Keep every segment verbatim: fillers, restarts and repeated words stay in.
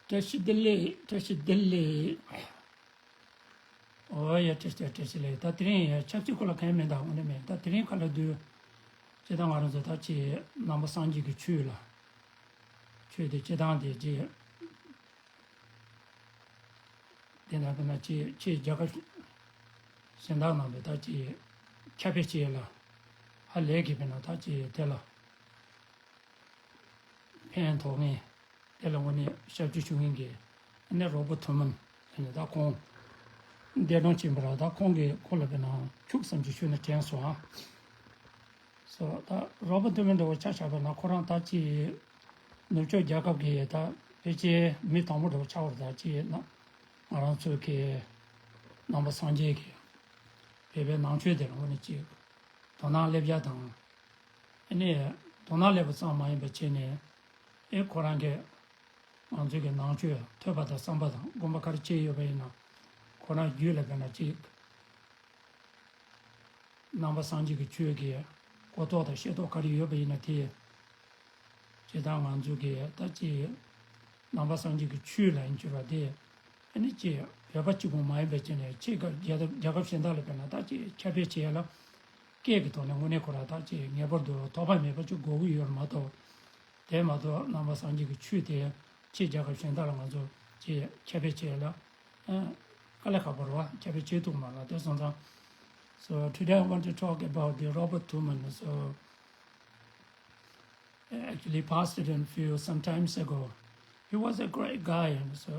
བཀྲ་ཤིས་བདེ་ལེགས། བཀྲ་ཤིས་བདེ་ལེགས། ཨོ་ཡ། བཀྲ་ཤིས་བཀྲ་ཤིས་བདེ་ལེགས། ད་དེ་རིང་ཡ་ཆབ་སྲིད་སྐོར་ལ་གང་ཡང་མེད། ད་དངོས་གནས་མེད། ད་དེ་རིང་ག་ལ་དུས་ཅི་ད་ང་རང་ཚོ་ད་ཅི་ནང་པ་སངས་རྒྱས་ཀྱི་ཆོས་ལ། ཆོས་དེ་སྤྱི་བཏང་དེ་ཅི། དེ་ན་དེ་ན་ཅི་ཕྱི་རྒྱལ་ཁབ་གཞན་དག་ནང་དུ་ད་ཅི་ཁྱབ་སྤེལ་བྱེད་ལ་ཧ་ལས་ཀྱི་དཔེར་ན་ད་ཅི་དེ་ལ་ཕན་ཐོགས་ངེས། དེ་ལ་དངོས་གནས་ཞབས་ཕྱི་ཞུ་མཁན་གྱི་ཨ་ནི་རོ་པོ་ཐུ་མན་ཨ་ནི་ད་ཁོང་འདས་གྲོངས་ཕྱིན་པ་ར། ད་ཁོང་གི་སྐོར་ལ་དཔེར་ན་ཁྱུག་ཙམ་ཅིག་ཞུས་ན་དྲན་སོང་ཨ། སོ་ད་རོ་པོ་ཐུ་མན་འདྲ་བོ་ཆ་བཞག་པ་ན་ཁོ་རང་ད་ཅི་ནུབ་ཕྱོགས་རྒྱལ་ཁབ་ཀྱི་ད་ཕལ་ཆེར་མི་དང་པོ་འདྲ་བོ་ཆགས་པ་རེད། ད་ཅི་ན་ང་རང་ཚོའི་གི་ནང་པ་སངས་རྒྱས་ཀྱི་བོད་པའི་ནང་ཆོས་དེ་ལ་དངོས་གནས་ཅིག་དོ་སྣང་སླེབས་ཡ་དང་། ཨ་ནི་དོ་སྣང་སླེབས་པ་ཙམ་མ་ཡིན་པ་བྱས་ནས་ཨེ་ཁོ་རང་གི་ང་ཚོའི་གི་ནང་ཆོས་ཐོས་པ་དང་བསམ་པ་དང་སྒོམ་པ་ག་རེ་བྱས་ཡོད་པ་ཡིན་ན་ཁོ་རང་རྒྱུད་ལ་དཔེར་ན་ཅིག་ནང་པ་སངས་རྒྱས་ཀྱི་ཆོས་ཀྱི་གོ་རྟོགས་དང་ཤེས་རྟོགས་ག་རེ་ཡོད་པ་ཡིན་ན་དེ། ཇི་ལྟར་ང་ཚོ་གི་ད་ཅི་ནང་པ་སངས་རྒྱས་ཀྱི་ཆོས་ལ་ཡིན་གྱུར་བ་དེ་ཨ་ནི་ཅི་བོད་པ་གཅིག་པུ་མ་ཡིན་པའི་ཆ་ནས་ཕྱི་རྒྱལ་ཁབ་རྒྱལ་ཁབ་གཞན་དག་ལ་དཔེར་ན་ད་ཅི་ཁྱབ་སྤེལ་བྱེད་ཡ་ལ་སྐད་ཀྱི་ཐོག་ནས་དངོས་གནས་ཁོ་རང་ད་ཅི་ངེས་པར་དུ་ཐོགས་པ་མེད་པ་ཅིག་དགོས་ཀྱི་ཡོད་མ་གཏོགས། དེ་མ་གཏོགས་ནང་པ་སངས་རྒྱས་ཀྱི་ཆོས་དེ་ཕྱི་རྒྱལ་ཁབ་གཞན་དག་ལ་ང་ཚོ་ཅི་ཁྱབ་སྤེལ་བྱེད་ཡ་ལ་ཨ་དཀའ་ལས་ཁག་པོ་རེད་བ། ཁྱབ་སྤེལ་བྱེད་ཐུབ་མ་རེད་བ། དེ་སོང་ཙང་། So today I want to talk about the Robert Tumon. So actually passed it in few some times ago. He was a great guy, and so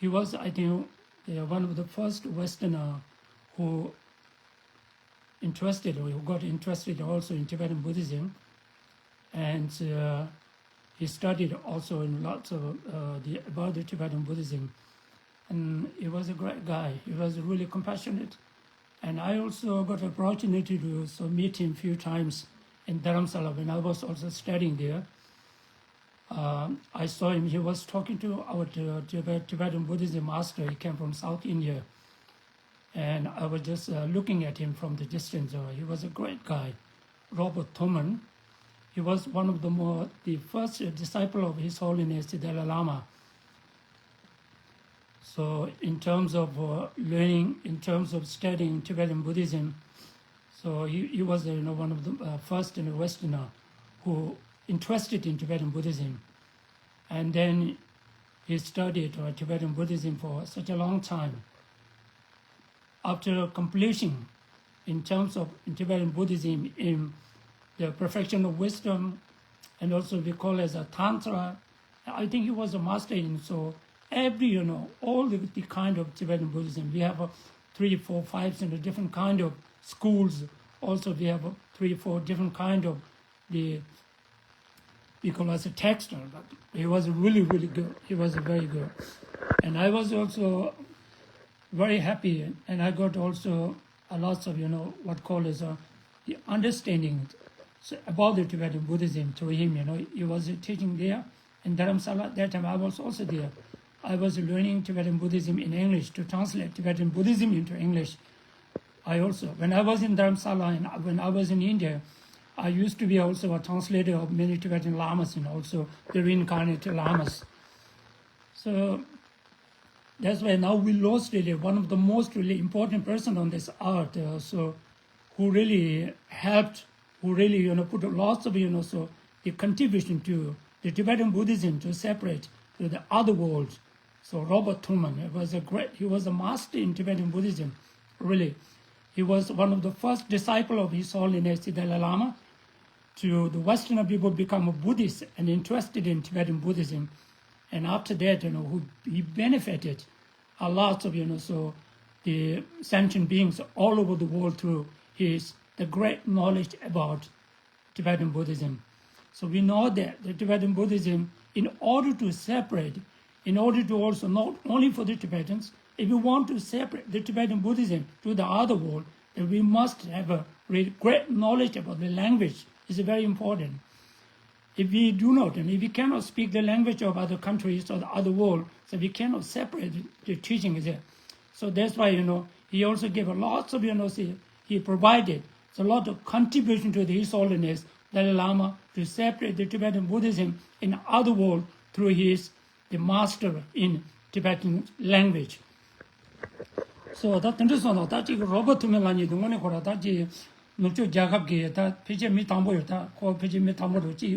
he was, I think, the, one of the first Westerner who interested, or who got interested also in Tibetan Buddhism, and uh, he studied also in lots of uh, the about the Tibetan Buddhism. And he was a great guy. He was really compassionate. And I also got the opportunity to so meet him a few times in Dharamsala when I was also studying there. Um, I saw him, he was talking to our Tibet, Tibetan Buddhism master. He came from South India. And I was just uh, looking at him from the distance. Uh, he was a great guy, Robert Thurman. He was one of the more, the first disciple of His Holiness the Dalai Lama. So in terms of uh, learning, in terms of studying Tibetan Buddhism, so he, he was uh, you know, one of the uh, first in the Westerner who interested in Tibetan Buddhism. And then he studied uh, Tibetan Buddhism for such a long time. After completion in terms of Tibetan Buddhism in the perfection of wisdom, and also we call it as a Tantra. I think he was a master in so every, you know, all the, the kind of Tibetan Buddhism. We have a three, four, five, and a different kind of schools. Also, we have a three, four different kind of the because as a texter, but he was really, really good. He was very good. And I was also very happy, and I got also a lots of, you know, what call is a, the understanding about the Tibetan Buddhism through him. You know, he was teaching there in Dharamsala. That time I was also there. I was learning Tibetan Buddhism in English, to translate Tibetan Buddhism into English. I also, when I was in Dharamsala and when I was in India, I used to be also a translator of many Tibetan lamas and also the reincarnated lamas. So that's why now we lost really one of the most really important person on this earth. Uh, so who really helped, who really, you know, put lots of, you know, so the contribution to the Tibetan Buddhism to separate to the other world. So Robert Thurman, he was a great, he was a master in Tibetan Buddhism, really. He was one of the first disciple of His Holiness the Dalai Lama. To the Western people become a Buddhist and interested in Tibetan Buddhism. And after that, you know, who he benefited a lot of, you know, so the sentient beings all over the world through his the great knowledge about Tibetan Buddhism. So we know that the Tibetan Buddhism, in order to separate, in order to also not only for the Tibetans, if we want to separate the Tibetan Buddhism to the other world, then we must have a re- great knowledge about the language. It's very important. If we do not, and if we cannot speak the language of other countries or the other world, so we cannot separate the, the teaching there. So that's why, you know, he also gave a lots of, you know, see, he provided a lot of contribution to the, His Holiness Dalai Lama to separate the Tibetan Buddhism in other world through his the master in Tibetan language. So ད་དེ་འདྲ་སོང་ཙང་ད་ཅིག་རོ་བར་ཐུ་མན་ལགས་གཉིས་དེ་དངོས་གནས་ཁོ་རང་ད་ཅིག་ནུབ་ཕྱོགས་རྒྱལ་ཁབ་ཀྱི་ད་ཕལ་ཆེར་མི་དང་པོ་ཡོད། ད་ཁོ་ཕལ་ཆེར་མི་དང་པོ་རུ་ཅིག་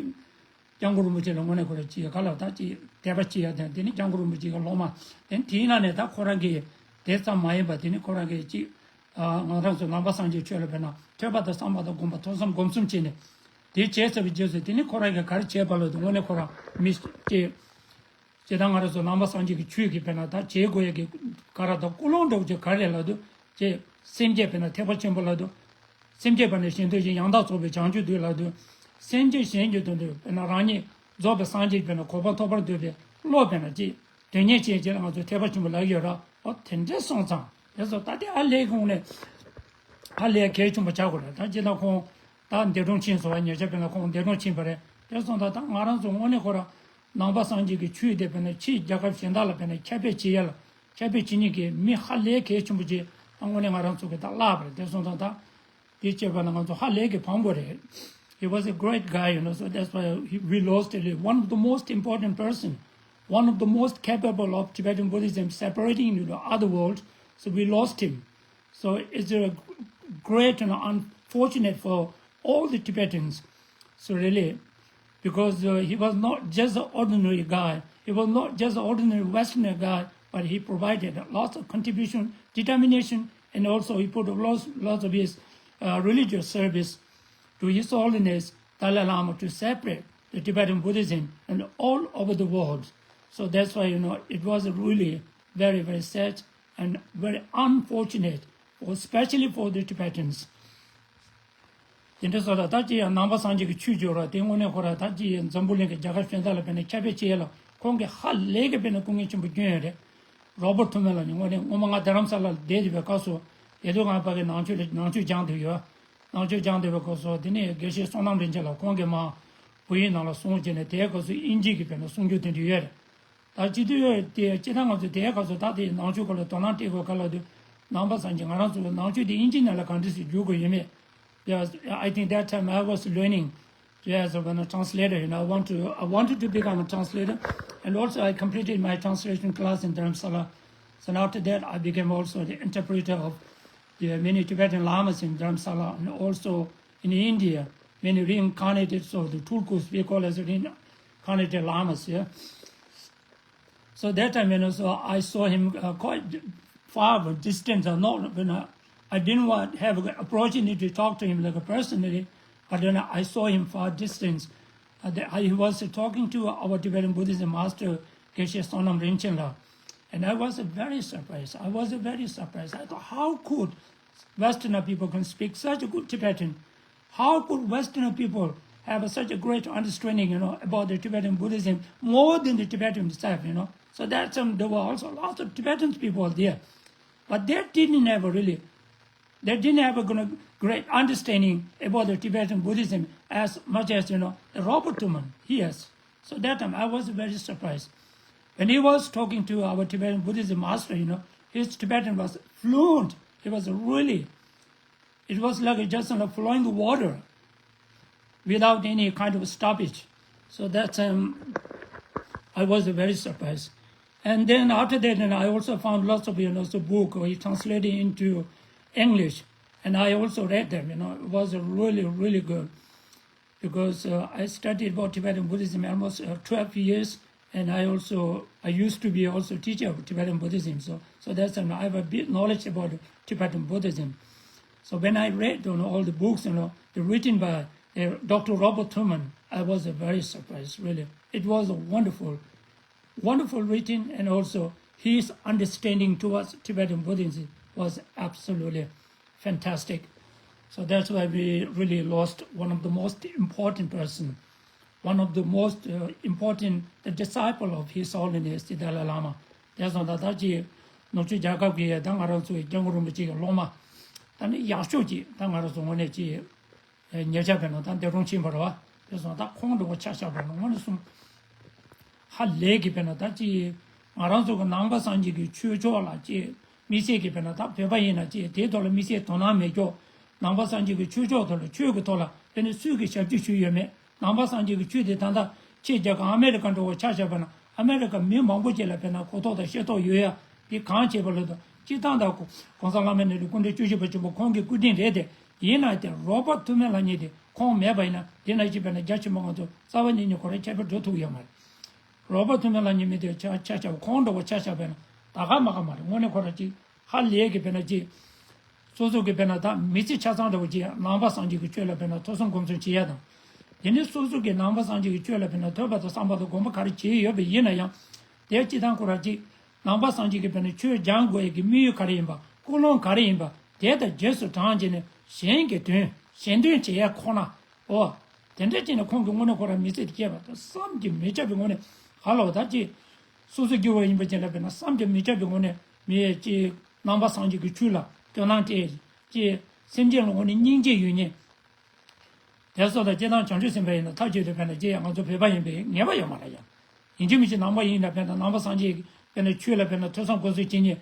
སྐྱབས་མགོན་རིན་པོ་ཆེ་ལ་དངོས་གནས་ཁོ་རང་ཅིག་ག་ལ་ད་ཅིག་དད་པ་བྱེད་ཡ་དང་དེ་ནི་སྐྱབས་མགོན་རིན་པོ་ཆེ་གི་སློབ་མ་དེ་ནི་དེའི་ནང་ནས་ད་ཁོ་རང་གི་དེ་ཙམ་མ་ཡིན་པ་དེ་ནི་ཁོ་རང་གི་ཅིག་ང་རང་ཚོ་ནང་པ་སངས་རྒྱས་ཆོས་ལ་དཔེར་ན་ཐོས་པ་དང་བསམ་པ་དང་སྒོམ་པ་ཐོས་བསམ་སྒོམ་གསུམ་བྱས་ནས་དེ་བྱས་ཚར་བའི་རྗེས་སུ་དེ་ནི་ཁོ་རང་གི་ག་རེ་བྱས་པ་ལ་དུ་དངོས་གནས་ཁོ་རང་མི་ཅིག་ཇི་ལྟར་ང་རང་ཚོ་ནང་པ་སངས་རྒྱས་ཀྱི་ཆོས་ཀྱི་དཔེར་ན་ད་བྱེད་དགོས་ཡ་གི་ག་ར་དང་ཀུན་སློང་འདྲ་བོ་ཅིག་ག་རེ་ལབ་དུས་ཅེས་སེམས་བསྐྱེད་དཔེར་ན་ཐེག་པ་ཆེན་པོ་ལབ་དུས་སེམས་བསྐྱེད་པ་ནས་གཞན་དོན་བཞིན་ཡང་དག་རྫོགས་པའི་བྱང་ཆུབ་འདོད་ལབ་དུས་སེམས་བསྐྱེད་གཞན་གྱི་དོན་དུ་དཔེར་ན་རང་ཉིད་རྫོགས་པའི་སངས་རྒྱས་དཔེར་ན་གོ་འཕང་ཐོབ་པར་འདོད་པའི་བློ་དཔེར་ན་ཅིག་དོན་གཉེར་བྱེད་ཅེས་ལ་ང་ཚོས་ཐེག་པ་ཆེན་པོ་ལབ་ཡོད་ར། འོ་དེ་འདྲ་སོང་ཙང་དེ་ཚོ་ད་ལྟའི་ཧ་ལས་ཁོང་ནས་ཧ་ལས་གལ་ཆེན་པོ་ཆགས་དགོས་རེད། ད་ཅི་ལྟར་ཁོང་ད་འདས་གྲོངས་ཕྱིན་སོང་བ་ཉེ་ཆར་དཔེར་ན་ཁོང་འདས་གྲོངས་ཕྱིན་པ་རེད། དེ་སོང་ཙང་ད་ང་རང་ཚོ་དངོས་གནས་ཁོ་ར་ནང་པ་སངས་རྒྱས་ཀྱི་ཆོས་དེ་དཔེར་ན་ཕྱིའི་རྒྱལ་ཁབ་གཞན་དག་ལ་དཔེར་ན་ཁྱབ་སྤེལ་བྱེད་ཡ་ལ་ཁྱབ་སྤེལ་བྱེད་མཁན་གྱི་མི་ཧ་ལས་གལ་ཆེན་པོ་ཅིག་ད་དངོས་གནས་ང་རང་ཚོ་གི་ད་བརླགས་པ་རེད། དེ་སོང་ཙང་ད་དེ་བྱས་པ་ན་ང་ཚོ་ཧ་ལས་ཀྱི་ཕངས་པོ་རེད། He was a great guy, you know, so that's why he, we lost really one of the most important person, one of the most capable of Tibetan Buddhism separating into the other world. So we lost him. So it's a great and unfortunate for all the Tibetans. So really, because uh, he was not just an ordinary guy, he was not just an ordinary Westerner guy, but he provided lots of contribution, determination, and also he put lots, lots of his uh, religious service to His Holiness Dalai Lama to separate the Tibetan Buddhism and all over the world. So that's why, you know, it was really very, very sad and very unfortunate, for, especially for the Tibetans. དེ་འདྲ་སོགས་ལ་ད་ཅི་ཡང་ནང་པ་སངས་རྒྱས་ཀྱི་ཆོས་བརྗོད་ར་དེ་དངོས་གནས་ཁོ་ར་ད་ཅི་ཡང་འཛམ་བུ་གླིང་གི་རྒྱལ་ཁབ་གཞན་དག་ལ་དཔེར་ན་ཁྱབ་སྤེལ་བྱེད་ཡ་ལ་ཁོང་གིས་ཧ་ལས་ཀྱི་དཔེར་ན་སྐུ་ངལ་ཆེན་པོ་བསྐྱོན་ཡོད་རེད། རོ་བར་ཐུ་མན་ལགས་ནི་དངོས་གནས་སྔོན་མ་ང་རྡ་རམ་ས་ལ་ལ་བསྡད་ཡོད་པའི་སྐབས་སུ་ཡེ་དུ་ཁང་པ་གི་ནང་ཆོས་ལ་ནང་ཆོས་སྦྱངས་བསྡད་ཡོད། ནང་ཆོས་སྦྱངས་བསྡད་པའི་སྐབས་སུ་དེ་ནས་དགེ་བཤེས་བསོད་ནམས་རིན་ཆེན་ལགས་ཁོང་གིས་མར་བོད་ཡིག་ནང་ལ་གསུང་བྱས་ནས་དེའི་སྐབས་སུ་དབྱིན་ཇི་གི་དཔེར་ན་གསུང་རྒྱུ་དེ་འདྲ་ཡོད་རེད། ད་སྤྱི་འཐུས་ཡོད་དེ་སྤྱི་བཏང་ང་ཚོས་དེའི་སྐབས་སུ་ད་དེ་ནང་ཆོས་སྐོར་ལ་དོ་སྣང་སྤྲད་དགོས་ག་ལ་དུས་ནང་པ་སངས་རྒྱས་ང་རང་ཚོ་ནང་ཆོས་དེ་དབྱིན་ཇི་ནང་ལ་ག་འདྲ་ཞིག་བསྒྱུར་དགོས་ཡོད་མེད། Yes, I think that time I was learning as a, when a translator, you know, I want to, I wanted to become a translator, and also I completed my translation class in Dharamsala. So after that, I became also the interpreter of the many Tibetan lamas in Dharamsala, and also in India, many reincarnated, so the Tulkus, we call as reincarnated lamas, yeah. So that time, you know, so I saw him uh, quite far distance, uh, not, you know, I didn't want have an opportunity to talk to him like a personally, but then I saw him far distance. Uh, the, I, he was talking to our Tibetan Buddhist master, Geshe Sonam Rinchen La, and I was very surprised. I was very surprised. I thought, how could Westerner people can speak such a good Tibetan? How could Western people have such a great understanding, you know, about the Tibetan Buddhism more than the Tibetan itself, you know? So that's um, there were also lots of Tibetan people there, but they didn't have a really, they didn't have a gr- great understanding about the Tibetan Buddhism as much as you know the Robert Tumen. He has. So that time I was very surprised. When he was talking to our Tibetan Buddhism master, you know, his Tibetan was fluent. He was really it was like just you know, flowing water without any kind of stoppage. So that's um, I was very surprised. And then after that, and I also found lots of you know the book he translated into English, and I also read them. You know, it was really really good because uh, I studied about Tibetan Buddhism almost uh, twelve years, and I also I used to be also teacher of Tibetan Buddhism. So so that's and I have a big knowledge about Tibetan Buddhism. So when I read you know, all the books, you know, written by uh, Doctor Robert Thurman, I was uh, very surprised. Really, it was a wonderful, wonderful written, and also his understanding towards Tibetan Buddhism was absolutely fantastic. So that's why we really lost one of the most important person, one of the most uh, important the disciple of His Holiness the Dalai Lama. དེ་སོང་ད་ལྟ་ཅི་ནུབ་ཕྱོགས་རྒྱལ་ཁབ་ཀྱི་ད་ང་རང་ཚོའི་སྐྱབས་མགོན་རིན་པོ་ཆེ་གི་སློབ་མ་ད་ནི་ཡག་ཤོས་ཀྱི་ད་ང་རང་ཚོ་ངོས་ནས་ཅི་ཉེ་ཆར་བས་ན་ད་འདས་གྲོངས་ཕྱིན་པ་རེད་བ། དེ་སོང་ད་ཁོང་འདྲ་བོ་ཆ་བཞག་པ་ན་ངོས་ནས་གསུང་ཧ་ལས་ཀྱི་བས་ན་ད་ཅི་ང་རང་ཚོ་གི་ནང་པ་སངས་རྒྱས་ཀྱི་ཆོས་ཕྱོགས་ལ་ཅི་དམིགས་བསལ་གྱི་བས་ན་ད་བོད་པ་ཡིན་ན་ཅི་དེའི་ཐོག་ལ་དམིགས་བསལ་དོ་སྣང་མེད་ཀྱོག་ནང་པ་སངས་རྒྱས་ཀྱི་ཆོས་ཕྱོགས་ཐོག་ལ་ཆོས་ཀྱི་ཐོག་ལ་དེ་ནི་སུས་ཀྱི་ཞབས་ཕྱི་ཞུས་ཡོད་མེད། ནང་པ་སངས་རྒྱས་ཀྱི་ཆོས་དེ་ད་ལྟ་ཕྱི་རྒྱལ་ཁབ་ཨ་མེ་རི་ཀ་འདྲ་བོ་ཆ་བཞག་པ་ན་ ཨ་མེ་རི་ཀ་མི་མང་པོ་ཅིག་ལ་དཔེར་ན་གོ་རྟོགས་དང་ཤེས་རྟོགས་ཡོད་ཡ་དེ་གང་བྱས་པ་ལ་དང་སྤྱིར་བཏང་དང་གོང་ས་བླ་མ་ནས་ལས་སྐུ་ཕྲེང་བཅུ་བཞི་པ་ཆེན་པོ་ཁོང་གི་སྐུ་དྲིན་རེད་དེ། ཡིན་ན་དེ་རོ་བར་ཐུ་མི་ལབ་མཁན་དེ་ཁོང་མེད་པ་ཡིན་ན་དེ་ན་ཅིག་དཔེར་ན་རྒྱ་ཆེན་པོ་ང་ཚོ་རྩ་བ་ཉིད་ནས་ཁོ་རང་ཁྱབ་སྤེལ་འགྲོ་ཐུབ་ཡོད་མ་རེད། རོ་བར་ཐུ་མི་ལབ་མཁན་མི་དེ་ཆ་ཆ་ཆ་ཁོང་འདྲ་བོ་ཆ་ཆ་དཔེར་ན་ད་ག་མ་ག་མ་རེད། དངོས་གནས་ཁོ་རང་ཅིག་ཧ་ལས་ཀྱི་དཔེར་ན་ཅིག་སོ་སོ་གི་དཔེར་ན་ད་མི་ཚེ་ཆ་ཚང་འདྲ་བོ་ཅིག་ནང་པ་སངས་རྒྱས་ཀྱི་ཆོས་ལ་དཔེར་ན་ཐོས་བསམ་སྒོམ་གསུམ་བྱེད་ཡ་དང་། དེ་ནས་སོ་སོ་གི་ནང་པ་སངས་རྒྱས་ཀྱི་ཆོས་ལ་དཔེར་ན་ཐོས་པ་དང་བསམ་པ་དང་སྒོམ་པ་ག་རེ་བྱེད་ཡོད་པ་ཡིན་ན་ཡང་། དེ་སྤྱིར་བཏང་ཁོ་རང་ཅིག་ནང་པ་སངས་རྒྱས་ཀྱི་དཔེར་ན་ཆོས་སྦྱང་དགོས་ཡ་གི་དམིགས་ཡུལ་ག་རེ་ཡིན་པ། ཀུན་སློང་ག་རེ་ཡིན་པ། དེ་དང་རྗེས་སུ་འབྲངས་བྱས་ནས་གཞན་གྱི་དོན་གཞན་དོན་བྱེད་ཡ་ཁོ་ན། ཨོ། དེ་འདྲ་བྱས་ནས་ཁོང་གི་ངོས་ནས་ཁོ་རང་མི་ཚེ་དེ་སྐྱེལ་བ་དང་བསམ་གྱིས་མི་ཁྱབ་པའི་ངོས་ནས་ཧ་ལོ་ད་ཅི། སོ་སོ་སྐྱེ་བོ་ཡིན་པ་ཅན་ལ་དཔེར་ན་བསམ་གྱིས་མི་ཁྱབ་པའི་ངོས་ནས་མི་ཅི། ནང་པ་སངས་རྒྱས་ཀྱི་ཆོས་ལ་དོ་སྣང་སྤྲད་ཅི། སེམས་ཅན་ལ་ངོས་ནས་སྙིང་རྗེ་ཡོད་མཁན། དེ་སོགས་དང་སྤྱིར་བཏང་བྱང་ཆུབ་སེམས་དཔའ་ཡིན་ན་ཐག་ཆོད་དུ་དཔེར་ན་ཅི་ཡང་ང་ཚོ་བོད་པ་ཡིན་པའི་ངེས་པ་ཡོད་མ་རེད་ཡ། ཡིན་གཅིག་མིན་གཅིག་ནང་པ་ཡིན་ན་དཔེར་ན་ནང་པ་སངས་རྒྱས་ཀྱི་དཔེར་ན་ཆོས་ལ་དཔེར་ན་ཐོས་བསམ་སྒོམ་གསུམ་བྱེད་མཁན།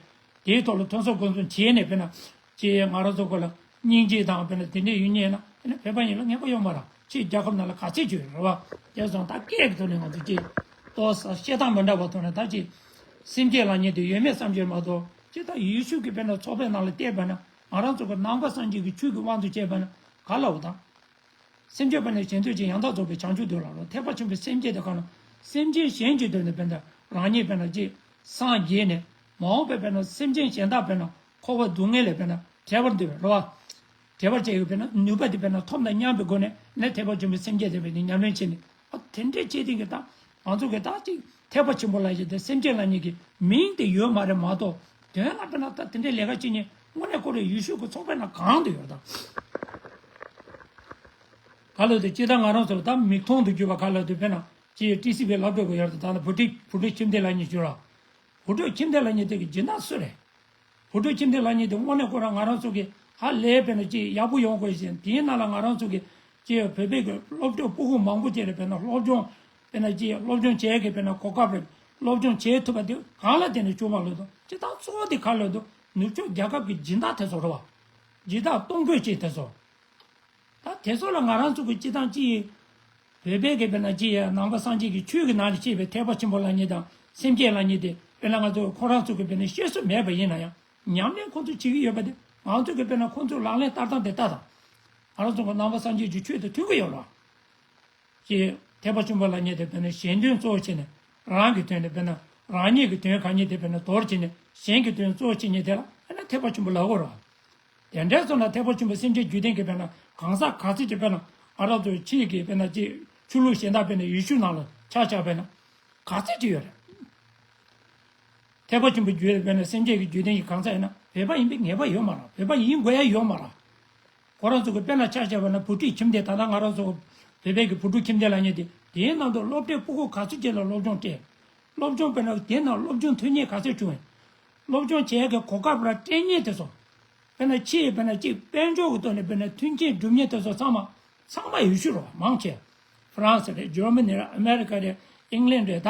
དེའི་ཐོག་ལ་ཐོས་བསམ་སྒོམ་གསུམ་བྱས་ནས་དཔེར་ན། ཅེས་ང་རང་ཚོ་སྐོར་ལ་སྙིང་རྗེ་དང་དཔེར་ན་དེ་འདྲས་ཡོད་ཉེན་ན་དེ་ནས་བོད་པ་ཡིན་ལ་ངེས་པ་ཡོད་མ་རེད། ཕྱིའི་རྒྱལ་ཁབ་ནང་ལ་ག་ཚད་ཅིག་ཡོད་རེད་བ། དེ་སོང་ད་སྐད་ཀྱི་ཐོག་ནས་ང་ཚོ་ཅིག་ཏོག་ཙམ་བཤད་སྟངས་མི་འདྲ་བ་ཐོག་ནས་ད་ཅིག་སེམས་བསྐྱེད་ལབ་མཁན་དེ་ཡོད་མེད་བསམ་རྒྱུ་མ་གཏོགས་ཅིག་ད་ཡེ་ཤུ་གི་དཔེར་ན་ཚོགས་པའི་ནང་ལ་བལྟས་པ་ན་ང་རང་ཚོ་གི་ནང་པ་སངས་རྒྱས་ཀྱི་ཆོས་ཀྱི་དབང་དུ་བྱས་པ་ན་ག་ལ་འོ་དང་། སེམས་ཅན་པ་ནི་གཞན་དོན་ཅིང་ཡང་དག་རྫོགས་པའི་བྱང་ཆུབ་འདོད་ལ་རོ། ཐེག་པ་ཆེན་པོའི་སེམས་བསྐྱེད་དེ་གང་ན་སེམས་ཅན་གཞན་གྱི་དོན་དུ་དཔེར་ན་རང་ཉིད་དཔེར་ན་ཅིག་སངས་རྒྱས་ནས་མ་འོངས་པའི་དཔེར་ན་སེམས་ཅན་གཞན་དག་དཔེར་ན་འཁོར་བ་སྡུག་བསྔལ་ལས་དཔེར་ན་བྲལ་བར་འདོད་པའི་རོ། བྲལ་བར་བྱ་ཡི་དཔེར་ན་ནུས་པ་དེ་དཔེར་ན་ཐོབ་ན་སྙམ་པའི་སྒོ་ནས་ནི་ཐེག་པ་ཆེན་པོའི་སེམས་བསྐྱེད་དེ་དཔེར་ན་ཉམས་ལེན་བྱས་ནས་ཨ་དེ་འདྲས་བྱས་དེ་གི་ད་ང་ཚོ་གི་ད་ཅིག་ཐེག་པ་ཆེན་པོ་ལ་ཡི་དེ་སེམས་བསྐྱེད་ལ་ཉིད་ཀྱི་མིང་དེ་ཡོད་མ་རེད་མ་གཏོགས་དོན་ལ་དཔེར་ན་ད་དེ་འདྲས་ལས་ཀ་བྱེད་མཁན་དངོས་གནས་ཁོ་རེ་ཡེ་ཤུ་གི་ཚོགས་པའི་ནང་གང་དུ་ཡོད་དང་། ག་ལ་དུ་ཅི་ད་ང་རང་ཚོ་ད་མིག་མཐོང་དུ་གྱུར་པ་ག་ལ་དུ་དཔེར་ན་ཅི་ཏི་སི་བའི་སློབ་གྲོགས་གི་ཡར་དུ་ད་ལ་བུ་ཁྲིད་བུ་ཁྲིད་ཁྱིམ་སྡེ་ལ་ཉིད་གྱུར་ར། བུ་ཁྲིད་ཁྱིམ་སྡེ་ལ་ཉིད་དེ་གི་སྦྱིན་བདག་སུ་རེད། བུ་ཁྲིད་ཁྱིམ་སྡེ་ལ་ཉིད་དེ་དངོས་གནས་ཁོ་རང་ང་རང་ཚོ་གི་ཧ་ལས་དཔེར་ན་ཅི་ཡག་པོ་ཡོང་དགོས་ཤིང་དེའི་ནང་ལ་ང་རང་ཚོ་གི་ཅི་བོད་པའི་གི་སློབ་གྲོགས་སྤུ་གུ་མང་པོ་ཅིག་རེད་དཔེར་ན་སློབ་སྦྱོང་དཔེར་ན་ཅི་སློབ་སྦྱོང་བྱེད་གི་དཔེར་ན་གོ་སྐབས་རེད། སློབ་སྦྱོང་བྱེད་ཐུབ་པ་དེ་གང་ལ་བརྟེན་ནས་བྱུང་བ་ལོས་དང་ཅི་ད་གཙོ་བོ་དེ་ག་ལོས་དང་ནུབ་ཕྱོགས་རྒྱལ་ཁབ་ཀྱི་སྦྱིན་བདག་དེ་ཚོ་རེད་བ། སྦྱིན་བདག་གཏོང་དགོས་ཅིག་དེ་ཚོ། ད་དེ་ཚོ་ལ་ང་རང་ཚོ་གི་སྤྱི་བཏང་ཅི་ཡིན། བོད་པའི་གི་དཔེར་ན་ཅི་ཡིན་ནང་པ་སངས་རྒྱས་ཀྱི་ཆོས་ཀྱི་ནང་ནས་སྐྱེས་པའི་ཐེག་པ་ཆེན་པོ་ལབ་མཁན་དང་སེམས་བསྐྱེད་ལབ་མཁན་དེ་དཔེར་ན་ང་ཚོ་ཁོ་རང་ཚོ་གི་དཔེར་ན་ཤེས་སུ་མེད་པ་ཡིན་ན་ཡང་ཉམས་ལེན་ཁོང་ཚོ་བྱེད་ཀྱི་ཡོད་པ་དེ་ང་ཚོ་གི་དཔེར་ན་ཁོང་ཚོ་ལག་ལེན་བསྟར་སྟངས་དེ་ལྟ་དང་། ང་རང་ཚོ་གི་ནང་པ་སངས་རྒྱས་ཀྱི་ཆོས་དེ་མཐུན་གྱི་ཡོད་ལ། ཅེས་ཐེག་པ་ཆེན་པོ་ལབ་མཁན་དེ་དཔེར་ན་གཞན་དོན་གཙོ་བོ་བྱས་ནས་རང་གི་དོན་དེ་དཔེར་ན་རང་ཉིད་ཀྱི་དོན་གང་ཉིད་དེ་དཔེར་ན་དོར་བྱས་ནས་གཞན་གྱི་དོན་གཙོ་བོ་བྱེད་མཁན་དེ་ལ་དཔེར་ན་ཐེག་པ་ཆེན་པོ་ལབ་དགོས་རེད། དེ་འདྲའི་ཚོ་ན་ཐེག་པ་ཆེན་པོ་སེམས་བསྐྱེད་རྒྱུད་ལྡན་གྱི་དཔེར་ན་གང་ཟག་ག་ཚོད་ཅིག་དཔེར་ན་ཨ་རབ་ཚོ་ཕྱིའི་གི་དཔེར་ན་ཅིག་ཆོས་ལུགས་གཞན་དག་དཔེར་ན་ཡེ་ཤུ་ནང་ལ་ཆ་བཞག་དཔེར་ན་ག་ཚོད་ཅིག་ཡོད་རེད། ཐེག་པ་ཆེན་པོའི་རྒྱུད་དཔེར་ན་སེམས་བསྐྱེད་ཀྱི་རྒྱུད་ལྡན་གྱི་གང་ཟག་ཡིན་ན་བོད་པ་ཡིན་པའི་ངེས་པ་ཡོད་མ་རེད། བོད་པ་ཡིན་དགོས་ཡ་ཡོད་མ་རེད། ཁོ་རང་ཚོ་གི་དཔེར་ན་ཆ་བཞག་པ་ན་བུ་ཁྲིད་ཁྱིམ་སྡེ་ད་ལྟ་ང་རང་ཚོ་བོད་པའི་གི་བུ་ཕྲུག་ཁྱིམ་སྡེ་ལབ་མཁན་དེ་དེའི་ནང་དུ་སློབ་གྲྭའི་སྤུ་གུ་ག་ཚོད་ཅིག་ལ་སློབ་སྦྱོང་སྤྲད། སློབ་སྦྱོང་དཔེར་ན་དེའི་ནང་སློབ་སྦྱོང་ཐོན་མཁན་ག་ཚོད་བྱུང་བས། སློབ་སྦྱོང་བྱེད་ཡག་གི་གོ་སྐབས་ར་སྤྲད་མཁན་དེ་ཚོ། དཔེར་ན་ཕྱིའི་དཔེར་ན་གཅིག་དཔལ་འབྱོར་གྱི་ཐོག་ནས་དཔེར་ན་མཐུན་རྐྱེན་སྒྲུབ་མཁན་དེ་ཚོ་ཚང་མ་ཚང་མ་ཡེ་ཤུ་རེད་བ་མང་ཆེ། ཧྥ་རན་སི་རེད། འཇར་མ་ནི་རེད། ཨ་མེ་རི་ཀ་རེད། ཨིང་ལན་རེད། ད་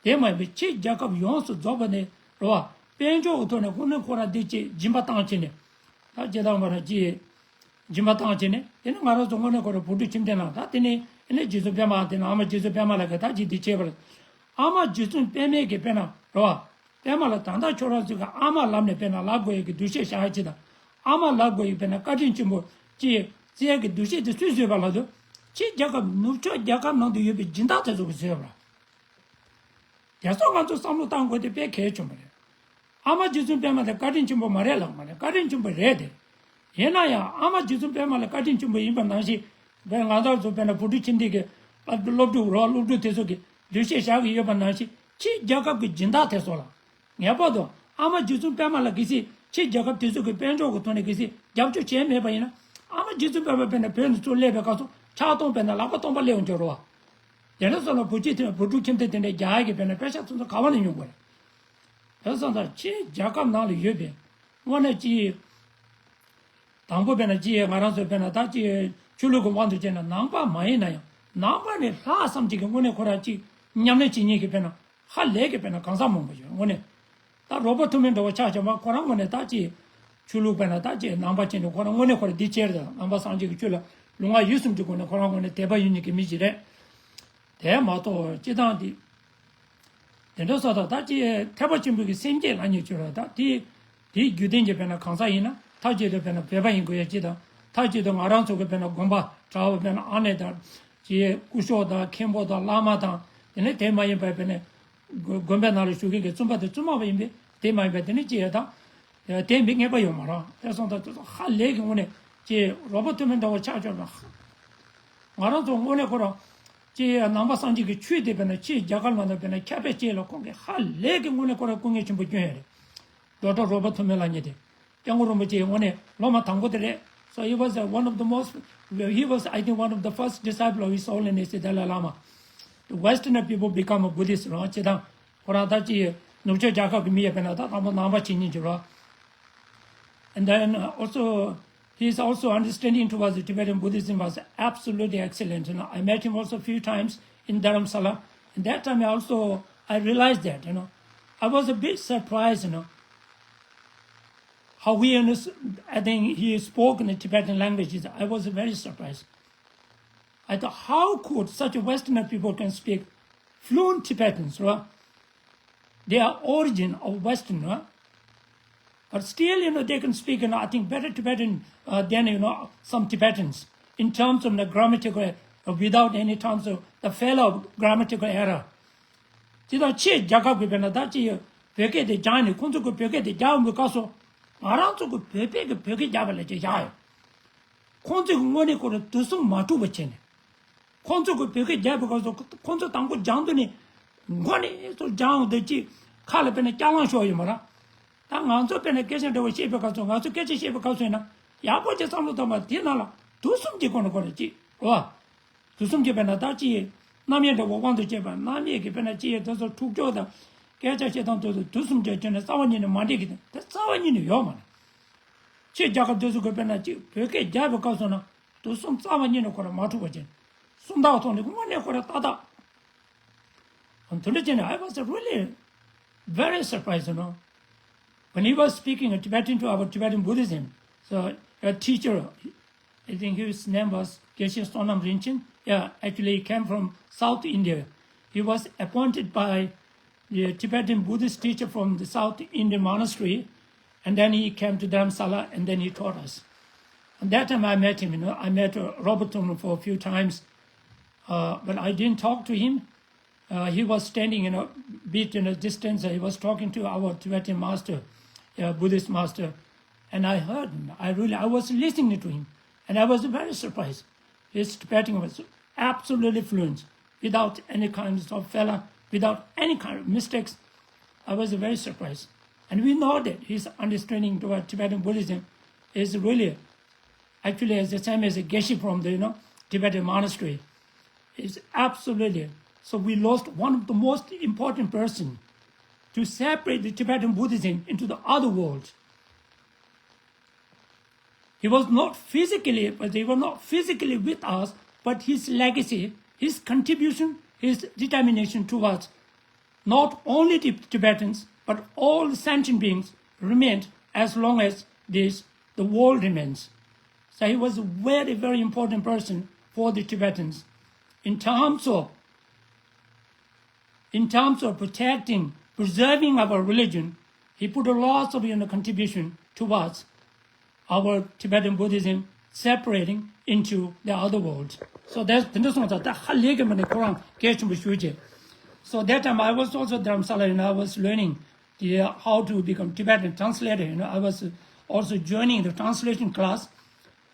དེ་མ་ཡིན་པའི་ཕྱི་རྒྱལ་ཁབ་ཡོངས་སུ་རྫོགས་པ་ནས་རེད་བ། དཔལ་འབྱོར་གྱི་ཐོག་ནས་དངོས་གནས་ཁོ་རང་འདི་ཅིག་སྦྱིན་པ་བཏང་བྱས་ནས་ད་སྤྱིར་བཏང་བར་ཅིག་སྦྱིན་པ་བཏང་བྱས་ནས་དེ་ནི་ང་རང་ཚོ་དངོས་གནས་ཁོ་རང་བུ་ཕྲུག་ཁྱིམ་སྡེ་ནང་ད་དེ་ནི་ཨ་ནི་རྗེ་བཙུན་པད་མ་དེ་ནི་ཨ་མ་རྗེ་བཙུན་པད་མ་ལགས་ཀྱིས་ད་ཅིག་འདི་བྱས་པ་རེད། ཨ་མ་རྗེ་བཙུན་པད་མའི་གི་དཔེར་ན་རེད་བ། པད་མ་ལ་ད་ལྟ་ཁྱོད་རང་ཚོ་གི་ཨ་མ་ལབ་ནས་དཔེར་ན་ལབ་དགོས་ཡ་གི་འདུ་ཤེས་བཞག་ཡ་ཅིག་དང་། ཨ་མ་ལབ་དགོས་ཡ་དཔེར་ན་བཀའ་དྲིན་ཆེན་པོ་ཅིག་བརྩི་ཡ་གི་འདུ་ཤེས་དེ་སུས་བཟོས་པ་ལབ་དུས། ཕྱི་རྒྱལ་ཁབ་ནུབ་ཕྱོགས་རྒྱལ་ཁབ་ནང་དུ་ཡོད་པའི་སྦྱིན་བདག་དེ་ཚོ་གིས་བཟོས་པ་རེད། དེ་ཚོ་ང་ཚོ་བསམ་བློ་བཏང་དགོས་དེ་དཔེ་གལ་ཆེན་པོ་རེད། ཨ་མ་རྗེ་བཙུན་པད་མ་དེ་བཀའ་དྲིན་ཆེན་པོ་མ་རེད་ལབ་མ་རེད། བཀའ་དྲིན་ཆེན་པོ་རེད་དེ། ཡིན་ན་ཡང་ཨ་མ་རྗེ་བཙུན་པད་མ་ལ་བཀའ་དྲིན་ཆེན་པོ་ཡིན་པ་ནང་བཞིན། དཔེར་ང་ཚོ་ཚོ་དཔེར་ན་བུ་ཕྲུག་ཁྱིམ་སྡེ་གི་སློབ་ཕྲུག་རོགས་སློབ་ཕྲུག་དེ་ཚོ་གི་འདུ་ཤེས་བཞག་གི་ཡོད་པ་ནང་བཞིན་ཕྱི་རྒྱལ་ཁབ་ཀྱི་སྦྱིན་བདག་དེ་ཚོ་ལ། ངེས་པར་དུ་ཨ་མ་རྗེ་བཙུན་པད་མ་ལ་གལ་སྲིད་ཕྱི་རྒྱལ་ཁབ་དེ་ཚོ་གི་དཔལ་འབྱོར་གྱི་ཐོག་ནས་གལ་སྲིད་རྒྱབ་སྐྱོར་བྱས་མེད་པ་ཡིན་ན། ཨ་མ་རྗེ་བཙུན་པད་མ་དཔེར་ན་བོད་ནས་ཚུར་སླེབས་པའི་སྐབས་སུ་ཕྱག་སྟོང་དཔེར་ན་ལག་པ་སྟོང་པ་སླེབས་ཡོང་རྒྱུ་རེད་བ། དེ་འདྲ་སོང་ན་བུ་ཁྱིམ་དེ་བུ་ཕྲུག་ཁྱིམ་སྡེ་དེ་འདྲའི་རྒྱ་ཡ་གི་དཔེར་ན་པེ་ཤ་ཚོ་ཚོ་ག་བ་ནས་ཉོ་དགོས་རེད། དེ་སོང་ཙང་ཕྱི་རྒྱལ་ཁབ་ནང་ལ་ཡོད་པའི་དངོས་གནས་ཀྱི། དང་པོ་དཔེར་ན་ཅི་ཡས་ང་རང་ཚོ་དཔེར་ན་ད་ཅི་ཆོས་ལུགས་ཀྱི་དབང་དུ་བྱས་ན་ནང་པ་མ་ཡིན་ན་ཡང་ནང་པ་ནས་ལྷག་བསམ་གཅིག་གི་དངོས་གནས་ཁོ་རང་ཅིག་ཉམས་ལེན་བྱེད་མཁན་གྱི་དཔེར་ན་ཧ་ལས་ཀྱི་དཔེར་ན་གང་ཟག་མང་པོ་ཡོད་དངོས་གནས། ད་རོ་བར་ཐུ་མི་འདྲ་བོ་ཆགས་བྱུང་བ་ཁོ་རང་དངོས་གནས་ད་ཅི་ཆོས་ལུགས་དཔེར་ན་ད་ཅི་ནང་པ་ཅན་དུ་ཁོ་རང་དངོས་གནས་ཁོ་རང་འདི་ཆེར་དང་ནང་པ་སངས་རྒྱས་ཀྱི་ཆོས་ལ་ལུས་ངག་ཡིད་གསུམ་གྱི་སྒོ་ནས་ཁོ་རང་དངོས་གནས་དད་པ་ཡོད་མཁན་གྱི་མི་ཞིག་རེད། དེ་མ་གཏོགས་སྤྱི་བཏང་འདི། དེ་འདྲ་སོགས་དང་ད་ཅི་ཐེག་པ་ཆེན་པོའི་གི་སེམས་བསྐྱེད་ལ་ཉེ་ཆོས་ར་ད་དེ་དེའི་རྒྱུ་རྟེན་གྱི་དཔེར་ན་གང་ཟག་ཡིན་ན་མཐའ་གཅིག་ཏུ་དཔེར་ན་བོད་པ་ཡིན་དགོས་ཡ་གཅིག་དང་མཐའ་གཅིག་ཏུ་ང་རང་ཚོ་གི་དཔེར་ན་དགོན་པ་གྲྭ་བ་དཔེར་ན་ཨ་ནེ་དང་ཅི་སྐུ་ཞབས་དང་མཁན་པོ་དང་བླ་མ་དང་དེ་ནས་དེ་མ་ཡིན་པའི་དཔེར་ན་དགོན་པའི་ནང་ལ་བཞུགས་མཁན་གྱི་བཙུན་པ་དང་བཙུན་མ་བ་ཡིན་པས་དེ་མ་ཡིན་པའི་དེ་ནས་ཅི་ཡ་དང་དེ་མི་ངེས་པ་ཡོད་མ་རེད། དེ་སོང་ཙང་དེ་ཚོ་ཧ་ལས་ཀྱི་ངོ་ནས་ཅི་རོགས་པ་ཐུབ་མིན་འདྲ་བོ་ཆགས་ཆོག་པ། ང་རང་ཚོ་དངོས་གནས་ཁོ་རང་ཅི་ནང་པ་སངས་རྒྱས་ཀྱི་ཆོས་དེ་དཔེར་ན་ཕྱིའི་རྒྱལ་ཁབ་ནང་དུ་དཔེར་ན་ཁྱབ་སྤེལ་བྱེད་ལ་ཁོང་གིས་ཧ་ལས་ཀྱི་དངོས་གནས་ཁོ་རང་སྐུ་ངལ་ཆེན་པོ་བསྐྱོན་ཡོད་རེད། ཌོག་ཊར་རོ་བར་ཐུ་མི་ལགས་ཉིད་དེ་སྐྱབས་མགོན་རིན་པོ་ཆེའི་དངོས་གནས་སློབ་མ་དང་པོ་དེ་རེད། So he was uh, one of the most, he was, I think, one of the first disciple of His Holiness the Dalai Lama. The Westerner people become a Buddhist, རང་ཅི་དང་ཁོ་རང་ད་ཅི་ནུབ་ཕྱོགས་རྒྱལ་ཁབ་ཀྱི་མི་ཡོད་པས་ན་ད་དང་པོ་ནང་པ་བྱེད་ཉིན་གྱི་རོ། And then uh, also, his also understanding towards the Tibetan Buddhism was absolutely excellent. You know, I met him also a few times in Dharamsala. And that time I also, I realized that, you know, I was a bit surprised, you know, how he understood, I think he spoke in the Tibetan languages. I was very surprised. I thought, how could such a Westerner people can speak fluent Tibetans, right? They are origin of Western, right? But still, you know, they can speak, you know, I think better Tibetan uh, than, you know, some Tibetans in terms of the grammatical, uh, without any terms of the failure of grammatical error. དེ་དང་ཕྱིའི་རྒྱལ་ཁབ་ཀྱི་དཔེར་ན་ད་ཅི་ཡོད་བོད་སྐད་དེ་སྦྱངས་ནས་ཁོང་ཚོ་གི་བོད་སྐད་དེ་རྒྱག་འོང་བའི་སྐབས་སུ་ང་རང་ཚོ་གི་བོད་པའི་གི་བོད་སྐད་རྒྱག་པ་ལས་ཀྱི་ཡག་ཡོད། ཁོང་ཚོས་དངོས་གནས་ཁོ་རང་དུས་གསུམ་མ་འཁྲུག་པ་བྱས་ནས། ཁོང་ཚོ་གི་བོད་སྐད་རྒྱག་པའི་སྐབས་སུ་ཁོང་ཚོ་དང་པོ་སྦྱང་དུས་ནས་མགོ་ནས་ཚུར་སྦྱང་འོང་དུས་ཀྱི་ཁ་ལ་དཔེར་ན་སྐྱ་ལང་ཤོར་ཡོད་མ་རེད། ད་ང་ཚོ་དཔེར་ན་སྐད་ཆ་འདྲ་བོ་བཤད་པའི་སྐབས་སུ་ང་ཚོ་སྐད་ཆ་བཤད་པའི་སྐབས་སུ་ཡིན་ན་ཡག་པོ་ཅིག་བསམ་བློ་བཏང་བ་དེ་ནང་ལ་དུས་གསུམ་གྱི་སྒོ་ནས་ཁོ་རང་ཅིག་རེད་བ། དུས་གསུམ་གྱི་དཔེར་ན་ད་ཅི་ཡི་རྣམ་དབྱེ་འདྲ་བོ་དབང་དུ་བྱས་པ་རྣམ་དབྱེ་གི་དཔེར་ན་ཅི་ཡི་དེ་ཚོ་འཁྲུག་སྐྱོ་དང་སྐད་ཆ་བཤད་སྟངས་དེ་ཚོ་དུས་གསུམ་གྱི་སྒོ་ནས་རྩ་བ་ཉིད་ནས་མ་འགྲིག་གི་དེ་རྩ་བ་ཉིད་ནས་ཡོད་མ་རེད། ཕྱི་རྒྱལ་ཁབ་དེ་ཚོ་གི་དཔེར་ན་ཅིག་བོད་སྐད་རྒྱག་པའི་སྐབས་སུ་ན་དུས་གསུམ་རྩ་བ་ཉིད་ནས་ཁོ་རང་མ་འཁྲུག་པ་ཅན། སུམ་རྟགས་ཐོག་ནས་དངོས་གནས་ཁོ་རང་ཏག་ཏག་དེ་འདྲ་བྱས་ནས། I was really very surprised, you know, when he was speaking in Tibetan to our Tibetan Buddhism. So a teacher, I think his name was Geshe Sonam Rinchen. Yeah, actually he came from South India. He was appointed by the Tibetan Buddhist teacher from the South Indian monastery, and then he came to Dharamsala and then he taught us. And that time I met him, you know, I met uh, Robert Thungnu for a few times, uh, but I didn't talk to him. Uh, he was standing in a bit in a distance. He was talking to our Tibetan master, uh, Buddhist master, and I heard him. I really, I was listening to him, and I was very surprised. His Tibetan was absolutely fluent, without any kinds of failure, without any kind of mistakes. I was very surprised. And we know that his understanding toward Tibetan Buddhism is really actually as the same as a Geshe from the, you know, Tibetan monastery. It's absolutely. So we lost one of the most important person to separate the Tibetan Buddhism into the other world. He was not physically, but they were not physically with us, but his legacy, his contribution, his determination towards not only the Tibetans, but all the sentient beings remained as long as this, the world remains. So he was a very, very important person for the Tibetans in terms of in terms of protecting, preserving our religion, he put a lot of, you know, contribution towards our Tibetan Buddhism separating into the other world. So that's དེ་འདྲ་སོང་ཙང་ད་ཧ་ལས་ཀྱི་མ་ནས་ཁོ་རང་གལ་ཆེན་པོ་ཞུ་རྒྱུ། So that time I was also Dharamsala, you know, I was learning the, how to become Tibetan translator. You know, I was also joining the translation class.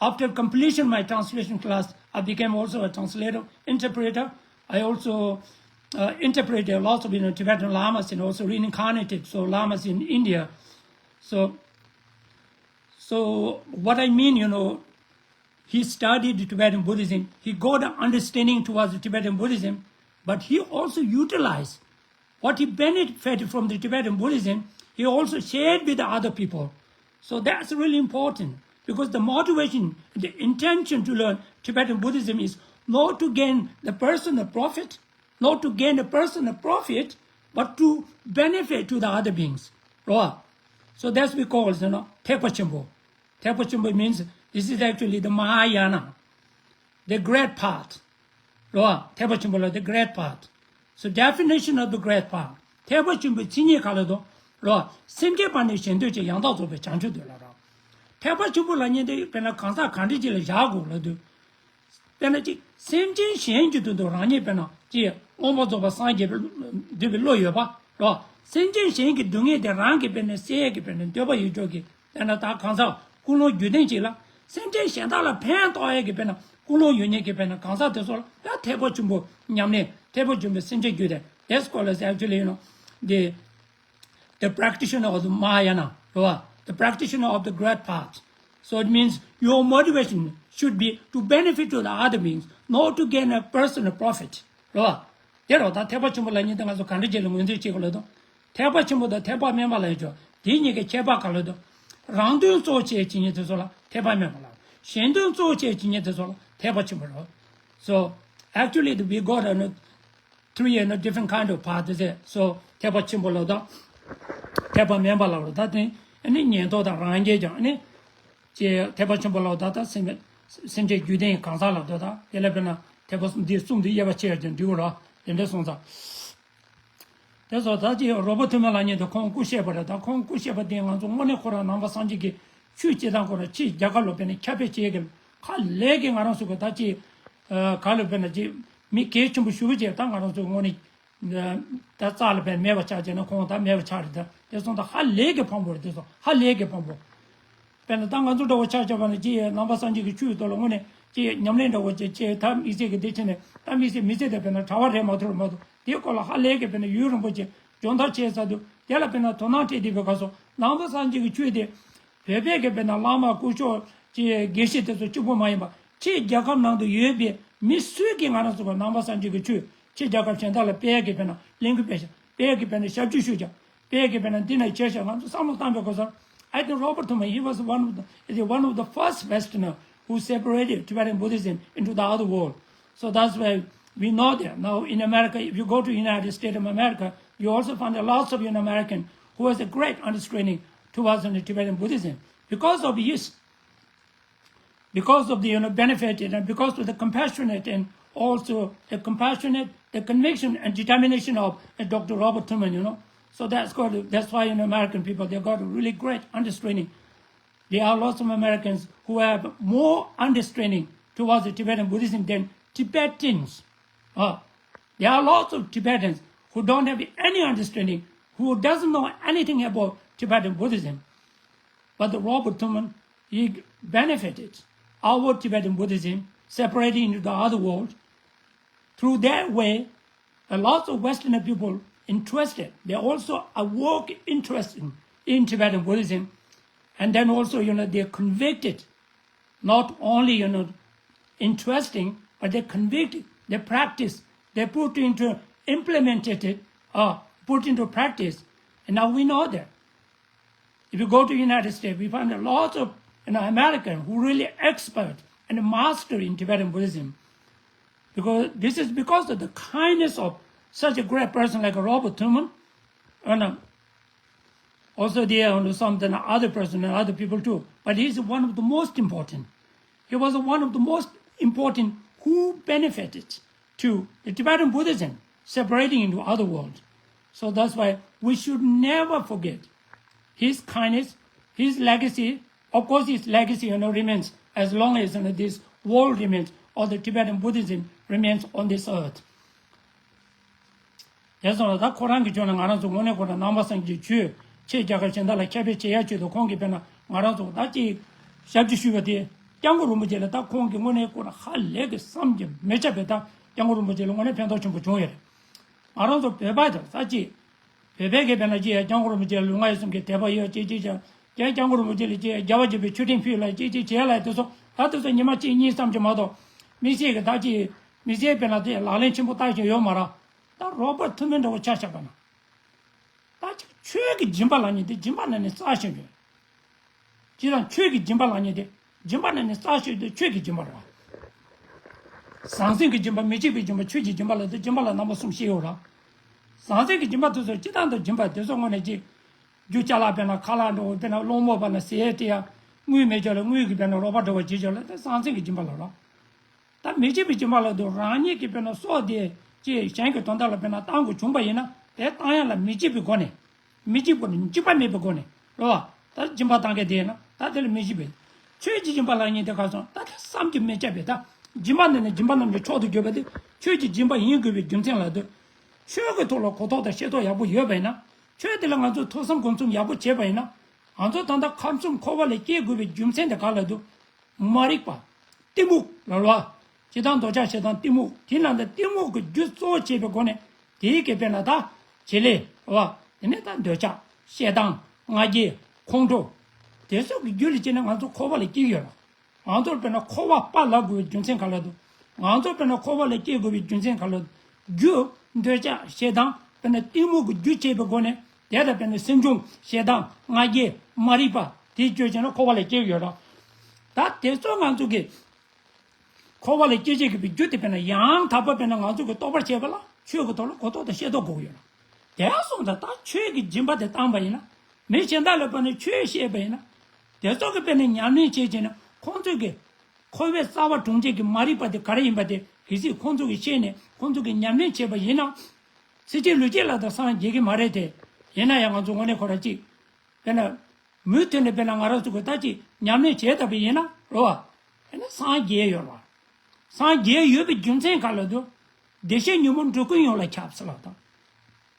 After completion my translation class, I became also a translator, interpreter. I also uh, interpreted a lot of, you know, Tibetan lamas and also reincarnated so lamas in India. So, so what I mean, you know, he studied Tibetan Buddhism. He got an understanding towards Tibetan Buddhism, but he also utilized what he benefited from the Tibetan Buddhism, he also shared with the other people. So that's really important because the motivation, the intention to learn Tibetan Buddhism is not to gain the personal profit, not to gain the personal profit, but to benefit to the other beings. Right? So that's we call, you know, ཐེག་པ་ཆེན་པོ། ཐེག་པ་ཆེན་པོ means this is actually the Mahayana, the great path. རོ། ཐེག་པ་ཆེན་པོ་ལ་the great path. So definition of the great path. ཐེག་པ་ཆེན་པོའི་མཚན་ཉིད་ག་ལ་དོ། རོ། སེམས་ཅན་པ་ནི་གཞན་དོན་ཆེད་ཡང་དག་རྫོགས་པའི་བྱང་ཆུབ་འདོད་ལ་རག་ཐེག་པ་ཆེན་པོ་ལབ་མཁན་དེ་དཔེར་ན་གང་ཟག་གང་འདྲ་ཅིག་ལ་བཞག་དགོས་ལབ་དུས། དཔེར་ན་ཅིག་སེམས་ཅན་གཞན་གྱི་དོན་དུ་རང་ཉིད་དཔེར་ན་ཅིག་མངོན་པར་རྫོགས་པར་སངས་རྒྱས་པའི་འདོད་པའི་བློ་ཡོད་པ་རོ། སེམས་ཅན་གཞན་གྱི་སྡུག་བསྔལ་དེ་རང་གི་དཔེར་ན་སེལ་ཡས་ཀྱི་དཔེར་ན་འདོད་པ་ཡོད་ཅོག་གི་དཔེར་ན་ད་གང་ཟག་ཀུན་སློང་རྒྱུད་ལྡན་ཅིག་ལ་སེམས་ཅན་གཞན་དག་ལ་ཕན་ཐོགས་ཡས་ཀྱི་དཔེར་ན་ཀུན་སློང་ཡོད་མཁན་གྱི་དཔེར་ན་གང་ཟག་དེ་ཚོ་ལ་ད་ཐེག་པ་ཆེན་པོ་ཉམས་ལེན་ཐེག་པ་ཆེན་པོའི་སེམས་ཅན་རྒྱུད་ལྡན། That's called as actually, you know, the the practitioner of the Mahayana, the practitioner of the great path. So it means your motivation should be to benefit to the other beings, not to gain a personal profit. རེད་བ། དེ་རོ་ད་ཐེག་པ་ཆེན་པོ་ལབ་མཁན་དེ་ང་ཚོ་ག་འདྲ་བྱས་ལ་ངོས་འཛིན་བྱེད་དགོས་ལབ་དང་། ཐེག་པ་ཆེན་པོ་དང་ཐེག་པ་དམན་པ་ལབ་ཡོད་ཅོག་དེ་གཉིས་ཀའི་ཁྱད་པར་ག་ལ་དང་། རང་དོན་གཙོ་བོ་བྱས་བྱེད་མཁན་དེ་ཚོ་ལ་ཐེག་པ་དམན་པ་ལབ། གཞན་དོན་གཙོ་བོ་བྱས་བྱེད་མཁན་དེ་ཚོ་ལ་ཐེག་པ་ཆེན་པོ་རེད། So actually, we got a three and a different kind of path, is it? So ཐེག་པ་ཆེན་པོ་ལབ་དང་། ཐེག་པ་དམན་པ་ལབ་རེད་ད་དེ། ཨ་ནི་ཉན་ཐོས་དང་རང་རྒྱལ་ཀྱང་ཨ་ནི། ཅེས་ཐེག་པ་ཆེན་པོ་ལབ་ད་ད་སེམས་སེམས་ཅན་རྒྱུད་ལྡན་གང་ཟག་ལབ་ད་ད་དེ་ལ་དཔེར་ན་ཐེག་པ་གསུམ་འདི་གསུམ་འདི་དབྱེ་བ་ཕྱེ་ཡ་ཀྱང་འགྲིག་གོ་ར་དེ་འདྲ་སོང་ཙང་། དེ་སོགས་ད་ཅི་རོ་བོ་ཐུ་མི་ལབ་མཁན་དེ་ཁོང་སྐུ་གཤེགས་པ་རེད། ད་ཁོང་སྐུ་གཤེགས་པ་དེ་ང་ཚོ་དངོས་གནས་ཁོ་རང་ནང་པ་སངས་རྒྱས་ཀྱི་ཆོས་སྤྱི་དང་ཁོ་རང་ཕྱིའི་རྒྱལ་ཁབ་ལ་དཔེར་ན་ཁྱབ་སྤེལ་བྱེད་ཀྱི་ཧ་ལས་ཀྱི་ང་རང་ཚོ་གི་ད་ཅི་ག་ལ་དཔེར་ན་ཅི་མི་གལ་ཆེན་པོ་ཞུ་བ་བྱས་ད་ང་རང་ཚོ་དངོས་གནས་ད་རྩ་ལ་དཔེར་མེད་པ་ཆགས་བྱས་ན་ཁོང་ད་མེད་པ་ཆགས་རེད། ད་དེ་སོང་ད་ཧ་ལས་ཀྱི་ཕངས་པོ་རེད། དེ་སོང་ཧ་ལས་ཀྱི་ཕངས་པོ། དཔེར་ན་ད་ང་ཚོ་འདྲ་བོ་ཆ་བཞག་པ་ན་ཅི་ནང་པ་སངས་རྒྱས་ཀྱི་ཆོས་ཐོག་ལ་དངོས་གནས་ཅི་ཉམས་ལེན་འདྲ་བོ་ཅི་ཅི་ད་དམིགས་བསལ་གྱི་དེ་ཕྱིན་ནས་ད་དམིགས་བསལ་མི་ཚེ་དེ་དཔེར་ན་གྲྭ་བ་རེད་མ་གཏོགས་མ་གཏོགས་དེའི་སྐོར་ལ་ཧ་ལས་ཀྱི་དཔེར་ན་ཡུན་རིང་པོ་ཅིག་སྦྱོང་བརྡར་བྱས་ཚར་དུས་དེ་ལ་དཔེར་ན་དོ་སྣང་སྤྲད་དེ་བའི་སྐབས་སུ་ནང་པ་སངས་རྒྱས་ཀྱི་ཆོས་དེ་བོད་པའི་གི་དཔེར་ན་བླ་མ་སྐུ་ཞབས་ཅི་དགེ་བཤེས་དེ་ཚོ་གཅིག་པུ་མ་ཡིན་པ་ཕྱི་རྒྱལ་ཁབ་ནང་དུ་ཡོད་པའི་མི་སུས་ཀྱིས་ང་རང་ཚོ་གི་ནང་པ་སངས་རྒྱས་ཀྱི་ཆོས་ཕྱི་རྒྱལ་ཁབ་གཞན་དག་ལ་སྤེལ་ཡག་གི་དཔེར་ན་གླེང་གི་སྤེལ་ཞིང་སྤེལ་ཡག་གི་དཔེར་ན་ཞབས་ཕྱི་ཞུ་ཀྱང་། དཔེ་གི་དཔེར་ན་འདི་ན་བྱས་ཤག་ང་ཚོ་བསམ་བློ་བཏང་པའི་སྐབས་སུ། I think Robert Thurman, he was one of the, is one of the first Westerner who separated Tibetan Buddhism into the other world. So that's why we know that now in America, if you go to United States of America, you also find a lots of young American who has a great understanding towards the Tibetan Buddhism because of his because of the, you know, benefit and because of the compassionate and also the compassionate, the conviction and determination of uh, Doctor Robert Thurman, you know. So that's called, that's why, you know, American people, they got a really great understanding. There are lots of Americans who have more understanding towards the Tibetan Buddhism than Tibetans. Uh, there are lots of Tibetans who don't have any understanding, who doesn't know anything about Tibetan Buddhism. But the Robert Thurman, he benefited our Tibetan Buddhism separating into the other world. Through that way, a lot of Western people interested. They also awoke interest in, in Tibetan Buddhism. And then also, you know, they convicted, not only, you know, interesting, but they convicted, they practiced, they put into, implemented it, uh, put into practice. And now we know that. If you go to United States, we find a lot of, you know, American who really expert and master in Tibetan Buddhism. Because this is because of the kindness of such a great person like Robert Thurman, and uh, also there are some other person and other people too. But he's one of the most important. He was one of the most important who benefited to the Tibetan Buddhism separating into other world. So that's why we should never forget his kindness, his legacy. Of course, his legacy, you know, remains as long as, you know, this world remains or the Tibetan Buddhism remains on this earth. དེ་སོང་ལ་ད་ཁོ་རང་གི་ཕྱོགས་ནས་ང་རང་ཚོ་དངོས་གནས་ཁོ་རང་ནང་པ་སངས་རྒྱས་ཆོས་ཕྱི་རྒྱལ་ཁབ་གཞན་དག་ལ་ཁྱབ་སྤེལ་བྱེད་ཡ་ཆེད་དུ་ཁོང་གིས་དཔེར་ན་ང་རང་ཚོ་ད་ཅིག་ཞབས་ཕྱི་ཞུས་པ་དེ་སྐྱབས་མགོན་རིན་པོ་ཆེ་ལ་ད་ཁོང་གིས་དངོས་གནས་ཁོ་རང་ཧ་ལས་ཀྱི་བསམ་གྱིས་མི་ཁྱབ་པའི་ད་སྐྱབས་མགོན་རིན་པོ་ཆེ་ལ་དངོས་གནས་ཕན་ཐོགས་ཆེན་པོ་བྱུང་ཡོད་རེད། ང་རང་ཚོ་བོད་པ་དང་ད་ཅིག་བོད་པའི་གི་དཔེར་ན་ཅིག་སྐྱབས་མགོན་རིན་པོ་ཆེ་ལ་ལུས་ངག་ཡིད་གསུམ་གྱི་དད་པ་ཡོད་ཅེས་ཅེས་ཀྱང་ཀྱང་སྐྱབས་མགོན་རིན་པོ་ཆེ་ལ་ཅིག་རྒྱལ་བ་དགྱེས་པའི་མཆོད་སྤྲིན་ཕུལ་ལ་ཅེས་ཅེས་བྱས་ལ་དེ་ཚོ་ད་དེ་ཚོ་ཉི་མ་གཅིག་གཉིས་ཙམ་གྱིས་མ་གཏོགས་མི་ཚེ་གི་ད་ཅིག་མི་ཚེ་དཔེར་ན་དེ་ལག་ལེན་ཆེན་པོ་བསྟར་བཞིན་ཡོད་མ་རེད། ད་རོ་བར་ཐུན་མིན་འདྲ་བོ་ཆ་བཞག་པ་ན། ད་ཅིག་ཆོས་ཀྱི་སྦྱིན་པ་ལབ་མཁན་དེ་སྦྱིན་པ་ནང་ནས་རྩ་ཆེན་པོ། སྤྱིར་བཏང་ཆོས་ཀྱི་སྦྱིན་པ་ལབ་མཁན་དེ་སྦྱིན་པ་ནང་ནས་རྩ་ཆེ་དེ་ཆོས་ཀྱི་སྦྱིན་པ་རེད་བ། ཟང་ཟིང་གི་སྦྱིན་པ་མི་འཇིགས་པའི་སྦྱིན་པ་ཆོས་ཀྱི་སྦྱིན་པ་ལབ་དུས་སྦྱིན་པ་ལ་རྣམ་པ་གསུམ་བཤད་ཡོད་རེད། ཟང་ཟིང་གི་སྦྱིན་པ་དེ་ཚོ་སྤྱིར་བཏང་དུ་སྦྱིན་པ་དེ་ཚོ་དངོས་གནས་ཀྱི། རྒྱུ་ཅ་ལག་དཔེར་ན་ཁ་ལག་འགྲོ་དཔེར་ན་སློང་མོ་བ་ན་ཟས་སྤྲད་ཡ། དངུལ་མེད་ཅོག་ལ་དངུལ་གྱི་དཔེར་ན་རོགས་པ་འགྲོ་བ་བྱེད་ཅོག་ལ་དེ་ཟང་ཟིང་གི་སྦྱིན་པ་ལབ་རེད། ད་མི་འཇིགས་པའི་སྦྱིན་པ་ལ་དུ་རང་ཉིད་ཀྱི་དཔེར་ན་སྲོག་དེ་ཅེས་གཞན་གྱི་དོན་དག་ལ་དཔེར་ན་བཏང་དགོས་བྱུང་པ་ཡིན་ན་ དེ་བཏང་ཡག་ལ་མི་འཇིགས་པའི་སྒོ་ནས། མི་འཇིགས་པ་ནི་འཇིགས་པ་མེད་པའི་སྒོ་ནས་རེད་བ། ད་སྦྱིན་པ་བཏང་མཁན་དེ་ཡིན་ན་ད་དེ་ལ་མི་འཇིགས་པའི། ཆོས་ཀྱི་སྦྱིན་པ་ལབ་མཁན་དེ་ག་སོང་ད་དེ་བསམ་གྱིས་མི་ཁྱབ་པའི་ད། སྦྱིན་པ་འདི་ནི་སྦྱིན་པ་རྣམས་ཀྱི་མཆོག་ཏུ་གྱུར་པ་དེ་ཆོས་ཀྱི་སྦྱིན་པ་ཡིན་དགོས་པའི་རྒྱུ་མཚན་ལ་ལྟོས། ཆོས་ཀྱི་ཐོག་ལ་གོ་རྟོགས་དང་ཤེས་རྟོགས་ཡག་པོ་ཡོད་པ་ཡིན་ན། ཆོས་དེ་ལ་ང་ཚོས་ཐོས་བསམ་སྒོམ་གསུམ་ཡག་པོ་བྱས་པ་ཡིན་ན། ང་ཚོ་ད་ལྟ་ཁམས་གསུམ་འཁོར་བ་ལས་སྐྱེ་དགོས་པའི་རྒྱུ་མཚན་དེ་ག་ལ་ལྟོས། མ་རིག་པ། གཏི་མུག་ལ་རོ། ཇི་ལྟར་འདོད་ཆགས་ཞེ་སྡང་གཏི་མུག་དེ་ལ་འདི་གཏི་མུག་གི་རྒྱུ་གཙོ་བོ་བྱས་པའི་སྒོ་ནས་དེའི་སྐད་དཔེར་ན་ད་བྱེད་ལས་རོ། དེ་ནས་ད་འདོད་ཆགས་ཞེ་སྡང་ང་རྒྱལ་ཁོང་ཁྲོ། དེ་སོགས་ཀྱི་རྒྱུ་ལ་བྱས་ནས་ང་ཚོ་འཁོར་བ་ལ་སྐྱེ་གི་ཡོད་རེད། ང་ཚོར་དཔེར་ན་འཁོར་བ་པ་ལབ་དགོས་པའི་རྒྱུ་མཚན་ག་ལ་འདུག་ང་ཚོར་དཔེར་ན་འཁོར་བ་ལ་སྐྱེ་དགོས་པའི་རྒྱུ་མཚན་ག་ལ་འདུག་རྒྱུ་འདོད་ཆགས་ཞེ་སྡང་དཔེར་ན་གཏི་མུག་གི་རྒྱུ་བྱས་པའི་སྒོ་ནས་དེ་ལ་དཔེར་ན་སེམས་བྱུང་ཞེ་སྡང་ང་རྒྱལ་མ་རིག་པ་དེའི་རྒྱུ་བྱས་ན་འཁོར་བ་ལ་སྐྱེ་གི་ཡོད་རེད། ད་དེ་ཚོ་ང་ཚོ་གི་འཁོར་བ་ལ་སྐྱེ་བྱེད་ཀྱི་རྒྱུ་དེ་དཔེར་ན་ཡང་དག་པ་དཔེར་ན་ང་ཚོ་གི་རྟོགས་པར་བྱེད་པ་ལ་ཆོས་ཀྱི་ཐོག་ལ་གོ་རྟོགས་དང་ཤེས་རྟོགས་དགོས་ཀྱི་ཡོད་རེད། དེ་སོང་ཙང་ད་ཆོས་ཀྱི་སྦྱིན་པ་དེ་བཏང་པ་ཡིན་ན། མི་གཞན་དག་ལ་དཔེར་ན་ཆོས་བཤད་པ་ཡིན་ན། དེ་ཚོ་གི་དཔེར་ན་ཉམས་ལེན་བྱེད་བྱེད་ན་ཁོང་ཚོས་ཀྱི་འཁོར་བའི་རྩ་བ་དྲུངས་བྱེད་ཀྱི་མ་རིག་པ་དེ་ག་རེ་ཡིན་པ་དེ་གལ་སྲིད་ཁོང་ཚོ་གི་ཤེས་ནས་ཁོང་ཚོ་གི་ཉམས་ལེན་བྱེད་པ་ཡིན་ན། ཚེ་གཅིག་ལུས་གཅིག་ལ་ད་སངས་རྒྱས་ཀྱི་མ་རེད་དེ། ཡིན་ན་ཡང་ང་ཚོ་དངོས་གནས་ཁོ་ར་གཅིག་དཔེར་ན། མུ་མཐུད་ནས་དཔེར་ན་ང་རང་ཚོ་གི་ད་ཅིག་ཉམས་ལེན་བྱས་ད་པ་ཡིན་ན་རོ། དཔེར་ན་སངས་རྒྱས་ཡོད་རོ། སངས་རྒྱས་ཡོད་པའི་རྒྱུ་མཚན་ག་ལ་འདུག་བདེ་གཤེགས་སྙིང་པོ་འགྲོ་ཀུན་ཡོངས་ལ་ཁྱབ་ཟེར་ལབ་དང་།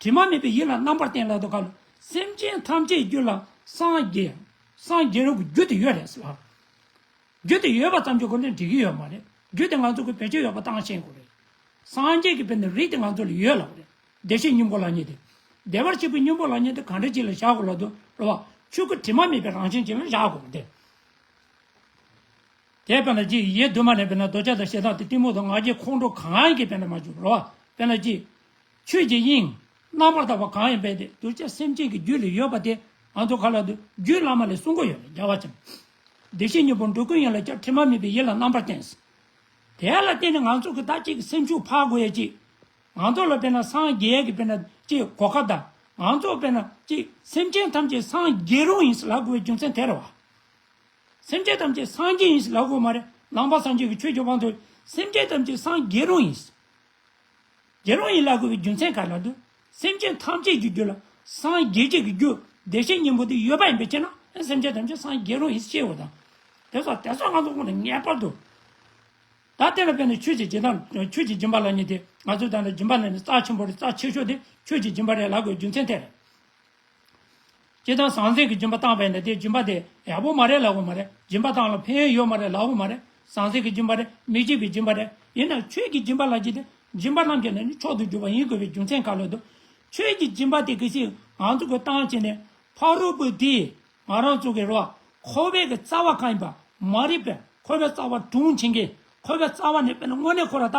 དྲི་མ་མེད་པའི་ཡིད་ལ་རྣམ་པར་བསྟན་ལབ་དང་ག་ལ། སེམས་ཅན་ཐམས་ཅད་རྒྱུད་ལ་སངས་རྒྱས། སངས་རྒྱས་རུང་གི་རྒྱུ་དེ་ཡོད་རེད་ཟེར་ལབ། རྒྱུ་དེ་ཡོད་པ་ཙམ་གྱི་སྒོ་ནས་འགྲིག་གི་ཡོད་མ་རེད། རྒྱུ་དེ་ང་ཚོ་གི་བེད་སྤྱོད་ཡོད་པ་བཏང་ཤེས་དགོས་རེད། སངས་རྒྱས་ཀྱི་དཔེར་ན་རིགས་དེ་ང་ཚོ་ལ་ཡོད་ལབ་རེད། བདེ་གཤེགས་སྙིང་པོ་ལབ་མཁན་དེ། བདེ་བར་གཤེགས་པའི་སྙིང་པོ་ལབ་མཁན་དེ་གང་འདྲ་ཅིག་ལ་བཞག་དགོས་ལབ་འདུག་རེད་བ། ཆོས་སྐུ་དྲི་མ་མེད་པའི་རང་བཞིན་ཅན་ལ་བཞག་དགོས་རེད། དེ་དཔེར་ན་ཅིག་ཡེ་གདོད་མ་ནས་དཔེར་ན་འདོད་ཆགས་དང་ཞེ་སྡང་དེ་གཏི་མུག་དང་ང་རྒྱལ་ཁོང་ཁྲོ་གང་ཡིན་གྱི་དཔེར་ན་མ་བྱུང་རེད་བ། དཔེར་ན་ཅིག་ཆོས་ཀྱི་དབྱིངས། རྣམ་པར་དག་པ་གང་ཡིན་པས་ཏེ་གདུལ་བྱ་སེམས་ཅན་གྱི་རྒྱུད་ལ་ཡོད་པ་དེ་ང་ཚོ་ག་ལ་འདུག་རྒྱུད་བླ་མ་ལས་གསུང་གི་ཡོད་རེད་རྒྱལ་བ་ཅན། བདེ་གཤེགས་སྙིང་པོ་འགྲོ་ཀུན་ཡོངས་ལ་ཁྱབ་དྲི་མ་མེད་པའི་ཡིད་ལ་རྣམ་པར་བསྟན། དེ་ལ་བརྟེན་ནས་ང་ཚོ་གི་ད་ཅིག་སེམས་ཤུགས་འཕར་དགོས་ཡ་ཅིག་ང་ཚོ་ལ་དཔེར་ན་སངས་རྒྱས་ཀྱི་དཔེར་ན་ཅིག་གོ་སྐབས་དང་ང་ཚོ་དཔེར་ན་ཅིག་སེམས་ཅན་ཐམས་ཅད་སངས་རྒྱས་རུང་ཡིན་ལབ་དགོས་པའི་རྒྱུ་མཚན་དེ་རེད་བ། སེམས་ཅན་ཐམས་ཅད་སངས་རྒྱས་ཡིན་ལབ་དགོས་མ་རེད། ནང་པ་སངས་རྒྱས་ཀྱི་ཆོས་ཀྱི་དབང་དུ་སེམས་ཅན་ཐམས་ཅད་སངས་རྒྱས་རུང་ཡིན། རྒྱལ་རོང་ཡིན་ལབ་དགོས་པའི་རྒྱུ་མཚན་ག་ལ་འདུག་སེམས་ཅན་ཐམས་ཅད་ཀྱི་རྒྱུད་ལ་སངས་རྒྱས་བྱེད་ཀྱི་རྒྱུ་བདེ་གཤེགས་སྙིང་པོ་དེ་ཡོད་པ་ཡིན་པའི་ཕྱིར་ན་སེམས་ཅན་ཐམས་ཅད་སངས་རྒྱས་རུང་ཡིན་ཞེས་འོ་དང་། དེ་ཚོ་དེ་ཚོ་ང་ཚོ་ཁོང་ལ་ངེས་པར་དུ། ད་དེ་ལ་དཔེར་ན་ཆོས་ཀྱི་སྦྱིན་བདག་ཆོས་ཀྱི་སྦྱིན་པ་ལབ་མཁན་དེ་ང་ཚོ་ད་ལྟ་སྦྱིན་པ་ལབ་ནས་རྩ་ཆེན་པོ་རེད། རྩ་ཆེ་ཤོས་དེ་ཆོས་ཀྱི་སྦྱིན་པ་རེད་ལབ་དགོས་རྒྱུ་མཚན་དེ་རེད། སྤྱིར་བཏང་ཟང་ཟིང་གི་སྦྱིན་པ་བཏང་བས་ན་དེ་སྦྱིན་པ་དེ་ཡག་པོ་མ་རེད་ལབ་དགོས་མ་རེད། སྦྱིན་པ་བཏང་ལ་ཕན་ཡོན་ཡོད་མ་རེད་ལབ་དགོས་མ་རེད། ཟང་ཟིང་གི་སྦྱིན་པ་རེད། མི་གཅིག་པའི་སྦྱིན་པ་རེད། ཡིན་ནའང་ཆོས་ཀྱི་སྦྱིན་པ་ལབ་ཀྱི་དེ་སྦྱིན་པ་རྣམས་ཀྱི་ནང་ནས་མཆོག་ཏུ་གྱུར་པ་ཡིན་དགོས་པའི་རྒྱུ་མཚན་ག་ལ་འདུག་ཆོས་ཀྱི་སྦྱིན་པ་དེ་གལ་སྲིད་ང་ཚོ་གི་བཏང་བྱས་ནས་ཕ་རོལ་པོ་དེས་ང་རང་ཚོ་གི་རོ་འཁོར་བའི་གི་རྩ་བ་གང་ཡིན་པ་མ་རིག་པའི་འཁོར་བའི་རྩ་བ་དྲུངས་ཕྱིན་གྱི་འཁོར་བའི་རྩ་བ་ནས་དཔེར་ན་དངོས་གནས་ཁོ་ར་ད་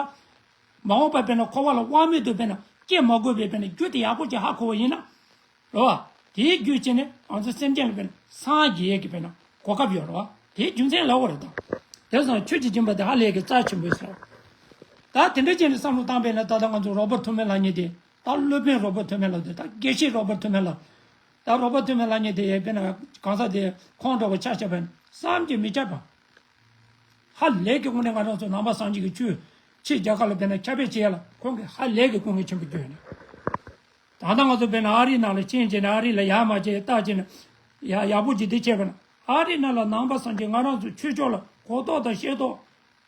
མ་འོངས་པ་དཔེར་ན་འཁོར་བ་ལ་དབང་མེད་དུ་དཔེར་ན་སྐྱེ་མ་དགོས་པའི་དཔེར་ན་རྒྱུ་དེ་ཡག་པོ་ཅིག་ཧ་གོ་བ་ཡིན་ན། རེད་བ། དེའི་རྒྱུ་བྱས་ནས་ང་ཚོ་སེམས་ཅན་ལ་དཔེར་ན་སངས་རྒྱས་ཀྱི་དཔེར་ན་གོ་སྐབས་ཡོད་རེད་བ། དེའི་རྒྱུ་མཚན་ལབ་དགོས་རེད་དང་། དེ་སོང་ཆོས་ཀྱི་སྦྱིན་པ་དེ་ཧ་ལས་ཀྱི་རྩ་ཆེན་པོ་ཟེར། ད་དེ་འདྲ་བྱས་ནས་བསམ་བློ་བཏང་པས་ན་ད་ལྟ་ང་ཚོ་རོ་བར་ཐུ་མི་ལབ་མཁན་དེ་ད་སློབ་དཔོན་རོ་བར་ཐུ་མི་ལབ་དེ་ད་དགེ་བཤེས་རོ་བར་ཐུ་མི་ལབ། ད་རོ་བར་ཐུ་མི་ལབ་མཁན་དེ་དཔེར་ན་གང་ཟག་དེ་ཁོང་འདྲ་བོ་ཆ་བཞག་པ་ཡིན་བསམ་གྱིས་མི་ཁྱབ་པ། ཧ་ལས་ཀྱི་དངོས་གནས་ང་རང་ཚོ་ནང་པ་སངས་རྒྱས་ཀྱི་ཆོས་ཕྱི་རྒྱལ་ཁབ་ལ་དཔེར་ན་ཁྱབ་སྤེལ་བྱེད་ཡ་ལ་ཁོང་གིས་ཧ་ལས་ཀྱི་དཀའ་ངལ་ཆེན་པོ་བརྒྱུད་ནས། ད་ལྟ་ང་ཚོ་དཔེར་ན་ཨ་རིའི་ནང་ལ་ཕྱིན་བྱས་ནས་ཨ་རི་ལ་ཡར་མར་བྱས་བལྟས་བྱས་ནས་ཡ་ཡག་པོ་ཅིག་འདི་བྱས་པ་ན་ཨ་རིའི་ནང་ལ་ནང་པ་སངས་རྒྱས་ང་རང་ཚོ་ཆོས་ཕྱོགས་ལ་གོ་རྟོགས་དང་ཤེས་རྟོགས་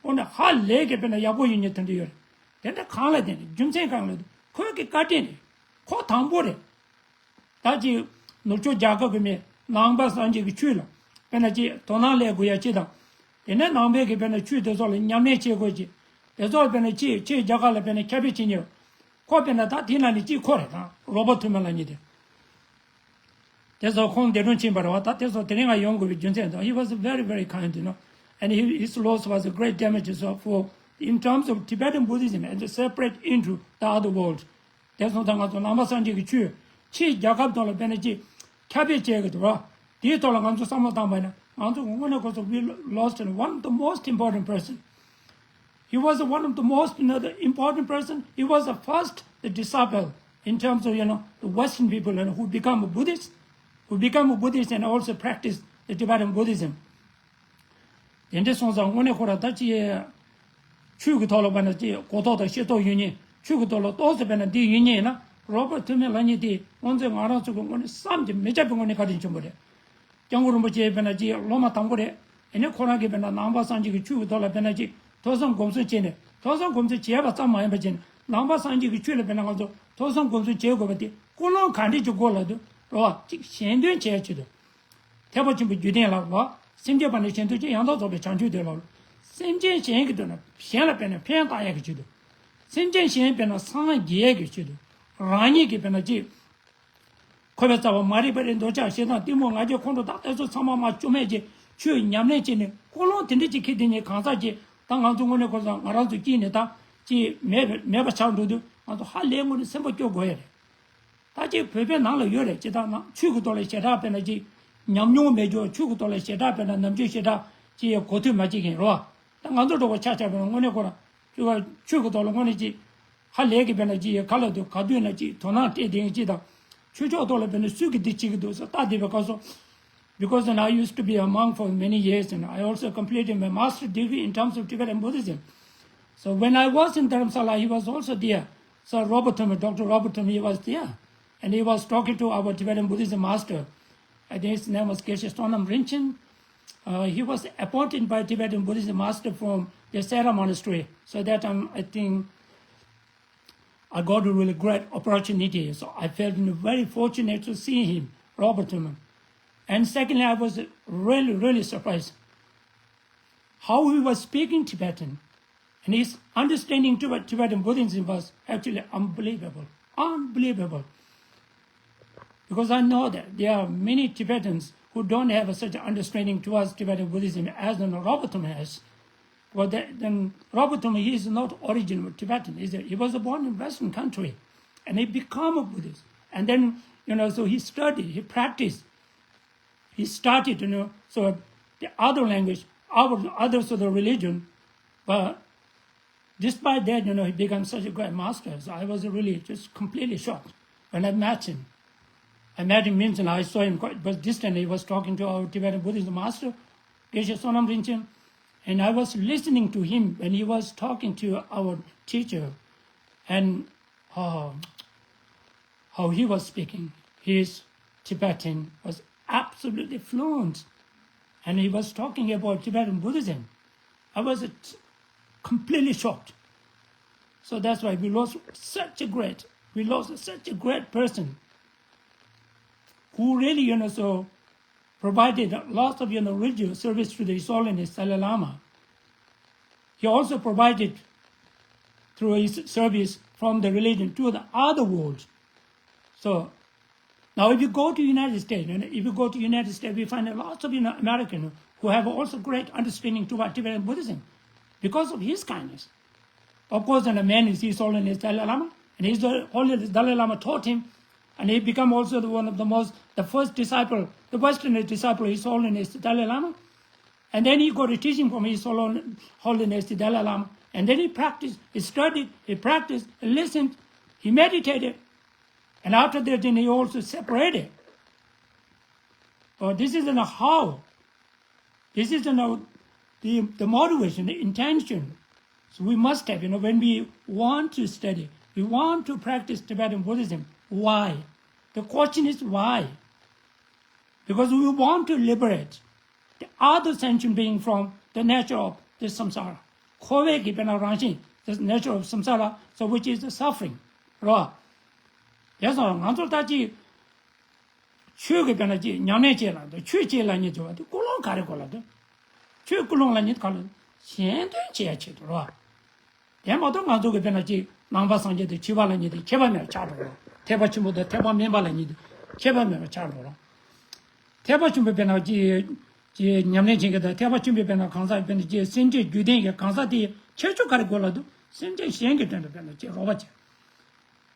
དངོས་གནས་ཧ་ལས་ཀྱི་དཔེར་ན་ཡག་པོ་ཡོད་མཁན་དེ་འདྲ་ཡོད་རེད། དེ་འདྲ་གང་ལ་བརྟེན་ནས་རྒྱུ་མཚན་གང་ལ་བརྟེན་ཁོའི་གི་བཀའ་དྲིན་རེད། ཁོ་དང་པོ་རེད། ད་ཅིག་ནུབ་ཕྱོགས་རྒྱལ་ཁབ་ཀྱི་མི་ནང་པ་སངས་རྒྱས་ཀྱི་ཆོས་ལ་དཔེར་ན་ཅིག་དོ་སྣང་སླེབས་དགོས་ཡ་ཅིག་དང་། དེ་ནས་ནང་པའི་གི་དཔེར་ན་ཆོས་དེ་ཚོ་ལ་ཉམས་ལེན་བྱེད་དགོས་ཅིག་དེ་ཚོ་ལ་དཔེར་ན་ཅིག་ཕྱིའི་རྒྱལ་ཁབ་ལ་དཔེར་ན་ཁྱབ་སྤེལ་བྱེད་མཁན་ཁོ་དཔེར་ན་ད་དེ་ནང་ནས་གཅིག་ཁོ་རེད་དང་རོ་བར་ཐུ་མི་ལབ་མཁན་དེ། དེ་ཚོ་ཁོང་འདས་གྲོངས་ཕྱིན་པ་རེད་བ། ད་དེ་ཚོ་དེ་རིང་ང་ཡོང་དགོས་པའི་རྒྱུ་མཚན་དང་he was very, very kind, you know, and he, his loss was a great damage for, in terms of Tibetan Buddhism and separate into the other world. དེ་སོང་ཙང་ང་ཚོ་ནང་པ་སངས་རྒྱས་ཀྱི་ཆོས་ཕྱིའི་རྒྱལ་ཁབ་ཐོག་ལ་དཔེར་ན་ཅིག་ཁྱབ་སྤེལ་བྱེད་ཀྱི་འདུག་ར། དེའི་ཐོག་ལ་ང་ཚོ་བསམ་བློ་བཏང་པ་ཡིན་ན་ང་ཚོ་དངོས་གནས་ཁོ་ཚོ་we lost one of the most important person. He was one of the most, you know, the important person. He was the first the disciple in terms of, you know, the Western people, you know, who become a Buddhist, who become a Buddhist and also practice the Tibetan Buddhism. དེ་འདྲ་སོང་ཙང་དངོས་གནས་ཁོ་ར་ད་ཅི་ཆོས་ཀྱི་ཐོག་ལ་བ་ན་ཅི་གོ་རྟོགས་དང་ཤེས་རྟོགས་ཡོད་མཁན་ཆོས་ཀྱི་ཐོག་ལ་ཏོག་ཙམ་བས་ན་འདི་ཡོད་མཁན་ཡིན་ན་ རོ་པར་ཐུ་མི་ལབ་མཁན་དེ་ང་ཚོས་ང་རང་ཚོ་གི་ངོས་ནས་བསམ་གྱིས་མི་ཁྱབ་པའི་ངོས་ནས་བཀའ་དྲིན་ཆེན་པོ་རེད། སྐྱབས་མགོན་རིན་པོ་ཆེ་དཔེར་ན་ཅིག་སློབ་མ་དང་པོ་རེད། ཨ་ནི་ཁོ་རང་གིས་དཔེར་ན་ནང་པ་སངས་རྒྱས་ཀྱི་ཆོས་ཀྱི་ཐོག་ལ་དཔེར་ན་ཅིག་ཐོས་བསམ་སྒོམ་གསུམ་བྱས་ནས། ཐོས་བསམ་སྒོམ་གསུམ་བྱས་པ་ཙམ་མ་ཡིན་པ་བྱས་ནས་ནང་པ་སངས་རྒྱས་ཀྱི་ཆོས་ལ་དཔེར་ན་ང་ཚོ་ཐོས་བསམ་སྒོམ་གསུམ་བྱེད་དགོས་པ་དེ་ཀུན་སློང་ག་འདྲ་ཅིག་དགོས་ལབ་དུས་རེད་བ། ཅིག་གཞན་དོན་བྱེད་ཡ་ཆེད་དུ། ཐེག་པ་ཆེན་པོའི་རྒྱུད་ལྡན་ལ་ལ། སེམས་བསྐྱེད་པ་ནི་གཞན་དོན་ཆེད། ཡང་དག་རྫོགས་པའི་བྱང་ཆུབ་འདོད་ལ་ལ། སེམས་ཅན་གཞན་གྱི་དོན་ལ་གཞན་ལ་དཔེར་ན་ཕན་བཏགས་ཡག་གི་ཆེད་དུ། སེམས་ཅན་གཞན་དཔེར་ན་སངས་རྒྱས་ཡག་གི་ཆེད་དུ། རང་ཉིད་ཀྱི་དཔེར་ན་ཅིག་འཁོར་བའི་རྩ་བ་མ་རིག་པ་རེད། འདོད་ཆགས་ཞེ་སྡང་གཏི་མུག་ང་རྒྱལ་ཁོང་ཁྲོ་དག་དེ་ཚོ་ཚང་མ་མ་བཅོམ་མེད་ཀྱི་ཆོས་ཉམས་ལེན་བྱས་ནས་ཀུན་སློང་དེ་འདྲ་ཅིག་འཁྱེར་དེ་ཉིད་གང་ཟག་ཅིག་ད་ང་ཚོ་དངོས་གནས་ཁོ་ཚོ་ང་རང་ཚོ་དཀྱིལ་ནས་ད་ཅིག་མེད་མེད་པ་ཆགས་འགྲོ་དུས་ང་ཚོ་ཧ་ལས་ངོས་ནས་སེམས་པ་སྐྱོ་དགོས་ཡ་རེད། ད་ཅིག་བོད་པའི་ནང་ལ་ཡོད་རེད། ཅི་ལྟར་ན་ཆོས་ཀྱི་ཐོག་ལ་ཞེ་དྲག་དཔེར་ན་ཅིག་ཉམས་མྱོང་མེད་རྒྱུ། ཆོས་ཀྱི་ཐོག་ལ་ཞེ་དྲག་དཔེར་ན་ནམ་རྒྱུན་ཞེ་དྲག་ཅིག་གོ་ཐོས་མ་བྱེད་མཁན་རོ། ད་ང་ཚོ་འགྲོ་བ་ཆ་ཆ་དཔེར་ན་དངོས་གནས་ཁོ་རང་ཆོས་ཀྱི་ཐོག་ལ་དངོས་གནས་ཅིག་ཧ་ལས་ཀྱི་དཔེར་ན་ཅིག་ག་ལ་དུ་ག་དུས་ན་ཅིག་དོ་སྣང་སྤྲད་དེ་ཅིག་དང་། ཆོས་ཕྱོགས་ཐོག་ལ་དཔེར་ན་སུས་ཀྱི་འདི་བྱེད་ཀྱི་འདུག་ཟེར་ལྟ་བསྡད་པའི་སྐབས་སུ། Because then I used to be a monk for many years and I also completed my master degree in terms of Tibetan Buddhism. So when I was in Dharamsala, he was also there. So Robert Thurman, Doctor Robert Thurman, he was there. And he was talking to our Tibetan Buddhism master. I think his name was Geshe Sonam Rinchen. Uh, he was appointed by Tibetan Buddhism master from the Sera Monastery. So that time, I think I got a really great opportunity. So I felt very fortunate to see him, Robert Thurman. And secondly, I was really, really surprised how he was speaking Tibetan. And his understanding to Tibetan Buddhism was actually unbelievable, unbelievable. Because I know that there are many Tibetans who don't have such an understanding towards Tibetan Buddhism as Robert Thurman has. Well, then, then Robert Thurman, he is not original Tibetan, is it? He was born in Western country, and he become a Buddhist. And then, you know, so he studied, he practiced, he started, you know, so the other language, our, others of the religion, but despite that, you know, he became such a great master. So I was really just completely shocked when I met him. I met him means, and I saw him quite, but distantly. He was talking to our Tibetan Buddhist master, Geshe Sonam Rinchen, and I was listening to him when he was talking to our teacher, and oh, how he was speaking. His Tibetan was absolutely fluent, and he was talking about Tibetan Buddhism. I was uh, completely shocked. So that's why we lost such a great, we lost such a great person who really, you know, so provided lots of, you know, religious service to the His Holiness Dalai Lama. He also provided through his service from the religion to the other world. So now if you go to United States, and if you go to United States, we find a lots of, you know, American who have also great understanding toward Tibetan Buddhism because of his kindness. Of course, and the man is His Holiness Dalai Lama, and His Holiness Dalai Lama taught him, and he become also the one of the most, the first disciple, the Western disciple of His Holiness Dalai Lama. And then he got a teaching from His Hol-, Holiness the Dalai Lama. And then he practiced, he studied, he practiced, he listened, he meditated. And after that, then he also separated. But this is an how. This is an, the, the motivation, the intention. So we must have, you know, when we want to study, we want to practice Tibetan Buddhism, why? The question is why? Because we want to liberate the other sentient being from the nature of the samsara. འཁོར་བའི་གི་དཔེར་ན་རང་བཞིན། The nature of samsara, so which is the suffering. རོ། ཡ་སོང་ང་ཚོ་ལྟ་ཅི། ཆོས་ཀྱི་དཔེར་ན་ཅི་ཉམས་ལེན་བྱེད་ལ་འདུག་ཆོས་བྱེད་ལ་ཉེ་ཆེ་བ་དེ་ཀུན་སློང་ག་རེ་གོ་ལ་འདུག་ཆོས་ཀུན་སློང་ལ་ཉེ་ག་ལ་གཞན་དོན་བྱེད་ཡ་ཆེད་དུ་རོ། དེ་མ་གཏོགས་ང་ཚོ་གི་དཔེར་ན་ཅིག་ནང་པ་སངས་རྒྱས་དང་ཕྱི་པ་ལ་ཉེ་དེ་ཁྱད་པར་མེད་པ་ཆགས་འགྲོ་རོ། ཐེག་པ་ཆེན་པོ་དང་ཐེག་པ་དམན་པ་ལ་ཉེ་དེ་ཁྱད་པར་མེད་པ་ཆགས་འགྲོ་རོ། ཐེག་པ་ཆེན་པོའི་དཔེར་ན་ཅིག་ཅིག་ཉམས་ལེན་བྱེད་མཁན་དང་ཐེག་པ་ཆེན་པོའི་དཔེར་ན་གང་ཟག་དཔེར་ན་ཅིག་སེམས་བསྐྱེད་རྒྱུད་ལྡན་གྱི་གང་ཟག་དེ་ཁྱད་ཆོས་ག་རེ་དགོས་ལ་འདུག་སེམས་ཅན་གཞན་གྱི་དོན་དུ་དཔེར་ན་ཅིག་རོགས་པ་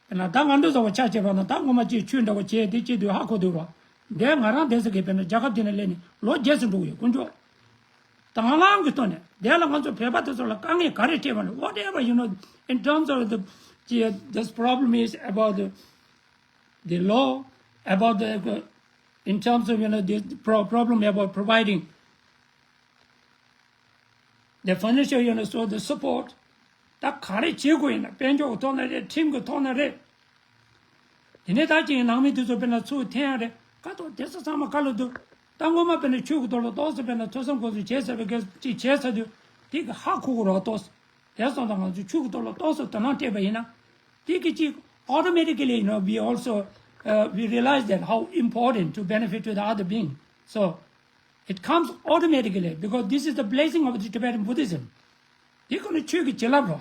བྱེད། དཔེར་ན་ད་ང་ཚོ་ཚོ་བ་ཆ་བྱས་པ་ན་ད་ངོ་མ་ཅིག་ཆོས་འདྲ་བོ་བྱས་དེ་ཅིག་དུས་ཧ་གོ་འདུག་རོགས། འདས་ང་རང་དེ་ཚོ་གི་དཔེར་ན་རྒྱལ་ཁབ་དེ་ན་སླེབས་ནས་ལོ་བརྒྱད་ཙམ་འགྲོ་གི་ཡོད་དཀོན་མཆོག་དང་བླངས་ཀྱི་ཐོག་ནས་དེ་ལ་ང་ཚོ་བོད་པ་དེ་ཚོ་ལ་དཀའ་ངལ་ག་རེ་འཕྲད་པ་ནི། Whatever, you know, in terms of the, the, this problem is about the, the law, about the, in terms of, you know, the pro- problem about providing the financial, you know, so the support, ད་ག་རེ་བྱེད་དགོས་ཡིན་ན་དཔལ་འབྱོར་གྱི་ཐོག་ནས་རེད། ཁྲིམས་ཀྱི་ཐོག་ནས་རེད། དེ་ནས་ད་ཅིག་ནང་མི་དེ་ཚོ་དཔེར་ན་ཚུར་འཐེན་ཡ་རེད། ཀ་ཏོ་དེ་ཚོ་ཚང་མ་ག་ལ་འདུག་ད་ངོ་མ་དཔེར་ན་ཆོས་ཀྱི་ཐོག་ལ་ཏོག་ཙམ་དཔེར་ན་ཐོས་བསམ་སྒོམ་གསུམ་བྱས་ཚར་བའི་སྐད་ཅིག་བྱས་ཚར་དུས་དེ་གི་ཧ་གོ་གི་རེད་བ། ཏོག་ཙམ་དེ་སོང་ཙང་ང་ཚོས་ཆོས་ཀྱི་ཐོག་ལ་ཏོག་ཙམ་དོ་སྣང་སྤྲད་པ་ཡིན་ན། དེ་གི་ཅིག་automatically, you know, we also, uh, we realize that how important to benefit to the other being. So it comes automatically because this is the blessing of the Tibetan Buddhism. དེ་ཁོ་ནི་ཆོས་ཀྱི་བྱིན་རླབས་རོ།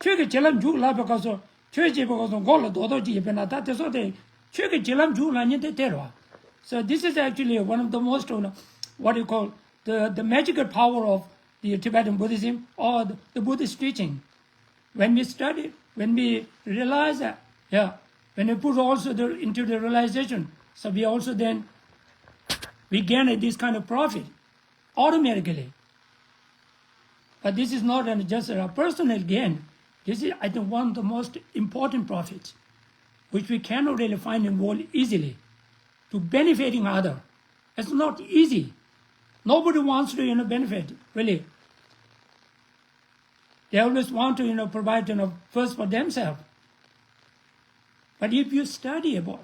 ཆོས་ཀྱི་བྱིན་རླབས་འཇུག་ལབ་པའི་སྐབས་སུ་ཆོས་བྱེད་པའི་སྐབས་སུ་མགོ་ལ་རྡོག་རྡོག་ཅིག་ཡོད་པས་ན། ད་དེ་ཚོ་དེ་ཆོས་ཀྱི་བྱིན་རླབས་འཇུག་ལབ་མཁན་དེ་དེ་རེད་བ། So this is actually one of the most, you know, what you call the, the magical power of the Tibetan Buddhism or the, the Buddhist teaching. When we study, when we realize that, yeah, when we put also the, into the realization, so we also then, we gain this kind of profit automatically. But this is not an, just a personal gain. This is, I think, one of the most important profits, which we cannot really find in world easily, to benefiting other. It's not easy. Nobody wants to, you know, benefit, really. They always want to, you know, provide, you know, first for themselves. But if you study about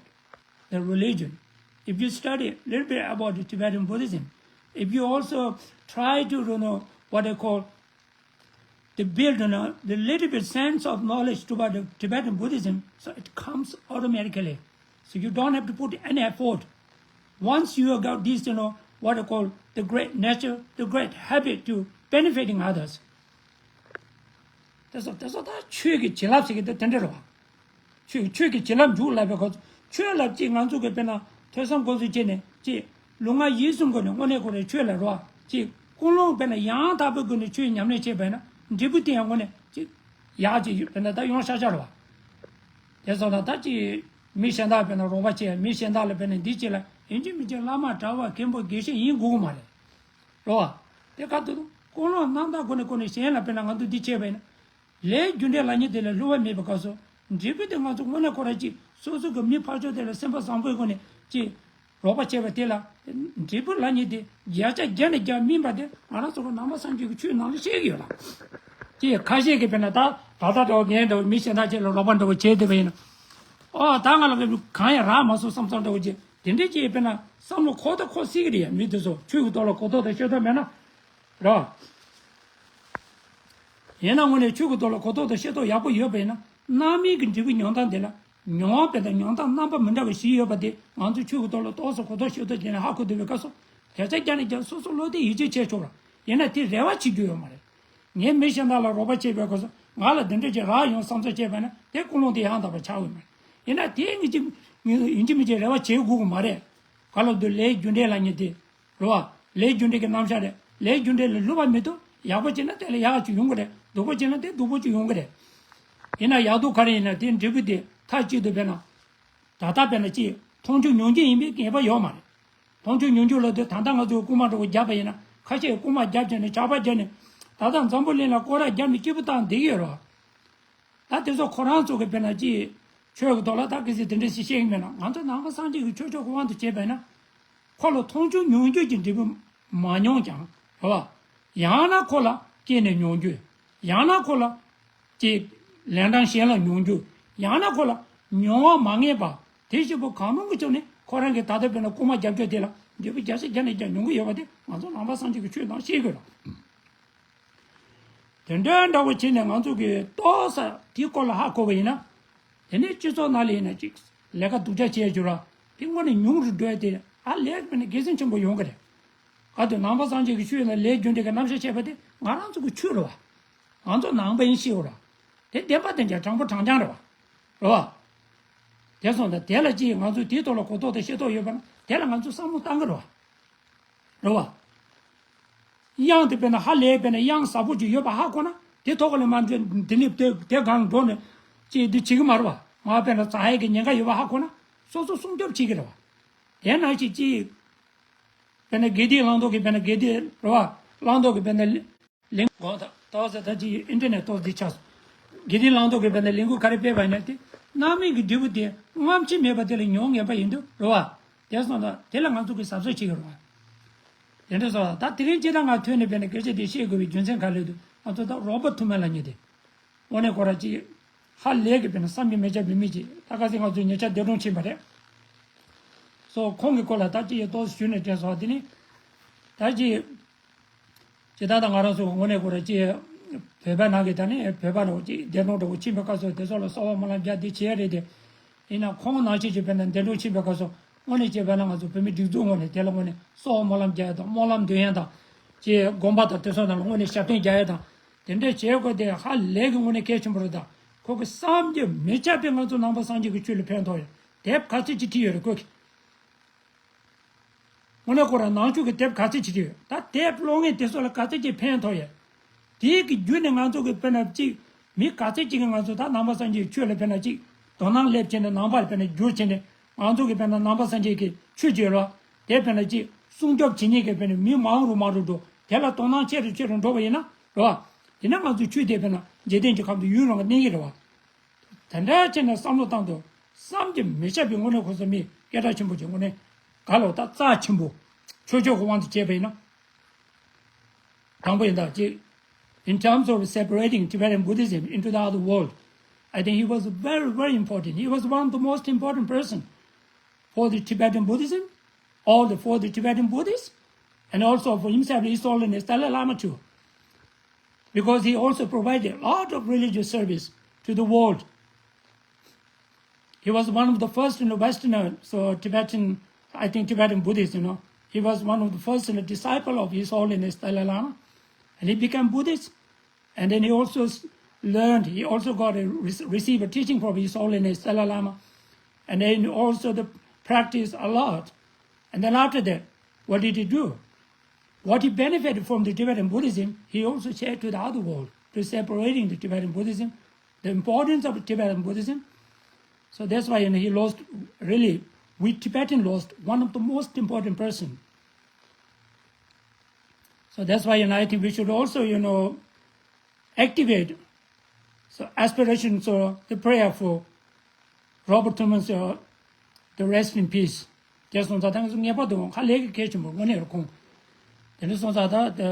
the religion, if you study a little bit about the Tibetan Buddhism, if you also try to, you know, what I call, to build, you know, the little bit sense of knowledge about the Tibetan Buddhism, so it comes automatically. So you don't have to put any effort. Once you have got this, you know, what I call the great nature, the great habit to benefiting others, དེ་ཚོ་དེ་ཚོ་ད་ཆོས་ཀྱི་བྱིན་རླབས་ཟེར་གྱི་དེ་དེ་འདྲ་རེད་བ། ཆོས་ཆོས་ཀྱི་བྱིན་རླབས་འཇུག་ལབ་པའི་སྐབས་སུ་ཆོས་ལ་ཅིག་ང་ཚོ་གི་དཔེར་ན་ཐོས་བསམ་སྒོམ་གསུམ་བྱས་ནས་ཅིག་ལུས་ངག་ཡིད་གསུམ་སྒོ་ནས་དངོས་གནས་ཁོ་རའི་ཆོས་ལ་རོ། ཅིག་ཀུན་སློང་དཔེར་ན་ཡང་དག་པའི་སྒོ་ནས་ཆོས་ཉམས་ལེན་བྱས་པས་ན་འབྲས་བུ་དེ་ཡང་དངོས་གནས་ཅིག་ཡག་ཅིག་ཡོད་དཔེར་ན་ད་ཡོང་ཤག་ཤག་རེད་བ། དེ་སོང་ན་ད་ཅིག་མི་གཞན་དག་དཔེར་ན་རོགས་པ་བྱས། མི་གཞན་དག་ལ་དཔེར་ན་འདི་བྱས་ལ་ཡིན་གཅིག་མིན་གཅིག་བླ་མ་གྲྭ་པ་མཁན་པོ་དགེ་བཤེས་ཡིན་དགོས་ཀྱི་མ་རེད། རེད་བ། དེ་ག་དུས་ཀུན་སློང་རྣམ་དག་སྒོ་ནས་སྒོ་ནས་གཞན་ལ་དཔེར་ན་ང་ཚོ་འདི་བྱས་པས་ན། ལས་རྒྱུ་འབྲས་ལབ་མཁན་དེ་ལ་བསླུ་བ་མེད་པའི་སྐབས་སུ། འབྲས་བུ་དེ་ང་ཚོ་དངོས་གནས་ཁོ་རང་ཅིག་སོ་སོ་གི་མི་ཕར་ཕྱོགས་དེ་ལ་སེམས་པ་བཟང་པོའི་སྒོ་ནས་ཅིག་རོགས་པ་བྱས་པ་དེ་ལ། འབྲས་བུ་ལབ་མཁན་དེ་བརྒྱ་ཆ་བརྒྱ་ནས་བརྒྱ་སྨིན་པ་དེ་ང་རང་ཚོ་གི་ནང་པ་སངས་རྒྱས་ཀྱི་ཆོས་ནང་ལ་བཤད་ཀྱི་ཡོད་ལ། ཅིག་ཁ་ཤས་ཀྱིས་དཔེར་ན་ད་ད་ལྟ་འདྲ་བོ་ངས་འདྲ་བོ་མི་གཞན་དག་ཅིག་ལ་རོགས་པ་འདྲ་བོ་བྱས་བསྡད་པ་ཡིན་ན། ཨོ་ད་ང་ལ་གང་ཡང་རག་མ་སོང་བསམ་བསམ་འདྲ་བོ་ཅིག་དེ་འདྲས་ཅིག་དཔེར་ན་བསམ་བློ་འཁོར་ད་འཁོར་སྲིད་ཀྱི་རེད་ཡ། མི་དེ་ཚོ་ཆོས་ཀྱི་ཐོག་ལ་གོ་རྟོགས་དང་ཤེས་རྟོགས་མེད་ན། རེད་བ། ཡིན་ན་དངོས་གནས་ཆོས་ཀྱི་ཐོག་ལ་གོ་རྟོགས་དང་ཤེས་རྟོགས་ཡག་པོ་ཡོད་པ་ཡིན་ན། སྣང་མེད་ཀྱི་འབྲས་བུ་མྱོང་སྟངས་དེ་ལ་མྱོང་བ་དང་མྱོང་སྟངས་རྣམ་པ་མི་འདྲ་བ་བཞི་ཡོད་པ་དེ་ང་ཚོས་ཆོས་ཀྱི་ཐོག་ལ་ཏོག་ཙམ་གོ་རྟོགས་ཤེས་རྟོགས་བྱས་ནས་ཧ་གོ་ཐུབ་པའི་སྐབས་སུ་བརྒྱ་ཆ་བརྒྱ་ནས་བརྒྱ་སོ་སོ་བློ་གཏད་ཡིད་ཆེས་བྱས་ཆོག་ར། ཡིན་ན་དེ་རེ་བ་བྱེད་རྒྱུ་ཡོད་མ་རེད། ངས་མི་གཞན་དག་ལ་རོགས་པ་བྱེད་པའི་སྐབས་སུ་ང་ལ་འདི་འདྲ་ཅིག་རག་ཡོང་བསམ་ཚུལ་བྱས་པ་ན་དེ་ཀུན་སློང་དེ་ཡང་དག་པ་ཆགས་འོས་མ་རེད། ཡིན་ན་དེ་ཡིན་གཅིག་ཡིན་གཅིག་མིན་གཅིག་རེ་བ་བྱེད་དགོས་ཀྱི་མ་རེད། ག་ལ་འདུག་ལས་རྒྱུ་འབྲས་ལབ་མཁན་དེ། རེད་བ། ལས་རྒྱུ་འབྲས་ཀྱི་རྣམ་གཞག་རེད། ལས་རྒྱུ་འབྲས་ལ་བསླུ་བ་མི་འདུག་ཡག་པོ་བྱས་ན་དེ་ལ་ཡག་ཅིག་ཡོང་གི་རེད། སྡུག་པོ་བྱས་ན་དེ་སྡུག་པོ་ཅིག་ཡོང་གི་རེད། ཡིན་ན་ཡག་སྡུག་ག་རེ་ཡིན་ན་དེ་འབྲས་བུ་དེ་མཐའ་གཅིག་ཏུ་དཔེར་ན། ད་ལྟ་དཔེར་ན་ཅིག་མཐོང་ཆོས་མྱོང་འགྱུར་ཡིན་པའི་ངེས་པ་ཡོད་མ་རེད། མཐོང་ཆོས་མྱོང་འགྱུར་ལབ་དུས་ད་ལྟ་ང་ཚོས་རྐུན་མ་འདྲ་བོ་བརྒྱབ་པ་ཡིན་ན་ཁ་ཤས་རྐུན་མ་བརྒྱབ་བྱས་ནས་ཇག་པ་བརྒྱབ་ནས་ད་ལྟ་འཛམ་བུ་གླིང་ལ་སྐོར་ར་བརྒྱབ་ནས་སྐྱིད་པོ་བཏང་བསྡད་ཀྱི་ཡོད་རེད་བ། ད་དེ་ཚོ་ཁོ་རང་ཚོ་གི་དཔེར་ན་ཅིག་ཆོས་ཀྱི་ཐོག་ལ་ད་གལ་སྲིད་དེ་འདྲ་ཞིག་བཤད་ཀྱི་མེད་ན། ང་ཚོ་ནང་པ་སངས་རྒྱས་ཀྱི་ཆོས་ཕྱོགས་ཀྱི་དབང་དུ་བྱས་པས་ན། ཁོ་ལ་མཐོང་ཆོས་མྱོང་འགྱུར་གྱི་འབྲས་བུ་མ་མྱོང་ཀྱང་རེད་བ། ཡང་ན་ཁོ་ལ་སྐྱེས་ནས་མྱོང་འགྱུར། ཡང་ན་ཁོ་ལ་ཅིག་ལན་གྲངས་གཞན་ལ་མྱོང་འགྱུར། ཡང་ན་ཁོ་ལ་མྱོང་བ་མ་ངེས་པ་དེ་བཞིན་པོ་གང་རུང་གི་ཕྱོགས་ནས་ཁོ་རང་གིས་ད་ལྟ་དཔེར་ན་རྐུན་མ་བརྒྱབ་ཕྱོགས་དེ་ལ་འབྲས་བུ་བརྒྱ་ཆ་བརྒྱ་ནས་བརྒྱ་མྱོང་གི་ཡོད་པ་དེ་ང་ཚོ་ནང་པ་སངས་རྒྱས་ཀྱི་ཆོས་ནང་ཤེས་དགོས་ལ། དེ་འདྲ་འདྲ་བོ་བྱས་ནས་ང་ཚོ་གིས་ཏོག་ཙམ་དེའི་སྐོར་ལ་ཧ་གོ་བ་ཡིན་ན། དེ་ནས་སྤྱི་ཚོགས་ནང་ལ་ཡིན་ན་ཅིག་ལས་ཀ་སྡུག་ཅག་བྱས་རྒྱུ་ར་དེ་དངོས་གནས་ཉུང་རུ་འགྲོ་ཡ་དེ་ཨ་ལས་མིན་ན་དགེ་མཚན་ཆེན་པོ་ཡོང་གི་རེད། ག་དུས་ནང་པ་སངས་རྒྱས་ཀྱི་ཆོས་ཡིན་ན་ལས་རྒྱུ་འབྲས་ཀྱི་རྣམ་གཞག་བཤད་པ་དེ་ང་རང་ཚོ་གི་ཆོས་རེད་བ། ང་ཚོ་ནང་པ་ཡིན་ཤེས་ར། དེ་བདེན་པ་བདེན་ཀྱང་དྲང་པོ་དྲང་རྐྱང་རེད་བ། རེད་བ། དེ་སོང་ཙང་དེ་ལ་ཅིག་ང་ཚོས་དེའི་ཐོག་ལ་གོ་རྟོགས་དང་ཤེས་རྟོགས་ཡོད་པ་ན་དེ་ལ་ང་ཚོས་བསམ་བློ་བཏང་གི་རེད་བ། རེད་བ། དབྱངས་དེ་དཔེར་ན་ཧ་ལས་དཔེར་ན་དབྱངས་ཟབ་པོ་ཅིག་ཡོད་པ་ཧ་གོ་ན་དེ་ཐོག་ལ་མར་འགྲོ་དེ་ནི་དེ་དེ་སྒང་འགྲོ་ནས་ཅིག་འདི་བྱེད་ཀྱི་མ་རེད་བ། ང་དཔེར་ན་ཛ་ཧེ་གི་ཉེན་ཁ་ཡོད་པ་ཧ་གོ་ན་སོ་སོ་སྲུང་སྐྱོབ་བྱེད་ཀྱི་རེད་བ། དེ་ནང་བཞིན་ཅིག་དཔེར་ན་དགེ་ལྡན་བླང་དོར་གྱི་དཔེར་ན་དགེ་ལྡན་རེད་བ། བླང་དོར་གྱི་དཔེར་ན་ལས་ལས་འགོ་ད་ཏོག་ཙམ་ད་ཅིག་ཨིན་ཊར་ནེཊ་ཏོག་ཙམ་འདི་ཆགས་སོང་། དགེ་ལྡན་བླང་དོར་གྱི་དཔེར་ན་ལས་འགུལ་ག་རེ་སྤེལ་བ་ཡིན་ན་དེ་སྣང་མེད་ཀྱི་འབྲས་བུ་དེ་སྔ་ཕྱི་མེད་པ་དེ་ལ་མྱོང་ངེས་པ་ཡིན་དུས་རེད་བ། དེ་སོང་ཙང་དེ་ལ་ང་ཚོ་གིས་གཟབ་གཟབ་བྱེད་ཀྱི་རེད་བ། དེ་འདྲ་སོང་ཙང་ད་དེ་རིང་སྤྱིར་བཏང་ང་ཐོན་ནས་དཔེར་ན་སྐད་ཆ་དེ་བཤད་དགོས་པའི་རྒྱུ་མཚན་ག་རེ་འདུག་ང་ཚོ་ད་རོགས་པ་ཐུབ་མིན་ལབ་མཁན་དེ། དངོས་གནས་ཁོ་རང་ཅིག་ ཧ་ལས་ཀྱི་དཔེར་ན་བསམ་གྱིས་མི་ཁྱབ་པའི་མི་ཅིག་ད་ག་ཚོད་ང་ཚོས་ཉེ་ཆར་འདས་གྲོངས་ཕྱིན་པ་རེད། སོ་ཁོང་གི་སྐོར་ལ་ད་ཅི་ཡི་ཏོག་ཙམ་ཞུས་ནས་དྲན་སོང་། དེ་ནི་ད་ཅི་ཇི་ལྟར་ད་ང་རང་ཚོ་དངོས་གནས་ཁོ་ར་ཅི་བོད་པ་ནང་གི་ད་ནི་བོད་པ་རུ་ཅི་འདས་གྲོངས་འགྲོ་ཕྱིན་པའི་སྐབས་སུ་དེ་ཚོ་ལ་གསོལ་བ་སྨོན་ལམ་རྒྱག་འདི་བྱས་རེད་དེ། ཡིན་ན་ཁོང་ནང་བཞིན་གྱི་དཔེར་ན་འདས་གྲོངས་ཕྱིན་པའི་སྐབས་སུ་དངོས་གནས་བྱས་པ་ན་ང་ཚོ་བོད་མི་སྒྲིག་འཛུགས་ངོས་ནས་དེ་ལ་དངོས་གནས་གསོལ་བ་སྨོན་ལམ་རྒྱག་ཡ་དང་སྨོན་ལམ་འདོན་ཡ་དང་། ཅེས་དགོན་པ་དང་དེ་ཚོ་ནང་ལ་དངོས་གནས་ཞབས་བརྟན་རྒྱག་ཡ་དང་། དེ་འདྲས་བྱེད་དགོས་དེ་ཧ་ལས་ཀྱི་དངོས་གནས་གལ་ཆེན་པོ་རེད། ད་ཁོ་གི་བསམ་གྱིས་མི་ཁྱབ་པའི་ང་ཚོ་ནང་པ་སངས་རྒྱས་ཀྱི་ཆོས་ལ་ཕན་ཐོགས་ཡོད། དེབ་ག་ཚོད་ཅིག་བྲིས་ཡོད་རེད་ཁོ་གིས། དངོས་གནས་ཁོ་རང་ནང་ཆོས་ཀྱི་དེབ་ག་ཚོད་ཅིག་བྲིས་ཡོད། ད་དེབ་ཀློག་མཁན་དེ་ཚོ་ལ་ག་ཚོད་ཅིག་ཕན་ཐོགས་ཡོད། དེའི་གི་བརྒྱུད་ནས་ང་ཚོ་གི་དཔེར་ན་གཅིག་མི་ག་ཚོད་ཅིག་གིས་ང་ཚོ་ད་ནང་པ་སངས་རྒྱས་ཀྱི་ཆོས་ལ་དཔེར་ན་གཅིག་དོ་སྣང་སླེབས་བྱས་ནས་ནང་པར་དཔེར་ན་བསྒྱུར་བྱས་ནས་ང་ཚོ་གི་དཔེར་ན་ནང་པ་སངས་རྒྱས་ཀྱི་ཆོས་ཅིག་ཡོད་རེད་བ། དེ་དཔེར་ན་གཅིག་སྲུང་སྐྱོབ་བྱེད་མཁན་གྱི་དཔེར་ན་མི་མང་རུ་མང་རུ་འགྲོ། དེ་ལ་དོ་སྣང་ཆེ་རུ་ཆེ་རུ་འགྲོ་བ་ཡིན་ན་རེད་བ། དེ་ནས་ང་ཚོའི་ཆོས་དེ་དཔེར་ན་འཇིག་རྟེན་གྱི་ཁམས་སུ་ཡུན་རིང་བ་གནས་ཀྱི་རེད་བ། དེ་འདྲ་བྱས་ནས་བསམ་བློ་བཏང་དུས་བསམ་གྱིས་མི་ཁྱབ་པའི་དངོས་གནས་ཁོ་ཚོ་མི་སྐད་གྲགས་ཆེན་པོ་ཅིག་དངོས་གནས་ག་ལོ་ད་རྩ་ཆེན་པོ་ཆོས་ཕྱོགས་ཀྱི་དབང་དུ་བྱས་པ་ཡིན་ན། དང་པོ་ཡིན་ད་ཅིག In terms of separating Tibetan Buddhism into the other world, I think he was very, very important. He was one of the most important person for the Tibetan Buddhism, all the, for the Tibetan Buddhists, and also for himself, His Holiness Dalai Lama too. Because he also provided a lot of religious service to the world. He was one of the first in the Western, uh, so Tibetan, I think Tibetan Buddhist, you know. He was one of the first in the disciple of His Holiness Dalai Lama. And he became Buddhist. And then he also s- learned, he also got a, rec- received a teaching from His Holiness Dalai Lama. And then also the practice a lot. And then after that, what did he do? What he benefited from the Tibetan Buddhism, he also shared to the other world, to separating the Tibetan Buddhism, the importance of Tibetan Buddhism. So that's why, you know, he lost, really, we Tibetan lost one of the most important person. So that's why, you know, I think we should also, you know, activate so aspirations or the prayer for Robert Thurman's, uh, the rest in peace. དེ་སོང་ཙང་ད་ང་ཚོ་ངེས་པར་དུ་ཧ་ལས་ཀྱི་གལ་ཆེན་པོ་དངོས་གནས་རུ་ཁོང་། དེ་འདྲ་སོང་ཙང་ད་ད་དེ་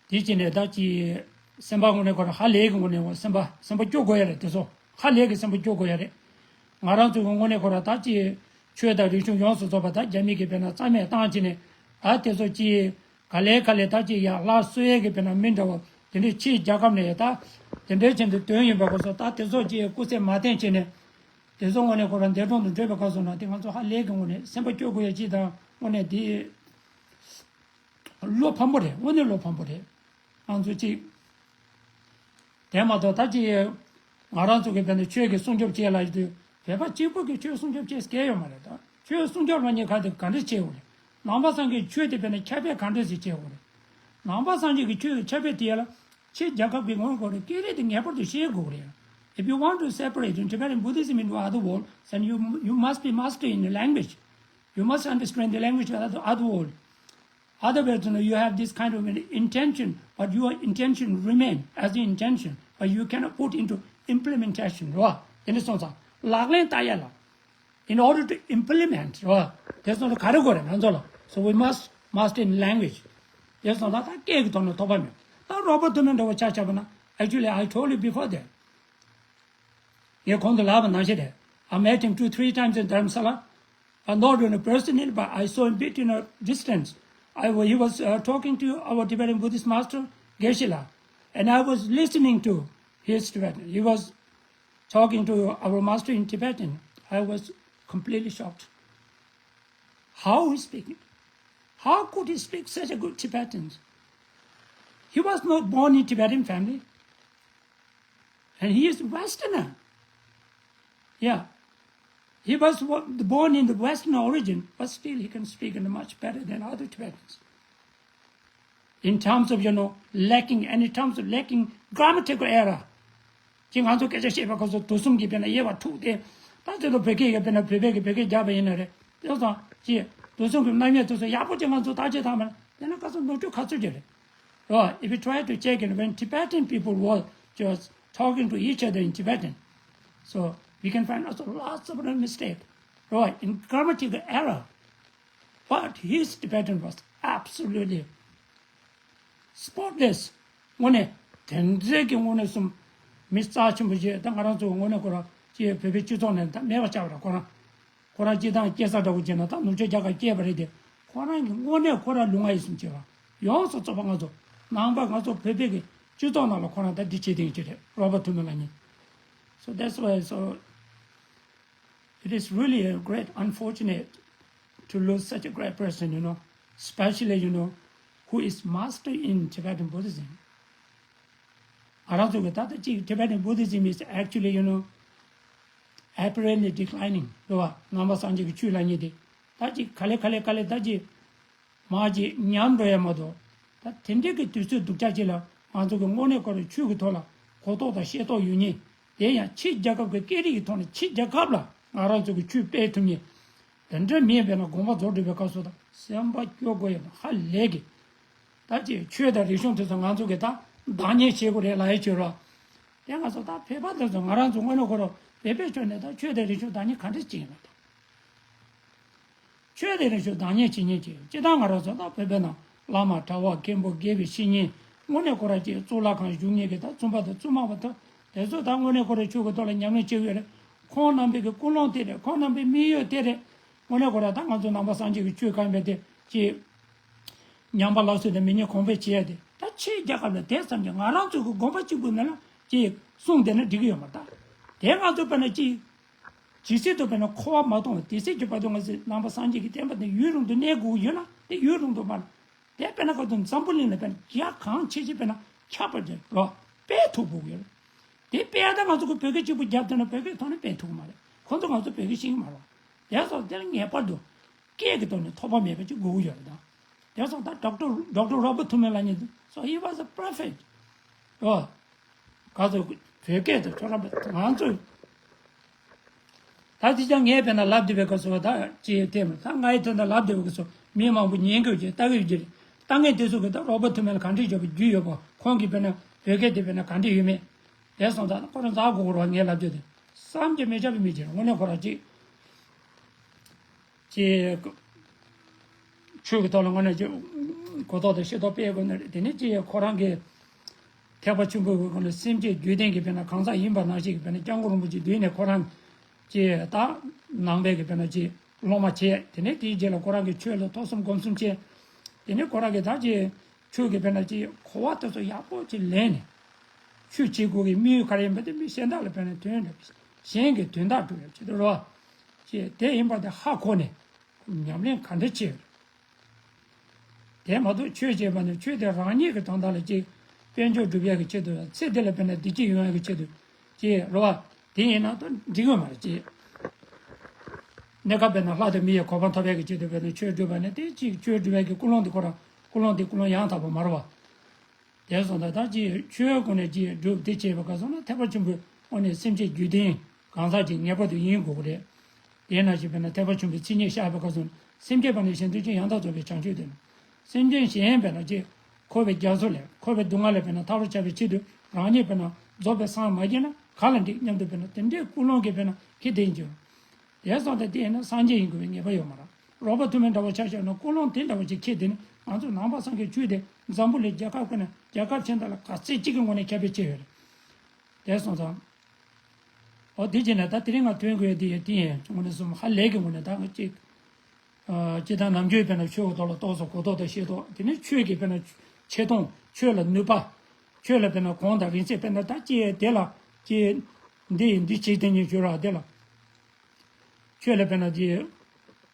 བྱས་ནས་ད་ཅི་སེམས་པ་དངོས་གནས་ཁོ་རང་ཧ་ལས་ཀྱི་དངོས་གནས་སེམས་པ་སེམས་པ་སྐྱོ་དགོས་ཡ་རེད། དེ་ཚོ་ཧ་ལས་ཀྱི་སེམས་པ་སྐྱོ་དགོས་ཡ་རེད། ང་རང་ཚོ་གི་དངོས་གནས་ཁོ་རང་ད་ཅི་ཆོས་དང་རིག་གཞུང་ཡོངས་སུ་རྫོགས་པ་ད་རྒྱ་མི་གི་དཔེར་ན་རྩ་མེད་བཏང་བྱས་ནས་ད་དེ་ཚོ་ཅི་ག་ལེ་ག་ལེ་ད་ཅི་ཡ་ལ་སོ་ཡས་ཀྱི་དཔེར་ན་མི་འདྲ་བ་དེ་འདྲའི་ཕྱིའི་རྒྱལ་ཁབ་ནས་ད་དེ་འདྲའི་ཆེད་དུ་དོན་ཡིན་པ་གོ་སོང་། ད་དེ་ཚོ་ཅི་སྐུ་ཚེ་མ་བརྟན་བྱས་ནས་དེ་ཚོ་དངོས་གནས་ཁོ་རང་འདས་གྲོངས་དུ་འགྲོ་བའི་སྐབས་སུ་ན་དེ་ང་ཚོ་ཧ་ལས་ཀྱི་དངོས་གནས་སེམས་པ་སྐྱོ་དགོས་ཡ་ཅི་དང་དངོས་གནས་དེ། བློ་ཕམ་པོ་རེད། དངོས་གནས་བློ་ཕམ་པོ་རེད། ང་ཚོ་གཅིག་དེ་མ་གཏོགས་ད་ཅི་ང་རང་ཚོ་གི་དཔེར་ན་ཆོས་ཀྱི་སྲུང་སྐྱོབ་བྱེད་ལ་ཡོད་དུས་བོད་པ་གཅིག་པུ་གི་ཆོས་སྲུང་སྐྱོབ་བྱེད་སྐལ་ཡོད་མ་རེད། ད་ཆོས་སྲུང་སྐྱོབ་ལ་ཉེ་ཁ་དེ་ག་འདྲས་བྱེད་དགོས་རེད། ནང་པ་སངས་རྒྱས་ཆོས་དེ་དཔེར་ན་ཁྱབ་སྤེལ་ག་འདྲས་ཞིག་བྱེད་དགོས་རེད། ནང་པ་སངས་རྒྱས་ཀྱི་ཆོས་ཀྱི་ཁྱབ་སྤེལ་དེ་ལ་ཕྱི་རྒྱལ་ཁབ་ཀྱི་ངོས་སྐོར་རེ་སྐད་རིགས་དེ་ངེས་པར་དུ་ཤེས་དགོས་རེད། If you want to separate in Tibetan Buddhism into other world, then you you must be master in the language. You must understand the language of the other world. Otherwise, you know, you have this kind of an intention, but your intention remain as the intention, but you cannot put into implementation. རོ། དེ་ནི་སོང་ཙང་ལག་ལེན་བསྟར་ཡ་ལ། In order to implement, རོ། དེ་སོང་ཙང་ག་རེ་དགོས་རེད་ང་ཚོ་ལ། So we must master in language. དེ་སོང་ཙང་ད་སྐད་ཀྱི་ཐོག་ནས་ཐོགས་པ་མེད། ད་རོ་བར་ཐུ་མི་འདྲ་བོ་ཆ་བཞག་པ་ན། Actually, I told you before that. ངས་གོང་དུ་ལབ་པ་ནང་བཞིན་རེད། I met him two, three times in Dharamsala. Uh, not in a person, but I saw him bit in a distance. I, wa- he was uh, talking to our Tibetan Buddhist master, Geshe-la, and I was listening to his Tibetan. He was talking to our master in Tibetan. I was completely shocked. How he speaking? How could he speak such a good Tibetan? He was not born in Tibetan family. And he is Westerner. Yeah. He was wa- born in the Western origin, but still he can speak in much better than other Tibetans. In terms of, you know, lacking, and in terms of lacking grammatical error. ཅི་ང་ཚོ་སྐད་ཆ་བཤད་པའི་སྐབས་སུ་དུས་གསུམ་གྱི་དཔེར་ན་དབྱེ་བ་དྲུག་སྟེ། ད་དེ་ཚོ་བོད་སྐད་ཀྱི་དཔེར་ན་བོད་པའི་གི་བོད་སྐད་རྒྱག་པ་ཡིན་ན་རེད། དེ་ཚོ་ཅི་དུས་གསུམ་གྱི་རྣམ་དབྱེ་དེ་ཚོ་ཡག་པོ་ཅིག་ང་ཚོ་བརྟག་དཔྱད་བཏང་བ་ན་དེ་ན་ཁ་སང་ནོར་འཁྲུལ་ག་ཚོད་ཅིག་རེད། Right, if you try to check it, when Tibetan people were just talking to each other in Tibetan, so we can find also lots of mistake, right, in grammatical error. But his Tibetan was absolutely spotless. དངོས་གནས་དེ་འདྲའི་གི་དངོས་གནས་སུ་ མི་རྩ་ཆེན་པོ་ཞིག་ད་ང་རང་ཚོ་དངོས་གནས་ཁོ་རང་ཅིག་བོད་པའི་སྤྱི་ཚོགས་ནས་ད་མེད་པ་ཆགས་པ་རེད། ཁོ་རང་ཁོ་རང་སྤྱི་བཏང་སྐྱེས་ས་འདྲ་བོ་བྱས་ན་ད་ནུབ་ཕྱོགས་རྒྱལ་ཁབ་སྐྱེས་པ་རེད་དེ། ཁོ་རང་གི་དངོས་གནས་ཁོ་རང་ལུས་ངག་ཡིད་གསུམ་བྱས་པ་ཡོངས་སུ་རྫོགས་པ་ང་ཚོ་ནང་པ་ང་ཚོ་བོད་པའི་གི་སྤྱི་ཚོགས་ནང་ལ་ཁོ་རང་ད་འདི་བྱེད་དེ་ཡིན་གྱི་རེད། Robert Thurman ལགས་ཉིད། So that's why, so it is really a great unfortunate to lose such a great person, you know, especially, you know, who is master in Tibetan Buddhism. ང་རང་ཚོ་གི་ད་ལྟ་ཅིག Tibetan Buddhism is actually, you know, apparently declining རེད་བ། ནང་པ་སངས་རྒྱས་ཀྱི་ཆོས་ལབ་མཁན་དེ་ད་ཅིག་ག་ལེ་ག་ལེ་ག་ལེ་ད་ཅིག་མར་ཅིག་ཉམས་འགྲོ་ཡ་མ་གཏོགས། ད་དེ་འདྲའི་གི་དུས་ཚོད་སྡུག་ཅག་ཅིག་ལ་ང་ཚོ་གི་དངོས་གནས་ཁོ་རང་ཆོས་ཀྱི་ཐོག་ལ་གོ་རྟོགས་དང་ཤེས་རྟོགས་ཡོད་མཁན། དེ་ཡང་ཕྱི་རྒྱལ་ཁབ་ཀྱི་སྐད་རིགས་ཀྱི་ཐོག་ནས་ཕྱི་རྒྱལ་ཁབ་ལ་ང་རང་ཚོ་གི་ཆོས་སྤེལ་ཐུབ་མཁན། དེ་འདྲ་མིན་པས་ན་དགོངས་པ་རྫོགས་འགྲོ་བའི་སྐབས་སུ་དང་སེམས་པ་སྐྱོ་དགོས་ཡོད་པ་ཧ་ལས་གི། ད་ཅིག་ཆོས་དང་རིག་གཞུང་དེ་ཚོ་ང་ཚོ་གི་ད་བདག་གཉེར་བྱེད་དགོས་རེད་ལབ་ཡ་བྱོས་རོགས། དེ་ང་ཚོ་ད་བོད་པ་དེ་ཚོ་ང་རང་ཚོ་དངོས་གནས་ཁོ་རང་བོད་པའི་ཕྱོགས་ནས་ད་ཆོས་དང་རིག་གཞུང་བདག་གཉེར་ག་འདྲ་བྱེད་ཡིན་པ་དང་། ཆོས་དང་རིག་གཞུང་བདག་གཉེར་བྱེད་མཁན་ཅིག་སྤྱི་བཏང་ང་རང་ཚོ་ད་བོད་པའི་ནང་བླ་མ་གྲྭ་བ་མཁན་པོ་དགེ་བའི་བཤེས་གཉེན་དངོས་གནས་ཁོ་རང་ཅིག་གཙུག་ལག་ཁང་བཞུགས་མཁན་གྱི་ད་བཙུན་པ་དང་བཙུན་མ་བ་དང་དེ་ཚོ་ད་དངོས་གནས་ཁོ་རང་ཆོས་ཀྱི་ཐོག་ལ་ཉམས་ལེན་བྱེད་ཀྱི་ཡོད་རེད། ཁོང་རྣམ་པའི་གི་ཀུན་སློང་དེ་རེད། ཁོང་རྣམ་པའི་དམིགས་ཡུལ་དེ་རེད། དངོས་གནས་ཁོ་རང་ད་ང་ཚོ་ནང་པ་སངས་རྒྱས་ཀྱི་ཆོས་ཁ་ཡིན་པའི་དེ་ཅིག་ཉམས་པ་སླར་གསོ་དང་མི་ཉམས་གོང་འཕེལ་བྱེད་ཡ་དེ་ད་ཕྱིའི་རྒྱལ་ཁབ་ལ་དེ་ཙམ་གྱིས་ང་རང་ཚོ་གི་དགོན་པ་གཅིག་པུ་ནང་ལ་ཅིག་གསུང་བསྡད་ན་འགྲིག་གི་ཡོད་མ་རེད། ད་དེ་ང་ཚོ་དཔེར་ན་ཅིག་ཇི་སྲིད་དུ་དཔེར་ན་འཁོར་བ་མ་སྟོངས་པ་དེ་སྲིད་ཀྱི་བར་དུ་ང་ཚོའི་ནང་པ་སངས་རྒྱས་ཀྱི་བསྟན་པ་དེ་ཡུན་རིང་དུ་གནས་དགོས་ཀྱི་ཡོད་ན་དེ་ཡུན་རིང་དུ་མ་ལ་དེ་དཔེར་ན་ཁ་ཐུག་འཛམ་བུ་གླིང་ལ་དཔེར་ན་རྒྱ་གང་ཆེ་ཆེ་དཔེར་ན་ཁྱབ་པར་བྱེད་རོགས་སྤེལ་ཐུབ་དགོས་ཀྱི་ཡོད་རེད། དེ་སྤེལ་ཡ་ད་ང་ཚོ་གི་བོད་སྐད་གཅིག་པུ་རྒྱབ་ཐུབ་ན་བོད་སྐད་ཐོག་ནས་སྤེལ་ཐུབ་ཀྱི་མ་རེད། ཁོ་ཚོ་ང་ཚོ་བོད་སྐད་ཤེས་ཀྱི་མ་རེད། དེ་སོགས་དེ་ལ་ངེས་པར་དུ་སྐད་ཀྱི་ཐོག་ནས་ཐོགས་པ་མེད་པ་ཅིག་དགོས་ཀྱི་ཡོད་རེད་ད། དེ་སོགས་ད་Doctor Doctor Robert Thurman ལབ་མཁན་དེ་so he was a prophet རོ། ག་ཚོད་བོད་སྐད་དུ་ཁྱོད་རང་ང་ཚོས་ད་དེ་ཅང་ངས་དཔེར་ན་ལབ་བསྡད་པའི་སྐབས་སུ་ད་ཅི་ཡོད་དེ་མ་ད་ང་ཡི་དོན་དུ་ལབ་བསྡད་པའི་སྐབས་སུ་མི་མང་པོ་ཉན་གྱི་ཡོད་ཀྱི་ལྟ་གི་ཡོད་ཀྱི་རེད། ལྟ་མཁན་དེ་ཚོ་གི་ད་Robert Thurman ལ་ག་འདྲས་བརྗོད་པ་རྒྱུས་ཡོད་པ་ཁོང་གིས་དཔེར་ན་བོད་སྐད་དེ་དཔེར་ན་ག་འདྲས་ཡོད་མེད། དེ་སོང་ཙང་ཁོ་རང་འཛག་དགོས་རོགས་ངས་ལབ་རྒྱུ་དེ་བསམ་གྱིས་མི་ཁྱབ་པའི་མི་ཅིག་རེད། དངོས་གནས་ཁོ་རང་ཅིག་ཅིག་ཆོས་ཀྱི་ཐོག་ལ་དངོས་གནས་ཅིག་གོ་རྟོགས་དང་ཤེས་རྟོགས་སྤེལ་དགོས་ནི་རེད། དེ་ནས་ཅིག་ཁོ་རང་གི་ཐེག་པ་ཆེན་པོའི་སྒོ་ནས་སེམས་བསྐྱེད་རྒྱུད་ལྡན་གྱི་དཔེར་ན་གང་ཟག་ཡིན་པ་ནང་བཞིན་གྱི་དཔེར་ན་སྐྱབས་མགོན་རིན་པོ་ཆེའི་མདུན་ནས་ཁོ་རང་ཅིག་ད་ནང་པའི་གི་དཔེར་ན་ཅིག་སློབ་མ་བྱས། དེ་ནས་དེའི་རྗེས་ལ་ཁོ་རང་གི་ཆོས་ལ་ཐོས་བསམ་སྒོམ་གསུམ་བྱས། དེ་ནས་ཁོ་རང་གི་ད་ཅིག་ཆོས་ཀྱི་དཔེར་ན་ཅིག་གོ་བ་དེ་ཚོ་ཡག་པོ་ཅིག་ལེན་ནས། ཆོས་བྱེད་དགོས་ཀྱི་དམིགས་ཡུལ་ག་རེ་ཡིན་པ་དེ་མི་གཞན་དག་ལ་དཔེར་ན་དོན་འདྲ་གཞན་གྱི་དོན་དག་སྒྲུབ་ཡག་ཆེད་དུ་རོ། ཅེས་དེ་ཡིན་པ་དེ་ཧ་གོ་ནས་ཉམས་ལེན་ག་འདྲ་བྱེད། དེ་མ་གཏོགས་ཆོས་བྱེད་པ་ནི་ཆོས་དེ་རང་ཉིད་ཀྱི་དོན་དག་ལ་ཅིག་དཔལ་འབྱོར་སྒྲུབ་ཡག་གི་ཆེད་དུ་ཚེ་འདི་ལ་དཔེར་ན་བདེ་སྐྱིད་ཡོང་ཡག་གི་ཆེད་དུ་ཅེས་རོ། དེ་ཡིན་ན་ད་འགྲིག་ཡོད་མ་རེད་ཅེས། གནས་སྐབས་དཔེར་ན་ལྷ་དང་མི་ཡི་གོ་འཕང་ཐོབ་ཡག་གི་ཆེད་དུ་དཔེར་ན་ཆོས་སྒྲུབ་པ་ནི་དེ་ཅིག་ཆོས་སྒྲུབ་ཡག་གི་ཀུན་སློང་དེ་ཁོ་རང་ཀུན་སློང་དེ་ཀུན་སློང་ཡང་དག་པ་མ་རེད་བ། དེ་སོང་ཙང་ད་ཅིག་ཆོས་སྒོ་ནས་ཅིག་སྒྲུབ་སྡེ་བྱས་པ་ག་སོང་ན་ཐེག་པ་ཆེན་པོའི་དངོས་གནས་སེམས་བསྐྱེད་རྒྱུད་ལྡན་གང་ཟག་ཅིག་ངེས་པར་དུ་ཡིན་དགོས་ཀྱི་རེད། དེས་ན་ཅིག་དཔེར་ན་ཐེག་པ་ཆེན་པོའི་མཚན་ཉིད་བཤད་པ་ག་སོང་ན་སེམས་བསྐྱེད་པ་ནས་གཞན་དོན་ཅན་ཡང་དག་རྫོགས་པའི་བྱང་ཆུབ་དེ་ནི། སེམས་ཅན་གཞན་དཔེར་ན་ཅིག་འཁོར་བའི་རྒྱ་མཚོ་ལས་འཁོར་བའི་སྡུག་བསྔལ་ལས་དཔེར་ན་ཐར་བར་བྱ་བའི་ཆེད་དུ་རང་ཉིད་དཔེར་ན་རྫོགས་པའི་སངས་མ་རྒྱས་ན་ག་ལ་འགྲིག་སྙམ་དུ་དཔེར་ན་དེ་འདྲའི་ཀུན་སློང་གིས་དཔེར་ན་ཁེ་དེ་ཡིན་གྱི་རེད། དེ་སོང་ཙང་དེ་ཡིན་ན་སངས་རྒྱས་ཡིན་དགོས་པའི་ངེས་པ་ཡོད་མ་རེད། རོ་བར་ཐུ་མེན་འདྲ་བོ་ཆ་བཞག་ན་ཀུན་སློང་དེ་འདྲ་བོ་ཅིག་ཁྱེར་དེ་ནི་ང་ཚོ་ནང་པ་སངས་རྒྱས་ཆོས་དེ་འཛམ་བུ་གླིང་རྒྱལ་ཁབ་ཀུན་ནས་རྒྱལ་ཁབ་ཆེན་དག་ལ་ག་ཚད་ཅིག་གི་ངོས་ནས་ཁྱབ་སྤེལ་བྱས་ཡོད་རེད། དེ་སོང་ཙང་། འོ་དེ་བྱས་ན་ད་དེ་རིང་ང་ཐོན་དགོས་དེ་ཡང་དེ་ཡིན་དངོས་གནས་སོང་ཧ་ལས་ཀྱི་ངོས་ནས་ད་ང་ཅིག་སྤྱི་བཏང་ནམ་རྒྱུན་དཔེར་ན་ཆོས་ཀྱི་ཐོག་ལ་རྟོགས་སོ་གོ་རྟོགས་དང་ཤེས་རྟོགས་དེ་ནི་ཆོས་ཀྱི་དཔེར་ན་ཆེ་མཐོང་ཆོས་ལ་ནུས་པ། ཆོས་ལ་དཔེར་ན་གོང་དང་རིང་ཚད་དཔེར་ན་ད་ཅི་དེ་ལ་ཅི་འདི་ཡིན་འདི་བྱེད་དེ་ཉིད་བརྗོད་ར་དེ་ལ། ཆོས་ལ་དཔེར་ན་དེ་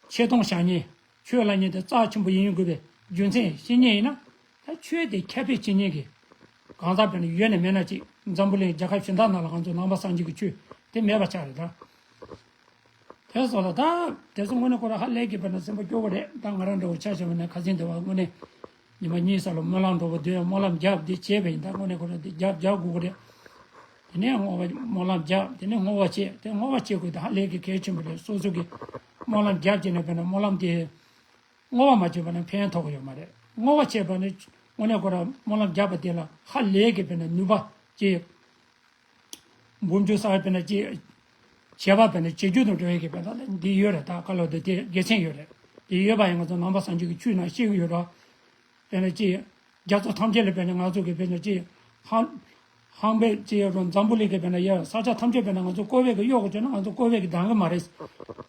ཆེ་མཐོང་བཞག་མཁན་ཆོས་ལབ་མཁན་དེ་རྩ་ཆེན་པོ་ཡིན་དགོས་པའི་རྒྱུ་མཚན་ཤེས་མཁན་ཡིན་ན་ད་ཆོས་དེ་ཁྱབ་སྤེལ་བྱེད་མཁན་གྱི་གང་ཟག་དཔེར་ན་ཡོད་ན་མེད་ན་ཅིག་འཛམ་བུ་གླིང་རྒྱལ་ཁབ་གཞན་དག་ནང་ལ་ང་ཚོ་ནང་པ་སངས་རྒྱས་ཀྱི་ཆོས་དེ་མེད་པ་ཆགས་རེད་ད། དེ་སོགས་ལ་ད་དེ་ཚོ་དངོས་གནས་ཁོ་རང་ཧ་ལས་ཀྱི་དཔེར་ན་སེམས་པ་སྐྱོ་བོ་རེད། ད་ང་རང་འདྲ་བོ་ཆ་བཞག་པ་ན་ཁ་སང་དེ་བ་དངོས་གནས་ཉི་མ་གཉིས་ས་ལ་སྨོན་ལམ་འགྲོ་བ་དུས་སྨོན་ལམ་རྒྱབ་དེ་བྱས་པ་ཡིན། ད་དངོས་གནས་ཁོ་རང་དེ་རྒྱབ་རྒྱག་དགོས་ཀྱི་རེད། དེ་ནས་བསྔོ་བ་སྨོན་ལམ་རྒྱབ་དེ་ནས་བསྔོ་བ་བྱས་དེ་བསྔོ་བ་བྱེད་དགོས་དེ་ཧ་ལས་ཀྱི་གལ་ཆེན་པོ་རེད། སོ་སོ་གི་སྨོན་ལམ་རྒྱབ་བྱས་ནས་དཔེར་ན་སྨོན་ལམ་དེ་བསྔོ་བ་མ་བྱས་པ་ན་ཕན་ཐོགས་ཀྱི་ཡོད་མ་རེད། བསྔོ་བ་བྱས་པ་ནི་དངོས་གནས་ཁོ་རང་སྨོན་ལམ་རྒྱབ་པ་དེ་ལ་ཧ་ལས་ཀྱི་དཔེར་ན་ནུས་པ་ཅིག་འབུམ་འགྱུར་གསར་དཔེར་ན་ཅིག་བྱས་པ་དཔེར་ན་བྱེད་རྒྱུ་དང་འབྲེལ་བའི་གི་དཔེར་ན་འདི་ཡོད་རེད། ད་བཀའ་སློབ་དེ་དེ་དགེ་མཚན་ཡོད་རེད། དེ་ཡོད་པ་ཡང་ང་ཚོ་ནང་པ་སངས་རྒྱས་ཀྱི་ཆོས་ནང་བཤད་ཀྱི་ཡོད་རེད། དཔེར་ན་ཅིག་རྒྱ་མཚོ་ཐམས་ཅད་ལ་དཔེར་ན་ང་ཚོ་གི་དཔེར་ན་ཅིག་ཧ་ ཧང་པེ་ཅི་ཡོད་རུང་འཛམ་བུ་གླིང་གི་དཔེར་ན་ཡ་ས་ཆ་ཐམས་ཅད་དཔེར་ན་ང་ཚོ་ཀོ་བེད་ཀྱི་གཡོག་གི་བྱོས་ན་ང་ཚོ་ཀོ་བེད་ཀྱི་འདང་གི་མ་རེད།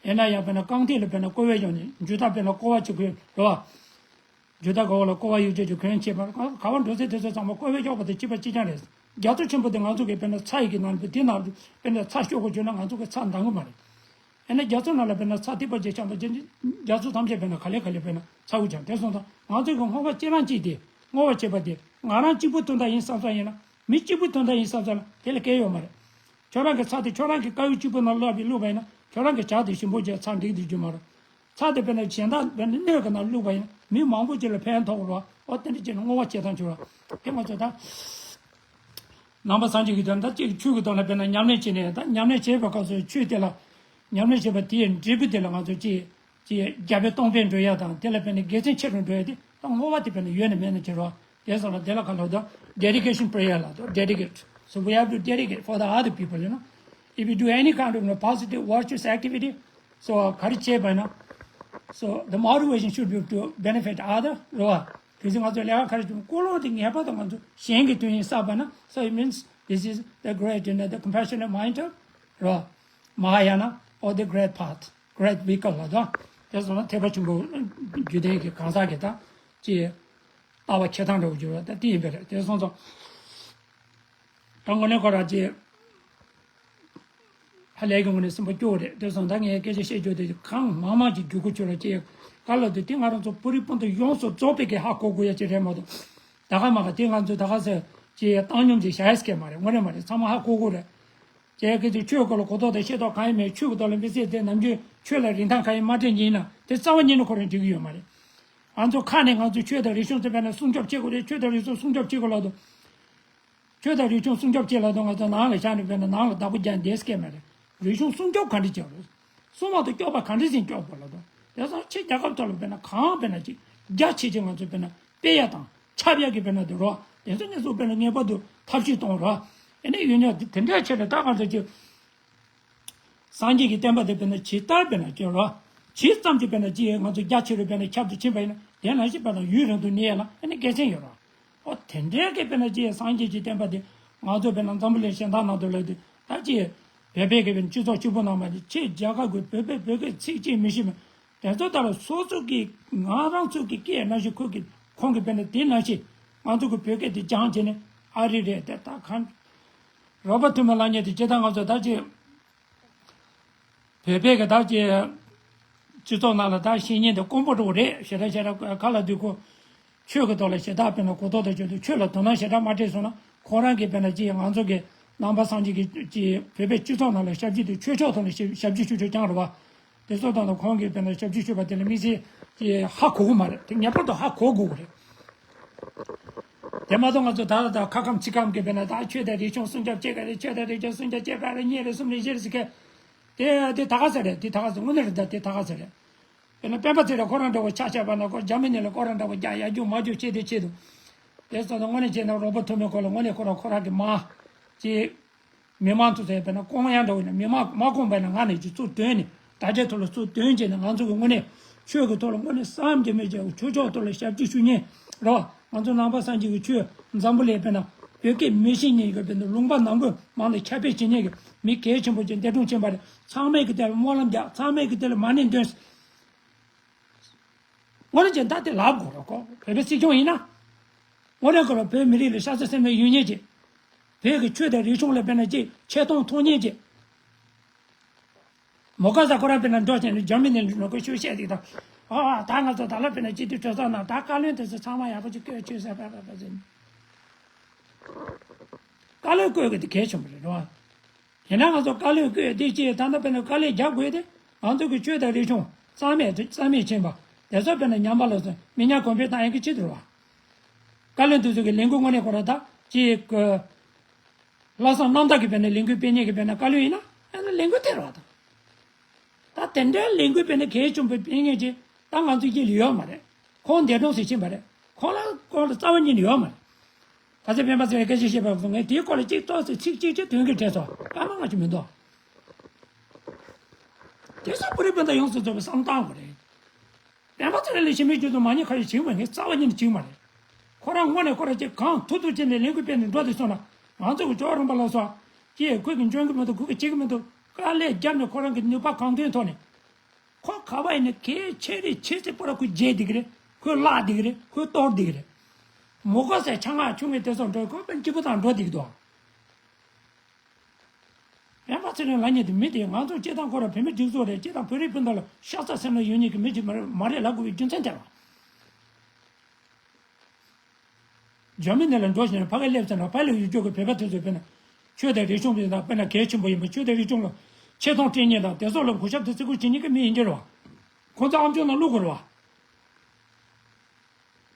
ཡིན་ན་ཡང་དཔེར་ན་རྐང་ཐིག་ལ་དཔེར་ན་ཀོ་བེད་ཡོང་ནས་འཇུ་ཐག་དཔེར་ན་ཀོ་བ་གཅིག་གི་རེད་བ། འཇུ་ཐག་ག་བ་ལ་ཀོ་བ་ཡོད་ཅེས་ཀྱི་གོན་བྱེད་པར་ག་བ་འགྲོ་ཚེ་དེ་ཚོ་ཚང་མ་ཀོ་བེད་གཡོག་པ་དང་གཅིག་པ་གཅིག་རྐྱང་རེད། རྒྱ་མཚོ་ཆེན་པོ་དེ་ང་ཚོ་གི་དཔེར་ན་ཚ་ཡི་གི་ནང་དུ་དེ་ནང་དུ་དཔེར་ན་ཚ་ཤོག་གི་བྱོས་ན་ང་ཚོ་གི་ཚ་འདང་གི་མ་རེད། ཡིན་ན་རྒྱ་མཚོ་ནང་ལ་དཔེར་ན་ཚ་ཐིགས་པ་ཅིག་འཆང་བ་ཅན་རྒྱ་མཚོ་ཐམས་ཅད་དཔེར་ན་ག་ལེ་ག་ལེ་དཔེར་ན་ཚ་བོ་ཆགས་དེ་སོང་ཙང་ང་ཚོ་གི་སྔོ་བ་སྐྱེ་རང་གཅིག་དེ་སྔོ་བ་བྱེད་པ་དེ་ང་རང་གཅིག་པུ་དོན་དག་ཡིན་བསམ་བསམ་ཡིན་ན་མི་གཅིག་པུ་དོན་དག་ཡིན་བསམ་བསམ་ལ་དེ་ལ་སྐད་ཡོད་མ་རེད། ཁྱོད་རང་གི་ཚ་དེ་ཁྱོད་རང་གི་དཀར་ཡོལ་གཅིག་པུ་ནང་བླུགས་པའི་བླུགས་པ་ཡིན་ན་ཁྱོད་རང་གི་ཇ་དེ་ཞིམ་པོ་བྱས་ཚ་འགྲིག་འགྲིག་རྒྱུ་མ་རེད། ཚ་དེ་དཔེར་ན་གཞན་དག་དཔེར་ན་སྣོད་ཀྱི་ནང་བླུགས་པ་ཡིན་ན་མི་མང་པོ་ཅིག་ལ་ཕན་ཐོགས་རོགས་ཨོ་དེ་འདྲ་བྱས་ན་སྔོ་བ་བྱེད་སྟངས་བྱོས་རོགས་དེ་ང་ཚོ་ད། ནང་པ་སངས་རྒྱས་ཀྱི་དོན་དག་ཅིག་ཆོས་ཀྱི་ཐོག་ལ་དཔེར་ན་ཉམས་ལེན་བྱས་ནས་ད་ཉམས་ལེན་བྱེད་པའི་སྐབས་སུ་ཆོས་དེ་ལ་ཉམས་ལེན་བྱེད་པ་དེའི་འབྲས་བུ་དེ་ལ་ང་ཚོ་ཅིག་ཅིག་རྒྱ་བོད་སྟོང་ཕན་འགྲོ་ཡ་དང་དེ་ལ་དཔེར་ན་དགེ་མཚན་ཆེ་རུ་འགྲོ་ཡ་དེ་ད་བསྔོ་བ་དེ་དཔེར་ན་ཡོད་ན་མེད་ན་བྱེད་རོགས་དེ་སོགས་ལ་དེ་ལ་ག་ལབ་དང་dedication prayer ལབ་དང་dedicate. So we have to dedicate for the other people, you know. If you do any kind of, you know, positive virtuous activity, so ག་རེ་བྱེད་པ་ན so the motivation should be to benefit other རོ། དེ་ཚོ་ང་ཚོ་ལས་ཀ་ག་རེ་བྱུང་ཀུན་སློང་དེ་ངེས་པར་དུ་ང་ཚོ་གཞན་གྱི་དོན་ཡིན་བསམ་པ་ན། So it means this is the great, you know, the compassionate mind of རོ། Mahayana or the great path, great vehicle ལ་དོ། དེ་སོང་ན་ཐེག་པ་ཆེན་པོ་རྒྱུད་ལྡན་གྱི་གང་ཟག་གི་དང་ཅི་ལྟ་བ་འཁྱེར་སྟངས་འདྲ་བོ་འགྱུར་བ་ད་དེ་ཡིན་པ་རེད། དེ་སོང་ཙང་། ད་དངོས་གནས་ཁོ་རང་ཅིག་ཧ་ལས་ཀྱི་ངོས་ནས་སེམས་པ་སྐྱོ་བོ་རེད། དེ་སོང་ད་ངས་སྐད་ཆ་བཤད་རྒྱུ་དེ་གང་མང་མང་ཅིག་བརྒྱུད་དགོས་ཆོག་ལ་ཅིག་ག་ལ་དེ་དེ་ང་རང་ཚོ་པུ་རི་སྤུན་ཟླ་ཡོངས་སུ་རྫོགས་པའི་གི་ཧ་གོ་དགོས་ཡ་ཅིག་རེད་མ་གཏོགས། ད་ག་མ་ག་དེ་ང་ཚོས་ད་ག་ཟེ་ཅིག་བཏང་སྙོམས་ཅིག་བྱ་ཡ་སྐད་མ་རེད། དངོས་གནས་མ་རེད། ཚང་མ་ཧ་གོ་དགོས་རེད། ཅིག་གི་ཅིག་ཆོས་སྐོར་ལ་གོ་རྟོགས་དང་ཤེས་རྟོགས་གང་ཡང་མེད། ཆོས་ཀྱི་ཐོག་ལ་མི་ཚེ་དེ་ནམ་རྒྱུན་ཆོས་ལ་རིན་ཐང་གང་ཡང་མ་སྤྲད་མཁན་ཡིན་ན་དེ་རྩ་བ་ཉིད་ནས་ཁོ་རང་འགྲིག་གི་ཡོད་མ་རེད། ང་ཚོ་ཁ་ནས་ང་ཚོ་ཆོས་དང་རིག་གཞུང་ཚོ་དཔེར་ན་སྲུང་སྐྱོབ་བྱེད་དགོས་རེད། ཆོས་དང་རིག་གཞུང་སྲུང་སྐྱོབ་བྱེད་དགོས་ལབ་དུས། ཆོས་དང་རིག་གཞུང་སྲུང་སྐྱོབ་བྱེད་ལབ་དུས་ང་ཚོ་ནང་ལ་བཞག་ནས་དཔེར་ན་ནང་ལ་བདག་པོ་རྒྱག་འདེད་སྐད་མ་རེད། རིག་གཞུང་སྲུང་སྐྱོབ་ག་འདྲ་བྱེད་དགོས། སྲུང་མ་དང་སྐྱོབ་པ་ག་འདྲ་ཟིན་སྐྱོབ་དགོས་ལབ་དུས། དེ་ཚོ་ཆེས་རྒྱལ་ཁབ་ཐོག་ལ་དཔེར་ན་གང་དཔེར་ན་ཅིག་རྒྱ་ཆེ་ཆེ་ང་ཚོ་དཔེར་ན་སྤེལ་ཡ་དང་ཁྱབ་ཡ་གི་དཔེར་ན་དུ་རོགས་དེ་ཚོ་ནས་སུ་དཔེར་ན་ངེས་པར་དུ་ཐབས་ཤེས་གཏོང་རོགས་ཨེ་ནས་ཡོད་ཉག་དེ་འདྲ་ཆེ་ལ་ད་ང་ཚོ་ཅིག་སངས་རྒྱས་ཀྱི་བསྟན་པ་དེ་དཔེར་ན་ཇི་ལྟར་དཔེར་ན་སྐྱོན་རོ། ཇི་ཙམ་གྱིས་དཔེར་ན་ཅི་ཡང་ང་ཚོ་རྒྱ་ཆེ་རུ་དཔེར་ན་ཁྱབ་ཏུ་ཕྱིན་པ་ཡིན་ན་དེ་ནང་བཞིན་དཔེར་ན་ཡུན་རིང་དུ་གནས་ཡ་ལ་ཨ་ནི་དགེ་མཚན་ཡོད་རོ། ཨོ་དེ་འདྲའི་གི་དཔེར་ན་ཅི་ཡང་སངས་རྒྱས་ཀྱི་བསྟན་པ་དེ་ང་ཚོ་དཔེར་ན་འཛམ་བུ་གླིང་གཞན་དག་ནང་དུ་ལོས་དུས་ད་ཅི་ཡང་བོད་པའི་གི་དཔེར་ན་སྤྱི་ཚོགས་གཅིག་པུ་ནང་མ་ནི་ཆེས་རྒྱལ་ཁབ་ཀྱི་བོད་པའི་བོད་སྐད་ཚིག་གཅིག་མི་ཤེས་མི་དེ་ཚོ་ལྟར་སོ་སོ་གི་ང་རང་ཚོ་གི་སྐད་ནང་བཞིན་ཁོ་གི་ཁོང་གི་དཔེར་ན་དེ་ནང་བཞིན་ང་ཚོ་གི་བོད་སྐད་དེ་སྦྱངས་བྱས་ནས་ཨ་རི་རེད་དེ་ད་གང་རོ་པ་ཐུ་མི་ལ་ཉེ་དེ་ཇི་ལྟར་ང་ཚོ་ད་ཅི་བོད་པའི་གི་ད་ཅི་སྤྱི་ཚོགས་ནང་ལ་ད་བཤེས་གཉེན་དེ་དཀོན་པོ་འགྲོ་གི་རེད། ཞེ་དྲག་ཞེ་དྲག་ག་ལ་དུས་ཁོ་ཆོས་ཀྱི་ཐོག་ལ་ཞེ་དྲག་དཔེར་ན་གོ་རྟོགས་དང་བཅས་ཏེ་ཆོས་ལ་དོ་སྣང་ཞེ་དྲག་མ་སྤྲད་སོང་ན་ཁོ་རང་གི་དཔེར་ན་ཅི་ང་ཚོ་གི་ནང་པ་སངས་རྒྱས་ཀྱི་ཅི་བོད་པའི་སྤྱི་ཚོགས་ནང་ལ་ཞབས་ཕྱི་དེ་ཆོས་ཕྱོགས་ཐོག་ལ་ཞབས་ཞབས་ཕྱི་ཞུ་ཆོག་རྐྱང་རེད་བ། དེ་ཚོ་དང་ལ་ཁོང་གིས་དཔེར་ན་ཞབས་ཕྱི་ཞུས་པ་དེ་ལ་དམིགས་བསལ་གྱི་ཧ་གོ་གི་མ་རེད། དེ་ངེས་པར་དུ་ཧ་གོ་དགོས་ཀྱི་རེད། དེ་མ་གཏོགས་ང་ཚོ་ད་ལྟ་ད་ཁ་ཁམས་ཚིག་ཁམས་ཀྱི་དཔེར་ན་ད་ཆོས་དང་རིག་གཞུང་སྲུང་སྐྱོབ་བྱེད་ཀྱི་རེད། ཆོས་དང་རིག་གཞུང་སྲུང་སྐྱོབ་བྱེད་པ་རེད། གཉིས་རེད། གསུམ་རེད། བཞི་རེད་ཟེར་མཁན་དེ་དེ་ད་ག་ཟེ་རེད། དེ་ད་ག་ཟེ་དངོས་གནས་རེད། ད་དེ་ད་ག་ཟེ་རེད། དཔེར་ན་སྤེན་པ་ཚེ་རིང་ཁོ་རང་འདྲ་བོ་ཆ་བཞག་པ་ན་ཁོ་རྒྱ་མི་ནས་ལ་ཁོ་རང་འདྲ་བོ་རྒྱ་ཡར་རྒྱུག་མར་རྒྱུག་བྱེད་དེ་བྱེད་དུ། དེ་ཚོ་ད་དངོས་གནས་བྱས་ན་རོ་པོ་ཐུ་མི་ཁོ་ལ་དངོས་གནས་ཁོ་རང་ཁོ་རང་གི་མ་ཅིག་མི་མང་ཚོ་ཟེར་བས་ན་སྐོང་ཡ་འདྲ་བོ་ཡིན་ན་མི་མང་མ་སྐོང་བས་ན་ང་ནས་ཀྱི་ཚུར་དོན་ནས་དྲ་རྒྱའི་ཐོག་ལ་ཚུར་དོན་བྱས་ནས་ང་ཚོ་གི་དངོས་གནས་ཆོས་ཀྱི་ཐོག་ལ་དངོས་གནས་བསམ་གྱིས་མི་ཁྱབ་ཆོས་ཕྱོགས་ཐོག་ལ་ཞབས་ཕྱི་ཞུ་མཁན་རོ། ང་ཚོ་ནང་པ་སངས་རྒྱས་ཀྱི་ཆོས་འཛམ་བུ་གླིང་དཔེར་ན་བོད་སྐད་མི་ཤེས་མཁན་གྱི་དཔེར་ན་ལུང་པ་ནང་ཁུལ་མང་ལ་ཁྱབ་སྤེལ་བྱེད་མཁན་གྱི་མི་གལ་ཆེན་པོ་ཅིག་འདས་གྲོངས་ཕྱིན་པ་རེད། ཚང་མས་ཀྱི་དེ་ལ་སྨོན་ལམ་རྒྱག་ཚང་མས་ཀྱི་དེ་ལ་མ་ཎི་འདོན། དངོས་གནས་ཅན་ད་དེ་ལབ་དགོས་རོགས་གོ། བོད་པའི་སྲིད་སྐྱོང་ཡིན་ན། དངོས་གནས་ཁོ་རང་བོད་མི་རིགས་ལ་ཤ་ཚ་སེམས་ནས་ཡོད་མཁན་ཅིག་བོད་ཀྱི་ཆོས་དང་རིག་གཞུང་ལ་དཔེར་ན་ཅིག་ཆེ་མཐོང་མཐོང་མཁན་ཅིག་མོ་ཀ་ས་ཁོ་རང་དཔེར་ན་འགྲོ་བྱས་ནས་འཇར་མ་ནི་ནང་ཁུལ་ཤུགས་བཤད་ཅིག་དང་། ཨ་ཨ་ད་ང་ཚོ་ད་ལ་དཔེར་ན་སྤྱི་འཐུས་གྲོས་ཚོགས་ནང་ད་བཀའ་བློན་དེ་ཚོ་ཚང་མ་ཡག་པོ་ཅིག་བསྐོས་བཅུག་ཟེར་པ་པ་པ་ཟེར། བཀའ་བློན་བསྐོས་གི་དེ་གལ་ཆེན་པོ་རེད་རོ། ཡིན་ན་ང་ཚོ་བཀའ་བློན་བསྐོས་དེ་ཅི་ད་ལྟ་དཔེར་ན་དཀའ་ལས་རྒྱག་དགོས་ཏེ་ང་ཚོ་གི་ཆོས་དང་རིག་གཞུང་རྩ་མེད་རྩ་མེད་ཕྱིན་པ་དེ་ཚོ་དཔེར་ན་ཉམས་པ་ལ་སོགས་མི་ཉམས་གོང་འཕེལ་བཏང་ཡག་གི་ཆེད་དུ་རེད་བ། བཀའ་བློན་དེ་ཚོ་གི་ལས་འགུལ་དངོས་གནས་ཁོ་རང་ད་ཅི་ལྷག་བསམ་རྣམ་དག་གི་དཔེར་ན་ལས་འགུལ་སྤེལ་མཁན་གི་དཔེར་ན་བཀའ་བློན་ཡིན་ན་ཨ་ནི་ལས་འགུལ་སྤེལ་རོགས་དང་། ད་དེ་འདྲའི་ལས་འགུལ་སྤེལ་ནས་གལ་ཆེན་པོ་སྤེལ་མཁན་ཅིག་ད་ང་ཚོ་རྒྱུད་ལ་ཡོད་མ་རེད། ཁོང་འདས་གྲོངས་སུ་ཕྱིན་པ་རེད། ཁོང་ལ་སྐོར་ལ་རྩ་བ་ཉིད་ནས་ཡོད་མ་རེད། ད་ཆ་སྤེན་པ་ཚེ་རིང་སྐད་ཆ་བཤད་པ་ཚོ་ངས་དེའི་སྐོར་ལ་གཅིག་ཏོག་ཙམ་ཚིག་གཅིག་གཅིག་དོན་གྱི་བྲལ་སོང་། སྐར་མ་ལྔ་བཅུ་མི་འདུག་དེ་ཚོ་བོད་རིགས་སྤུན་ཟླ་ཡོངས་སུ་རྫོགས་པའི་བསམ་སྟངས་ཁོ་རེད། སྤེན་པ་ཚེ་རིང་ལ་ཞི་མོལ་རྒྱུ་དང་མ་ཉེས་ཁ་ཡོད་བྱུང་བ་ངས་རྩ་བ་ཉིད་ནས་བྱུང་མ་རེད། ཁོ་རང་དངོས་གནས་ཁོ་རང་ཅིག་གང་ཐུབ་ཐུབ་བྱས་ནས་ལས་འགུལ་སྤེལ་ནས་འགྲོ་དེ་སོང་ན། ང་ཚོ་གི་ཅོག་རོང་པ་ལ་སོགས་ཀྱིས་ཁོས་ཀྱི་འཇོན་གི་མི་འདུག་ཁོས་ཀྱི་བྱེད་གི་མི་འདུག་དཀའ་ལས་བརྒྱབ་ནས་ཁོ་རང་གི་ནུས་པ་གང་ཐོན་ཐོག་ནས། ཁོ་ག་བ་ཡིན་ན་གལ་ཆེ་རེད་ཆེ་ཚེ་པོ་ར་ཁོས་བརྗེད་བསྡད་གི་རེད། ཁོས་བརླག་བསྡད་གི་རེད། ཁོས་གཏོར་བསྡད་གི་རེད། མུ་གོ་སའི་ཆང་ང་ཆུང་ངེ་དེ་ཚོ་འགྲོ་ཁོ་པན་གཅིག་པུ་དང་འགྲོ་བསྡད་གི་འདུག་སྤེན་པ་ཚེ་རིང་ལབ་མཁན་དེ་མི་དེ་ང་ཚོ་སྤྱི་བཏང་ཁོ་ར་བོད་མི་སྒྲིག་འཛུགས་རེད། སྤྱི་བཏང་བོད་རིགས་སྤུན་ཟླ་ལ་ཤ་ཚ་སེམས་ལ་ཡོད་མཁན་གྱི་མི་ཅིག་མ་རེད་མ་རེད་ལབ་དགོས་པའི་རྒྱུ་མཚན་དེ་རེད། འཇར་མ་ནི་ལ་འགྲོ་བཞིན་ཕ་གི་སླེབས་ཚར་ན་ཕ་ལ་ཡུལ་སྐྱོར་གྱི་བོད་པ་དེ་ཚོས་དཔེར་ན་ཆོས་དང་རིག་གཞུང་དེ་དང་དཔེར་ན་གལ་ཆེན་པོ་ཡིན་པ་ཆོས་དང་རིག་གཞུང་ལ་ཆེ་མཐོང་སྤྲད་མཁན་དང་དེ་ཚོ་ལ་གུས་ཞབས་དང་བརྩི་བཀུར་བྱེད་མཁན་གྱི་མི་ཡིན་གྱི་རེད་བ། ཁོང་ཚོ་ཨམ་ཅོག་ནང་བླུག་དགོས་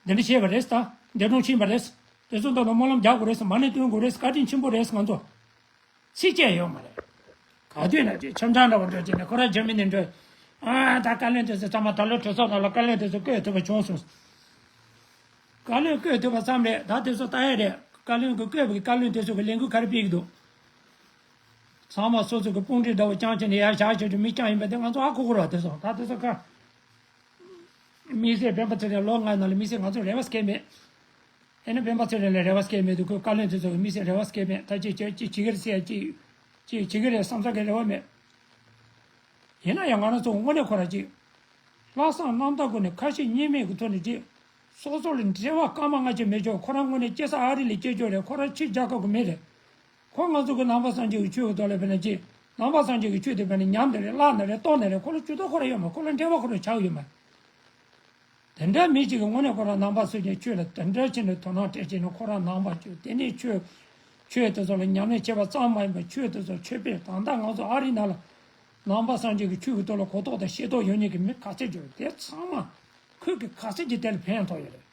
རེད་བ། འདི་འདྲ་བྱས་པ་རེད་ད། འདས་གྲོངས་ཕྱིན་པ་རེད། དེ་ཚོ་འདི་ལ་སྨོན་ལམ་རྒྱག་དགོས་རེད། མ་ཎི་འདོན་དགོས་རེད། བཀའ་དྲིན་ཆེན་པོ་རེད་ང་ཚོ། ཚིག་བཅད་ཡོད་མ་རེད། ག་དུས་ན་ཅིག་འཆམ་འཆམ་འདྲ་བོ་འགྲོ་བྱས་ནས་ཁོ་རང་འཇར་མ་ནི་འགྲོ། ཨ་ད་བཀའ་བློན་དེ་ཚོ་ཚང་མ་ད་ལོ་གྲོས་ཚོགས་ནང་ལ་བཀའ་བློན་དེ་ཚོ་བསྐོས་ཐུབ་པ་བྱུང་སོང་། བཀའ་བློན་བསྐོས་ཐུབ་པ་ཙམ་རེད། ད་དེ་ཚོ་ལྟ་ཡ་རེད། བཀའ་བློན་གྱི་བསྐོས་པའི་བཀའ་བློན་དེ་ཚོ་གི་ལས་འགུལ་ག་རེ་སྤེལ་གི་འདུག་ཚང་མ་སོ་སོ་གི་དཔུང་སྒྲིག་འདྲ་བོ་རྐྱང་བྱས་ནས་ཡར་བཞག་བྱས་ཏེ་མི་རྐྱང་ཡིན་པ་དེ་ང་ཚོ་ཧ་གོ་གི་རེད་བ། དེ་ཚོ་ད་དེ་ཚོ་ཁ། དམིགས་བསལ་སྤེན་པ་ཚེ་རིང་ལོ་ལྔའི་ནང་ལ་དམིགས་བསལ་ང་ཚོ་རེ་བ་སྐྱེས་མེད། ཨེ་ནི་སྤེན་པ་ཚེ་རིང་ལ་རེ་བ་སྐྱེས་མེད་དུས་ཁོས་བཀའ་བློན་དེ་ཚོ་གི་དམིགས་བསལ་རེ་བ་སྐྱེས་མེད། ད་ཅི་ཅི་ཅི་བྱེད་ཀྱི་རེད་ཟེར་ཡ་ཅི་ཅི་བྱེད་ཀྱི་རེད་བསམ་ས་གི་རེ་བ་མེད། ཡིན་ན་ཡང་ང་རང་ཚོ་དངོས་གནས་ཁོ་རང་ཅིག་ལྷག་བསམ་རྣམ་དག་སྒོ་ནས་ཁ་ཞེ་གཉིས་མེད་ཀྱི་ཐོག་ནས་ཅིག་སོ་སོ་ལ་འབྲེལ་བ་སྐར་མ་ལྔ་ཅིག་མེད་ཆོག་ཁོ་རང་དངོས་གནས་སྐྱེས་ས་ཨ་རི་ལ་སྐྱེས་ཆོག་རེད། ཁོ་རང་ཕྱི་རྒྱལ་ཁབ་ཀྱི་མི་རེད། ཁོ་ང་ཚོ་གི་ནང་པ་སངས་རྒྱས་ཀྱི་ཆོས་ཀྱི་ཐོག་ལ་དཔེར་ན་ཅིག་ནང་པ་སངས་རྒྱས་ཀྱི་ཆོས་དེ་དཔེར་ན་ཉམས་ནི་རེད། བརླག་ནི་རེད། གཏོར་ནི་རེད། ཁོ་ལ་ཇུས་གཏོགས་ཁོ་རང་ཡོད་མ། ཁོ་ལ་འབྲེལ་བ་ཁོ་རང་ཆགས་ཡོད་མ། དེ་འདྲ་མི་ཞིག་གིས་དངོས་གནས་ཁོ་རང་ནང་པ་སངས་རྒྱས་ཆོས་ལ་དེ་འདྲ་བྱས་ནས་དོ་སྣང་སྤྲད་བྱས་ནས་ཁོ་རང་ནང་པ་ཆོས་དེ་ནས་ཆོས་ཆོས་དེ་ཚོ་ལ་ཉམས་ལེན་བྱས་པ་ཙམ་མ་ཡིན་པར་ཆོས་དེ་ཚོ་ཆོས་དཔེ་ད་ལྟ་ང་ཚོ་ཨ་རི་ནང་ལ་ནང་པ་སངས་རྒྱས་ཀྱི་ཆོས་ཀྱི་ཐོག་ལ་གོ་རྟོགས་དང་ཤེས་རྟོགས་ཡོད་མཁན་གྱི་མི་ག་ཚད་ཅིག་ཡོད། དེ་ཚང་མ་ཁོས་ཀྱི་ག་ཚད་ཀྱི་དེ་ལ་ཕན་ཐོགས་ཡོད་རེད།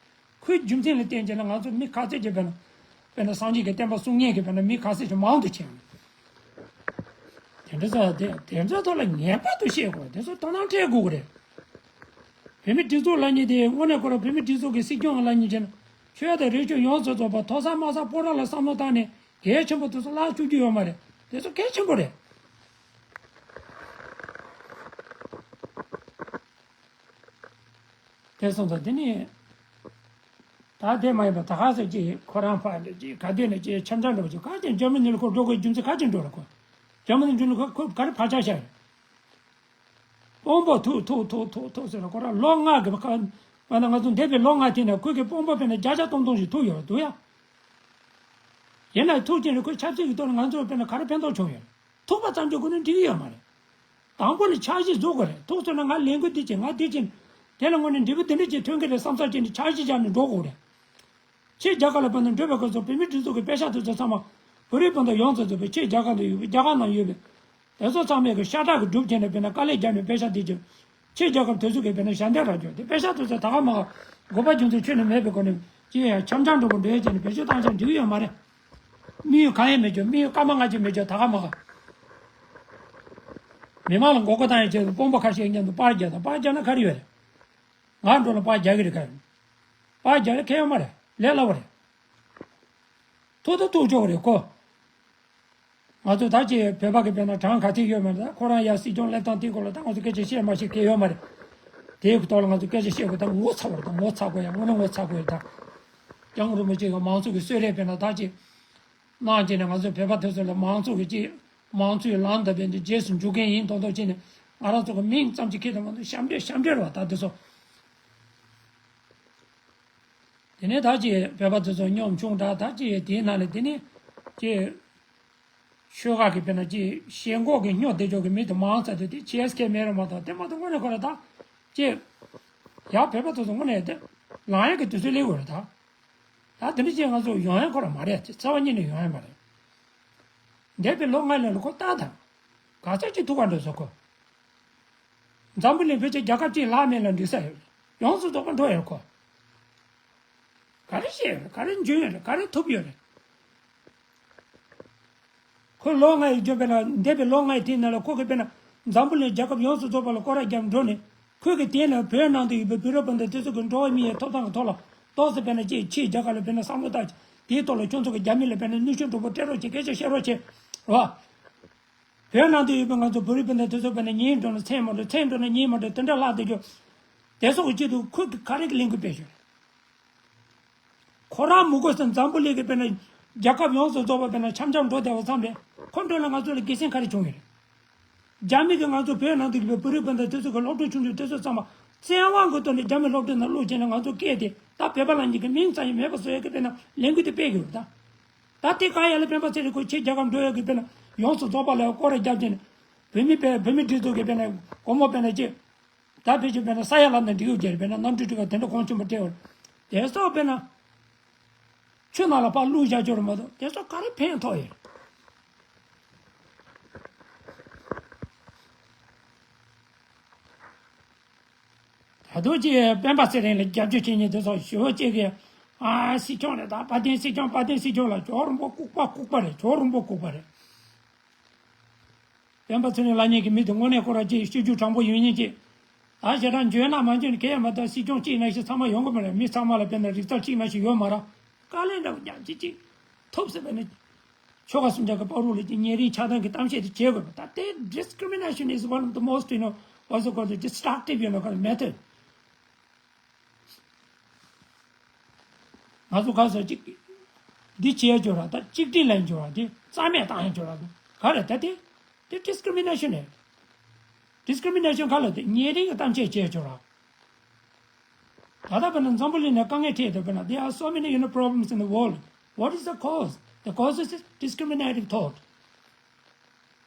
ཁོའི་རྒྱུ་མཚན་ལ་བརྟེན་བྱས་ན་ང་ཚོ་མི་ག་ཚད་ཀྱི་དཔེར་ན་དཔེར་ན་སངས་རྒྱས་ཀྱི་བསྟན་པ་སྲུང་མཁན་གྱི་དཔེར་ན་མི་ག་ཚད་ཀྱི་མང་དུ་ཕྱིན། དེ་འདྲ་ཚོ་དེ་དེ་ཚོའི་ཐོག་ལ་ངེས་པར་དུ་ཤེས་དགོས། དེ་ཚོ་དོ་སྣང་སྤྲད་དགོས་ཀྱི་རེད། བོད་མི་སྒྲིག་འཛུགས་ལབ་མཁན་དེ་དངོས་གནས་ཁོ་རང་བོད་མི་སྒྲིག་འཛུགས་ཀྱི་སྲིད་སྐྱོང་ལབ་མཁན་བྱས་ན་ཆོས་དང་རིག་གཞུང་ཡོངས་སུ་རྫོགས་པ་མཐོ་ས་དམའ་ས་སྤོ་ར་ལ་བསམ་བློ་བཏང་ནས་གལ་ཆེན་པོ་དེ་ཚོ་བརླག་བཅུག་རྒྱུ་ཡོད་མ་རེད། དེ་ཚོ་གལ་ཆེན་པོ་རེད། དེ་སོང་ཙང་དེ་ནི། ད་དེ་མ་ཡིན་པ་ད་ག་ཟེ་ཅིག་ཁོ་རང་ཕར་འདྲ་ཅིག་ག་དུས་ནས་ཅིག་འཆམ་འཆམ་འདྲ་པོ་ཅིག་ག་ཅིག་འཇར་མ་ནི་ལ་ཁོ་འགྲོ་དགོས་རྒྱུ་མཚན་ག་ཅིག་འགྲོ་ལ་ཁོ། འཇར་མ་ནི་འགྲོ་ནི་ཁོ་ཁོ་ག་རེ་བག་ཆགས་བཞག་ཡོད། དཔོན་པོ་ཐུག་ཐུག་ཐུག་ཐུག་ཐུག་ཟེར་ལ་ཁོ་རང་ལོ་ལྔ་གི་བ་ཁ་བ་ན་ང་ཚོ་འདས་པའི་ལོ་ལྔ་དེ་ན་ཁོ་གི་དཔོན་པོ་དཔེར་ན་བརྒྱ་ཆ་སྟོང་སྟོང་ཞིག་ཐུག་ཡོད་འདུག་ཡ། ཡིན་ན་ཐུག་ཅིང་རེ་ཁོའི་ཆབ་སྲིད་ཀྱི་ཐོག་ནས་ང་ཚོར་དཔེར་ན་ག་རེ་ཕན་ཐོགས་བྱུང་ཡོད། ཐུག་པ་ཙམ་གྱིས་ཁོ་ནི་འགྲིག་གི་ཡོད་མ་རེད། དང་པོ་ནས་འཆར་གཞི་བཟོ་དགོས་རེད། ཐུག་སོང་ན་ང་ལས་འགུལ་འདི་བྱེད་ང་འདི་བྱེད། དེ་ལ་དངོས་གནས་འབྲས་བུ་འདི་འདྲ་ཅིག་ཐོན་གྱི་རེད་བསམ་ས་ཅིག་ནས་འཆར་གཞི་བཞག་ནས་འགྲོ་དགོས་རེད། ཕྱི་རྒྱལ་ཁབ་ལ་ཕན་ནས་འགྲོ་བའི་སྐབས་སུ་བོད་མི་སྒྲིག་འཛུགས་ཀྱི་པེ་ཤག་དེ་ཚོ་ཚང་མ་བོད་རིགས་སྤུན་ཟླ་ཡོངས་སུ་རྫོགས་པའི་ཕྱི་རྒྱལ་ཁབ་ཏུ་ཡོད་པའི་རྒྱ་གར་ནང་ཡོད་པའི་དེ་ཚོ་ཚང་མས་ཀྱི་ཤ་ཁྲག་གི་སྒྲུབ་བྱས་ནས་དཔེར་ན་དཀའ་ལས་བརྒྱབ་ནས་པེ་ཤག་དེ་ཚོ་ཕྱི་རྒྱལ་ཁབ་དེ་ཚོ་གིས་དཔེར་ན་ཞལ་འདེབས་རག་རྒྱུ་དེ་པེ་ཤག་དེ་ཚོ་ད་ག་མ་ག་དགོས་པ་རྒྱུ་མཚན་ཁྱོན་ནས་མེད་པའི་སྒོ་ནས་ཅི་ཡང་འཆམ་འཆམ་འགྲོ་དགོས་འདོད་བྱས་ནས་བེད་སྤྱོད་བཏང་ཆ་འགྲིག་ཡོད་མ་རེད། དམིགས་ཡུལ་གང་ཡང་མེད་རྒྱུ་དམིགས་ཡུལ་སྐར་མ་ལྔ་གཅིག་མེད་རྒྱུ་ད་ག་མ་ག་མི་མང་ལ་མགོ་སྐོར་བཏང་ཡང་བྱས་ཏེ་དཔོན་པོ་ཁ་ཤས་མཉམ་དུ་པར་རྒྱག་དང་པར་རྒྱག་ན་ག་རེ་ཡོད་རེད། ང་འགྲོ་ལ་པར་རྒྱག་གི་རེད་ག་རེ། པར་རྒྱག་ལ་ཁེ་ཡོད་མ་རེད། ལས་སླ་བོ་རེད། ཐུག་ད་ཐུག་ཆོག་གི་རེད་ཁོ། ང་ཚོ་ད་ཅི་བོད་པ་གི་དཔེར་ན་གྲངས་ག་ཚད་ཡོད་མ་རེད། ད་ཁོ་རང་ཡར་སྲིད་སྐྱོང་སླེབས་སྟངས་དེའི་སྐོར་ལ་ད་ང་ཚོ་སྐད་ཆ་བཤད་མ་བཤད་ཁེ་ཡོད་མ་རེད། དེའི་ཐོག་ལ་ང་ཚོ་སྐད་ཆ་བཤད་དགོས་ད་ངོ་ཚ་བ་རེད། ད་ངོ་ཚ་དགོས་ཡ་དངོས་གནས་ངོ་ཚ་དགོས་ཡ་ད། སྐྱབས་མགོན་རིན་པོ་ཆེ་གི་མང་གཙོ་གི་གསོལ་རས་དཔེར་ན་ད་ཅི་གནང་བྱས་ནས་ང་ཚོ་བོད་པ་དེ་ཚོ་ལ་མང་གཙོ་གི་ཅི་མང་གཙོའི་ལམ་དང་བསྟན་ཏེ་རྗེས་སུ་འཇུག་མཁན་ཡིན་མདོག་མདོག་བྱས་ནས་ང་རང་ཚོ་གི་མིང་ཙམ་ཅིག་ཁྱེར་དང་མ་གཏོགས་ཞབས་འདྲེན་ཞབས་འདྲེན་རེད་བ་ད་དེ་ཚོ། དེ་ནས་ད་ཅི་བོད་པ་དེ་ཚོ་གཉོམ་ཆུང་དྲགས་ད་ཅི་དེའི་ནང་ལ་དེ་ནས་ཅི་ཆོལ་ཁ་གི་དཔེར་ན་ཅི་ཞེན་ཁོག་གི་སྨྱོ་བསྡད་ཆོག་གི་མི་དེ་མང་ཙམ་དེ་དེ་ཆེ་ཨེས་ཀེ་མེད་རེད་མ་གཏོགས་དེ་མ་གཏོགས་དངོས་གནས་ཁོ་ར་ད་ཅི་ཡ་བོད་པ་དེ་ཚོ་དངོས་གནས་དེ་ལང་ཡག་གི་དུས་ཚོད་སླེབས་དགོས་རེད་ད། ད་དེ་འདྲ་ཅིག་ང་ཚོ་ཡོང་ཡག་ཁོ་ར་མ་རེད་ཅེས་རྩ་བ་ཉིད་ནས་ཡོང་ཡག་མ་རེད། འདས་པའི་ལོ་ལྔ་ལོན་ལ་ཁོ་ལྟ་དང་། ག་ཚོད་ཅིག་ཐུག་པ་འགྲོ་སོང་ཁོ། འཛམ་བུ་གླིང་ཕལ་ཆེར་རྒྱལ་ཁབ་གཅིག་ལྷག་མེད་ལ་འགྲིག་ས་ཡོད་རེད། ཡོངས་སུ་རྫོགས་པ་འགྲོ་ཡོད་ཁོ། ག་རེ་བཤད་ཡོད་རེད། ག་རེ་འཇོན་ཡོད་རེད། ག་རེ་ཐུབ་ཡོད་རེད། ཁོས་ལོ་ལྔ་ཡི་རྒྱུན་དཔེར་ན་འདས་པའི་ལོ་ལྔ་ཡི་དེའི་ནང་ལ་ཁོ་གིས་དཔེར་ན་འཛམ་བུ་གླིང་རྒྱལ་ཁབ་ཡོངས་སུ་རྫོགས་པ་ལ་སྐོར་ར་བརྒྱབ་འགྲོ་ནས་ཁོས་གི་དེའི་ནང་བོད་ནང་དུ་ཡོད་པའི་བོད་རིགས་སྤུན་ཟླ་དེ་ཚོ་གི་འགྲོ་བ་མིའི་ཐོབ་ཐང་གི་ཐོག་ལ་ཏོག་ཙམ་དཔེར་ན་ཅིག་ཕྱིའི་རྒྱལ་ཁབ་ལ་དཔེར་ན་བསམ་བློ་བཏང་དེའི་ཐོག་ལ་ཁྱོད་ཚོ་གི་རྒྱ་མི་ལ་དཔེར་ན་གནོད་སྐྱོན་འགྲོ་པོ་སྤྲད་རོགས་བྱེད་སྐད་ཆ་བཤད་རོགས་བྱེད་རོགས། བོད་ནང་དུ་ཡོད་པའི་ང་ཚོ་བོད་རིགས་སྤུན་ཟླ་དེ་ཚོ་དཔེར་ན་ཉིན་འགྲོ་ན་མཚན་མ་འགྲོ་མཚན་འགྲོ་ན་ཉིན་མ་འགྲོ་དེ་འདྲ་ལྷག་བསྡད་རྒྱུ། དེ་སོགས་ཀྱི་ཆེད་དུ་ཁོས་གི་ག་རེ་གི་ལས་འགུལ་སྤེལ་ཞོར། ཁོ་རང་མི་དགོས་ས་འཛམ་བུ་གླིང་གི་དཔེར་ན་ རྒྱལ་ཁབ་ཡོངས་སུ་རྫོགས་པ་དཔེར་ན་འཆམ་འཆམ་འགྲོ་བསྡད་པ་ཙམ་ལས་ཁོ་འགྲོ་ན་ང་ཚོ་ལ་དགེ་མཚན་ག་རེ་བྱུང་ཡོད་རེད། རྒྱ་མི་གིས་ང་ཚོ་བོད་ནང་དུ་ཡོད་པའི་བོད་རིགས་སྤུན་ཟླ་དེ་ཚོ་གི་སློབ་ཕྲུག་ཆུང་ཆུང་དེ་ཚོ་ཚང་མ་བཙན་དབང་གི་ཐོག་ནས་རྒྱ་མི་སློབ་གྲྭའི་ནང་སློབ་བྱས་ནས་ང་ཚོ་སྐད་དེ་ད་བོད་པ་ལབ་མཁན་གྱི་མིང་ཙམ་ཡང་མེད་པ་བཟོ་ཡག་གི་དཔེར་ན་ལས་འགུལ་དེ་སྤེལ་གྱི་ཡོད་ད། ད་དེ་ག་ཡ་ལ་སྤེན་པ་ཚེ་རིང་ཁོ་ཕྱིར་རྒྱལ་ཁབ་འགྲོ་ཡག་གི་དཔེར་ན་ཡོངས་སུ་རྫོགས་པ་ལ་སྐོར་ར་རྒྱབ་བྱས་ནས་བོད་མི་བོད་མི་སྒྲིག་འཛུགས་ཀྱི་དཔེར་ན་སྒོར་མོ་དཔེར་ན་ཅིག་ད་ཕལ་ཆེར་དཔེར་ན་ས་ཡ་ལ་ན་འགྲིག་ཡོད་ཀྱི་རེད། དཔེར་ན་གནམ་གྲུ་འགྲིག་ག་དེ་འདྲ་གོང་ཆེན་པོ་སྤྲད་པ་རེད། དེ་སོགས་དཔེར་ན་ཆུ་ནང་ལ་ཕར་བླུགས་བཞག་ཆོག་རེད་མ་གཏོགས་དེ་སོགས་ག་རེ་ཕན་ཐོགས་ཡོད་རེད། ད་དུང་ཅིག་སྤེན་པ་ཚེ་རིང་ལ་རྒྱབ་སྐྱོར་བྱེད་མཁན་དེ་ཚོ་ཞེ་པོ་ཅིག་གིས་ཨ་སྲིད་སྐྱོང་རེད་ད་དཔལ་ལྡན་སྲིད་སྐྱོང་དཔལ་ལྡན་སྲིད་སྐྱོང་ལ་ཇོ་རིན་པོ་ལྐུགས་པ་ལྐུགས་པ་རེད། ཇོ་རིན་པོ་ལྐུགས་པ་རེད། སྤེན་པ་ཚེ་རིང་ལབ་མཁན་གྱི་མི་དེ་དངོས་གནས་ཁོ་རང་ཅིག་སྤྱོད་འཇུག་དྲང་པོ་ཡོད་མཁན་ཅིག་ད་ཞེ་དྲག་འཇོན་ན་མ་འཇོན་ན་གལ་ཡང་མ་གཏོགས་སྲིད་སྐྱོང་གཅིག་ནང་བཞིན་ཚང་མ་ཡོང་གི་མ་རེད། མི་ཚང་མ་ལ་དཔེར་ན་རིག་རྩལ་གཅིག་ནང་བཞིན་ཡོད་མ་རེད། དཀའ་ལས་འདྲ་བོ་རྒྱབ་ཅིག་ཅིག་ཐུབ་ཟེར་བས་ནི། ཆོལ་ཁ་གསུམ་ཆ་གི་བར་དུ་ལ་ཅིག་ཉེ་རིང་ཆགས་སྡང་གི་གཏམ་བཤད་དེ་བྱེད་དགོས་པ་ད་ལྟའི། Discrimination is one of the most, you know, what's it called, the destructive, you know, kind of method. ང་ཚོ་ག་ཟེར་ཅིག་འདི་བྱེད་ཡ་ཅིག་ཡོད་ར། ད་གཅིག་སྒྲིལ་ལེན་ཅིག་ཡོད་ར། འདི་རྩ་མེད་བཏང་ཡ་ཅིག་ཡོད་ར། ག་རེ་ད་དེ་དེ་discrimination རེད། Discrimination ག་ལ་དེ་ཉེ་རིང་གི་གཏམ་བཤད་བྱེད་ཡ་ཅིག་ཡོད་ར། ད་ལྟ་དཔེར་ན་འཛམ་བུ་གླིང་ནས་དཀའ་ངལ་འཕྲད་དེ་དཔེར་ན། There are so many, you know, problems in the world. What is the cause? The cause is discriminative thought,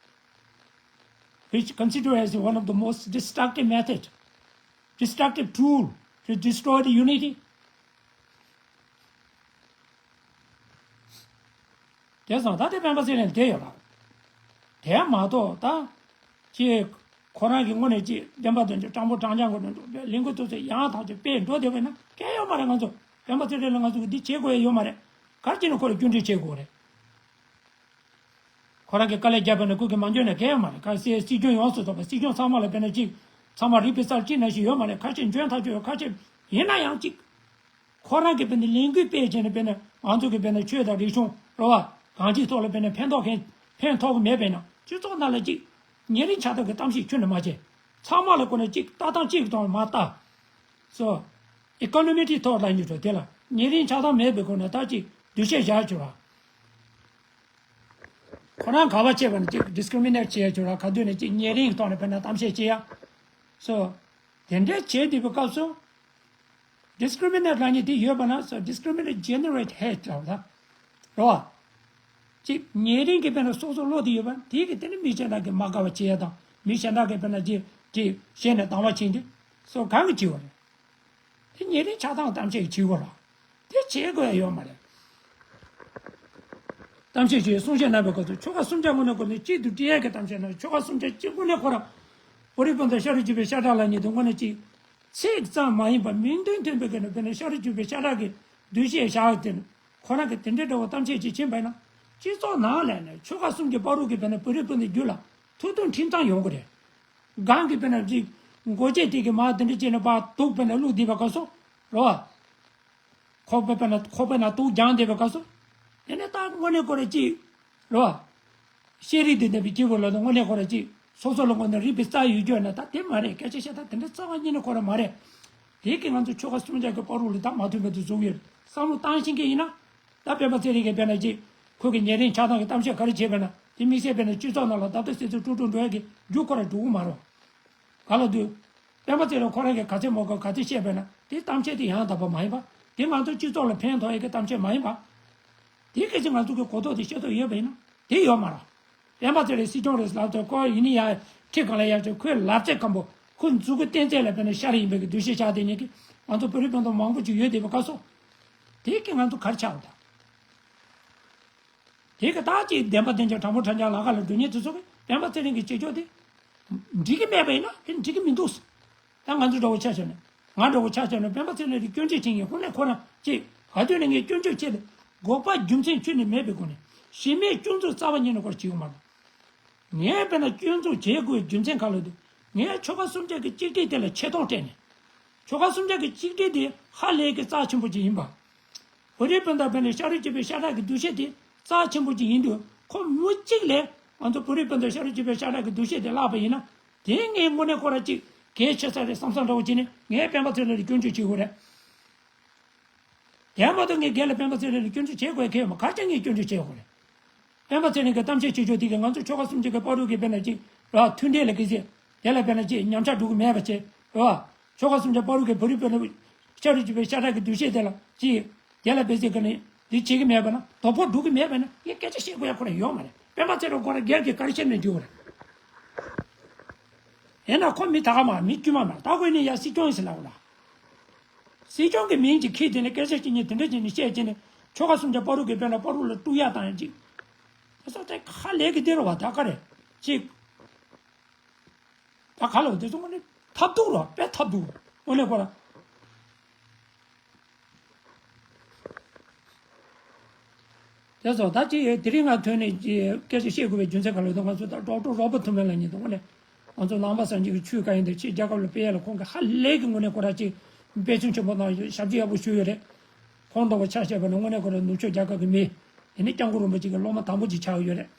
which considered as one of the most destructive method, destructive tool to destroy the unity. དེ་སོང་ད་དེ་སྤེན་པ་ཚེ་རིང་དེ་ཡོད་ལ། དེ་མ་གཏོགས་ད་ཅིག་ཁོ་རང་གི་ངོས་ནས་ཅིག་བདེན་པ་དོན་གཅོད་དྲང་པོ་དྲང་རྐྱང་གི་ནང་དུ་ལས་འགུལ་དེ་ཚོ་ཡང་དག་ཅིག་སྤེལ་འགྲོ་བསྡད་པ་ཡིན་ན་གལ་ཡོད་མ་རེད། ང་ཚོ་སྤེན་པ་ཚེ་རིང་ལ་ང་ཚོ་གི་འདི་བྱེད་དགོས་ཡ་ཡོད་མ་རེད། ག་རེ་བྱས་ནས་ཁོ་ལ་སྐྱོན་བརྗོད་བྱེད་དགོས་རེད། ཁོ་རང་གིས་དཀའ་ལས་བརྒྱབ་པ་ན་ཁོ་གིས་མ་འཇོན་ན་གལ་ཡོད་མ་རེད། གལ་སྲིད་སྲིད་སྐྱོང་ཡོངས་སུ་རྫོགས་པ་སྲིད་སྐྱོང་ཚང་མ་ལ་དཔེར་ན་གཅིག་ཚང་མ་རིག་པའི་རྩལ་གཅིག་ནང་བཞིན་ཡོད་མ་རེད། ཁ་ཤས་འཇོན་ཐག་ཆོད་ཡོད། ཁ་ཤས་ཡིན་ན་ཡང་གཅིག་ཁོ་རང་གིས་དཔེར་ན་ལས་འགུལ་སྤེལ་བྱས་ནས་དཔེར་ན་ང་ཚོ་གི་དཔེར་ན་ཆོས་དང་རིག་གཞུང་རེད་བ། གང་ཅིའི་ཐོག་ལ་དཔེར་ན་ཕན་ཐོགས་མཁན་ཕན་ཐོགས་ཀྱི་མེད་པས་ན་སྤྱི་ཚོགས་ནང་ལ་གཅིག་ཉེ་རིང་ཆགས་སྡང་གི་གཏམ་བཤད་ཁྱོན་ནས་མ་བྱེད། ཚང་མ་ལ་ཁོ་ན་གཅིག་ལྟ་སྟངས་གཅིག་གི་ཐོག་ནས་མ་ལྟ། སོ། ཨི་ཀོ་ནོ་མི་ཀི་ཐོག་ལ་ཉིད་དུ་དེ་ལ་ཉེ་རིང་ཆགས་སྡང་མེད་པའི་སྒོ་ནས་ད་ཅིག་འདུ་ཤེས་བཞག་བཅུག་ར། ཁོ་རང་ག་བ་བྱས་པ་ནི་ཅིག་discriminate་བྱས་བཅུག་ར། ག་དུས་ནས་ཅིག་ཉེ་རིང་གི་ཐོག་ནས་དཔེར་ན་གཏམ་བཤད་བྱེད་ཡ། སོ། དེ་འདྲའི་བྱེད་བསྡད་པའི་སྐབས་སུ། Discriminate་ལབ་མཁན་དེ་ཡོད་པ་ན་སོ། Discriminate generate hate་ལབ་ད། རེད་བ། ཅིག་ཉེ་རིང་གི་དཔེར་ན་སོ་སོ་བློ་དེ་ཡོད་པ་དེ་གི་དེ་ནི་མི་གཞན་དག་གི་མ་དགའ་བ་བྱེད་ཡ་དང་མི་གཞན་དག་གི་དཔེར་ན་ཅིག་ཅིག་ཞེད་ནས་སྡང་བ་བྱེད་འདི་སོ་གང་གི་བྱེད་པ་རེད། དེ་ཉེ་རིང་ཆགས་སྡང་གཏམ་བཤད་ཀྱི་བྱེད་པ་རེད། དེ་བྱེད་དགོས་ཡ་ཡོད་མ་རེད། གཏམ་བཤད་ཀྱི་གསུང་བཤད་གནང་བའི་སྐབས་སུ་ཆོལ་ཁ་གསུམ་ཆ་དངོས་གནས་ཁོ་ནས་གཅིག་ཏུ་སྒྲིལ་ཡ་གི་གཏམ་བཤད་གནང་། ཆོལ་ཁ་གསུམ་ཆ་གཅིག་དངོས་གནས་ཁོ་རང་བོད་རིགས་སྤུན་ཟླ་ཤ་རུས་གཅིག་པའི་ཤ་ཁྲག་ལབ་མཁན་དེ་དངོས་གནས་གཅིག་ཚིག་ཙམ་མ་ཡིན་པར་མིང་དོན་མཐུན་པའི་སྒོ་ནས་དཔེར་ན་ཤ་རུས་གཅིག་པའི་ཤ་ཁྲག་གི་འདུ་ཤེས་བཞག་སྟེ་ཁོ་རང་གིས་དེ་འདྲའི་འདྲ་བོ་གཏམ་བཤད་ཅིག་ཕྱིན་པ་ཡིན་ན་སྤྱི་ཚོགས་ནང་ལ་ནས་ཆོལ་ཁ་གསུམ་གྱི་བར་དུ་གི་དཔེར་ན་བོད་རིགས་སྤུན་ཟླའི་རྒྱུད་ལ་ཐུགས་མཐུན་ཁྲིམས་གཙང་ཡོང་གི་རེད། གང་གི་དཔེར་ན་ཅིག་མགོ་ཅན་དེ་གི་མ་དེ་འདྲ་བྱས་ནས་ཕར་དུག་དཔེར་ན་བླུགས་བསྡད་པའི་སྐབས་སུ་རེད་བ། ཁོག་པའི་དཔེར་ན་ཁོག་པའི་ནང་དུག་རྒྱངས་བསྡད་པའི་སྐབས་སུ། དེ་ནས་ད་དངོས་གནས་ཁོ་རང་ཅིག་རེད་བ། ཤེས་རིག་དེ་ལྡན་པའི་སྐྱེ་བོ་ལ་དངོས་གནས་ཁོ་རང་ཅིག་སོ་སོ་ལ་དངོས་གནས་རིག་པའི་རྩལ་ཡོད་རྒྱུ་ན་ད་དེ་མ་རེད། སྐད་ཆ་བཤད་སྟངས་དེ་འདྲ་རྩ་བ་ཉིད་ནས་ཁོ་རང་མ་རེད། དེ་གིས་ང་ཚོ་ཆོལ་ཁ་གསུམ་ཆ་གི་བར་དུ་ལ་ད་མ་མཐུན་པ་དེ་བཟོ་གི་ཡོད། བསམ་བློ་བཏང་ཤེས་མཁན་ཡིན་ན། ད་སྤེན་པ་ཚེ་རིང་གིས་དཔེར་ན་ཅིག་ཁོ་གི་ཉེ་རིང་ཆགས་སྡང་གི་གཏམ་བཤད་ག་རེ་བྱས་པ་ན་དེ་དམིགས་བསལ་དཔེར་ན་སྤྱི་ཚོགས་ནང་ལ་རྡབ་རྡབ་སིལ་སིལ་དཀྲུག་དཀྲུག་འགྲོ་ཡ་གི་རྒྱུ་ཁོ་རང་འགྲོ་གི་མ་རེད། ག་ལ་དུས། སྤེན་པ་ཚེ་རིང་ཁོ་རང་གིས་ག་ཚད་མོ་ག་ག་ཚད་བཤད་པས་ན་དེ་གཏམ་བཤད་དེ་ཡང་དག་པ་མ་ཡིན་པ། དེ་ང་ཚོ་སྤྱི་ཚོགས་ལ་ཕན་ཐོགས་ཡས་ཀྱི་གཏམ་བཤད་མ་ཡིན་པ། དེ་སྐད་ཆ་ང་ཚོ་གི་གོ་རྟོགས་དེ་ཤེས་རྟོགས་ཡོད་པ་ཡིན་ན་དེ་ཡོད་མ་རེད། སྤེན་པ་ཚེ་རིང་སྲིད་སྐྱོང་རེད་ལབ་དུས་ཁོ་ཡིན་ནི་ཡ་ཁྲི་གང་ལ་ཡར་ཅིག་ཁོའི་ལབ་ཚད་སྐམ་པོ་ཁོ་མཛུ་གུ་བསྟན་ཚད་ལ་དཔེར་ན་ཤ་རུས་ཡིན་པའི་གི་འདུ་ཤེས་བཞག་དེ་ཉིད་ཀྱིས་ང་ཚོ་བོད་རིགས་སྤུན་ཟླ་མང་པོ་ཅིག་ཡོད་བསྡད་པའི་སྐབས་སུ། དེ་གིས་ང་ཚོ་ག་རེ་ཆགས་འདུག་དེ་གི་ད་ཅིག་བདེན་པ་བདེན་ཅག་དྲང་པོ་དྲང་ཅག་ལ་ཁ་ལ་འགྲོ་མཁན་དེ་ཚོ་གི་སྤེན་པ་ཚེ་རིང་གི་བྱེད་ཕྱོགས་དེ་འགྲིག་གི་མེད་པ་ཡིན་ན་དེ་འགྲིག་གི་མི་འདུག་ད་ང་ཚོ་འདྲ་བོ་ཆ་བཞག་ན་ང་འདྲ་བོ་ཆ་བཞག་ན་སྤེན་པ་ཚེ་རིང་ལ་སྐྱོན་བརྗོད་བྱེད་མཁན་དངོས་གནས་ཁོ་རང་ཅིག་ག་དུས་ནས་ངས་སྐྱོན་བརྗོད་བྱེད་དེ་དགོས་པ་རྒྱུ་མཚན་ཁྱོན་ནས་མེད་པའི་སྒོ་ནས་གཞི་མེད་སྐྱོན་འཛུགས་རྩ་བ་ཉིད་ནས་ཁོ་རང་བྱེད་ཀྱི་མ་རེད། ངས་དཔེར་ན་སྐྱོན་འཛུགས་བྱེད་དགོས་རྒྱུ་མཚན་ག་ལ་འདུག་ངས་ཆོལ་ཁ་གསུམ་ཆ་གི་གཅིག་སྒྲིལ་དེ་ལ་ཆེ་མཐོང་སྤྲད་ནས། ཆོལ་ཁ་གསུམ་ཆ་གི་གཅིག་སྒྲིལ་དེ་ཧ་ལས་ཀྱི་རྩ་ཆེན་པོ་ཅིག་ཡིན་པ། བོད་རིགས་སྤུན་ཟླ་དཔེར་ན་ཤ་རུས་གཅིག་པའི་ཤ་ཁྲག་གི་འདུ་ཤེས་དེ་རྩ་ཆེན་པོ་ཅིག་ཡིན་དུས་ཁོ་མུ་གཅིག་ལས་ང་ཚོ་བོད་རིགས་སྤུན་ཟླ་ཤ་རུས་གཅིག་པའི་ཤ་ཁྲག་གི་འདུ་ཤེས་དེ་བརླག་པ་ཡིན་ན་དེ་ངས་དངོས་གནས་ཁོ་རང་གཅིག་གལ་ཆེ་ས་རེད་བསམ་བསམ་འདྲ་བོ་བྱས་ནས་ངས་སྤེན་པ་ཚེ་རིང་ལ་སྐྱོན་བརྗོད་བྱེད་དགོས་རེད། དེ་མ་གཏོགས་ངས་རྒན་ལགས་སྤེན་པ་ཚེ་རིང་ལ་སྐྱོན་བརྗོད་བྱེད་དགོས་ཁེལ་མ། ག་རེ་བྱས་ངས་སྐྱོན་བརྗོད་བྱེད་དགོས་རེད། སྤེན་པ་ཚེ་རིང་གི་གཏམ་བཤད་བྱེད་ཕྱོགས་དེ་གིས་ང་ཚོ་ཆོལ་ཁ་གསུམ་ཆོས་ཀྱི་བར་དུ་གི་དཔེར་ན་ཅིག་ར་མཐུན་འབྲེལ་ལ་གི་ཟེར། དེ་ལ་དཔེར་ན་ཅིག་ཉམས་ཆག་འགྲོ་གི་མེད་པ་བྱས། རེད་བ། ཆོལ་ཁ་གསུམ་ཆོས་བར་དུ་གི་བོད་རིགས་དཔེར་ན་ཤ་རུས་གཅིག་པའི་ཤ་ཁྲག་གི་འདུ་ཤེས་དེ་ལ་ཅིག་དེ་ལ་དཔེ་ཟེར་གི་ནི་འདི་བྱེད་གི་མེད་པ་ན། དོ་ཕོག་འགྲོ་གི་མེད་པ་ན་ངས་སྐད་ཆ་བཤད་དགོས་ཡ་ཁོ་རང་ཡོད་མ་རེད། སྤེན་པ་ཚེ་རིང་ཁོ་རང་སྒེར་གྱི་ག་རེ་བཤད་ནས་འགྲིག་གི་རེད། ཡིན་ན་ཁོ་མི་ད་ག་མ་མི་དཀྱུས་མ་མ་ད་ཁོས་ནི་ཡ་སྲིད་སྐྱོང་ཡིན་ཟེར་ལབ་གི་ལ། སྲིད་སྐྱོང་གི་མིང་ཅིག་ཁྱེར་དེ་ནས་སྐད་ཆ་ཅིག་ཉིད་དེ་འདྲ་ཅིག་ནས་བཤད་ཅིག་ནས་ཆོལ་ཁ་གསུམ་ཆོས་བར་དུ་གི་དཔེར་ན་བར་དུ་ལ་དཀྲུག་ཡ་བཏང་ཡ་ཅིག་དེ་སོགས་དེ་ཧ་ལས་གི་དེ་རེད་བ། ད་ག་རེད་ཅིག་ད་ག་ལ་འོ་དེ་ཚོ་དངོས་གནས་ཐབས་སྡུག་རེད་བ། དཔེ་ཐབས་སྡུག་དངོས་གནས་ཁོ་རང་། དེ་ཚོ་ད་ཅི་དེ་རིང་ང་ཐོན་ནས་ཀྱི་སྐད་ཆ་བཤད་དགོས་པའི་རྒྱུ་མཚན་ག་ལ་འདུག་ང་ཚོ་ད་ཌོག་ཊར་རོ་བར་ཊི་ཐུར་མན་ལབ་མཁན་དེ་དངོས་གནས་ང་ཚོ་ནང་པ་སངས་རྒྱས་ཀྱི་ཆོས་ག་ཡིན་དེ་ཕྱི་རྒྱལ་ཁབ་ལ་སྤེལ་ཡ་ལ་ཁོང་གིས་ཧ་ལས་ཀྱི་དངོས་གནས་ཁོ་རང་ཅིག་འབད་བརྩོན་ཆེན་པོ་གནང་ཡོད། ཞབས་ཕྱི་ཡག་པོ་ཞུས་ཡོད་རེད། ཁོང་འདྲ་བོ་ཆ་བཞག་པ་ན་དངོས་གནས་ཁོ་རང་ནུབ་ཕྱོགས་རྒྱལ་ཁབ་ཀྱི་མི། དེ་ནས་སྐྱབས་མགོན་རིན་པོ་ཆེ་གི་སློབ་མ་དང་པོ་ཅིག་ཆགས་ཡོད་རེད།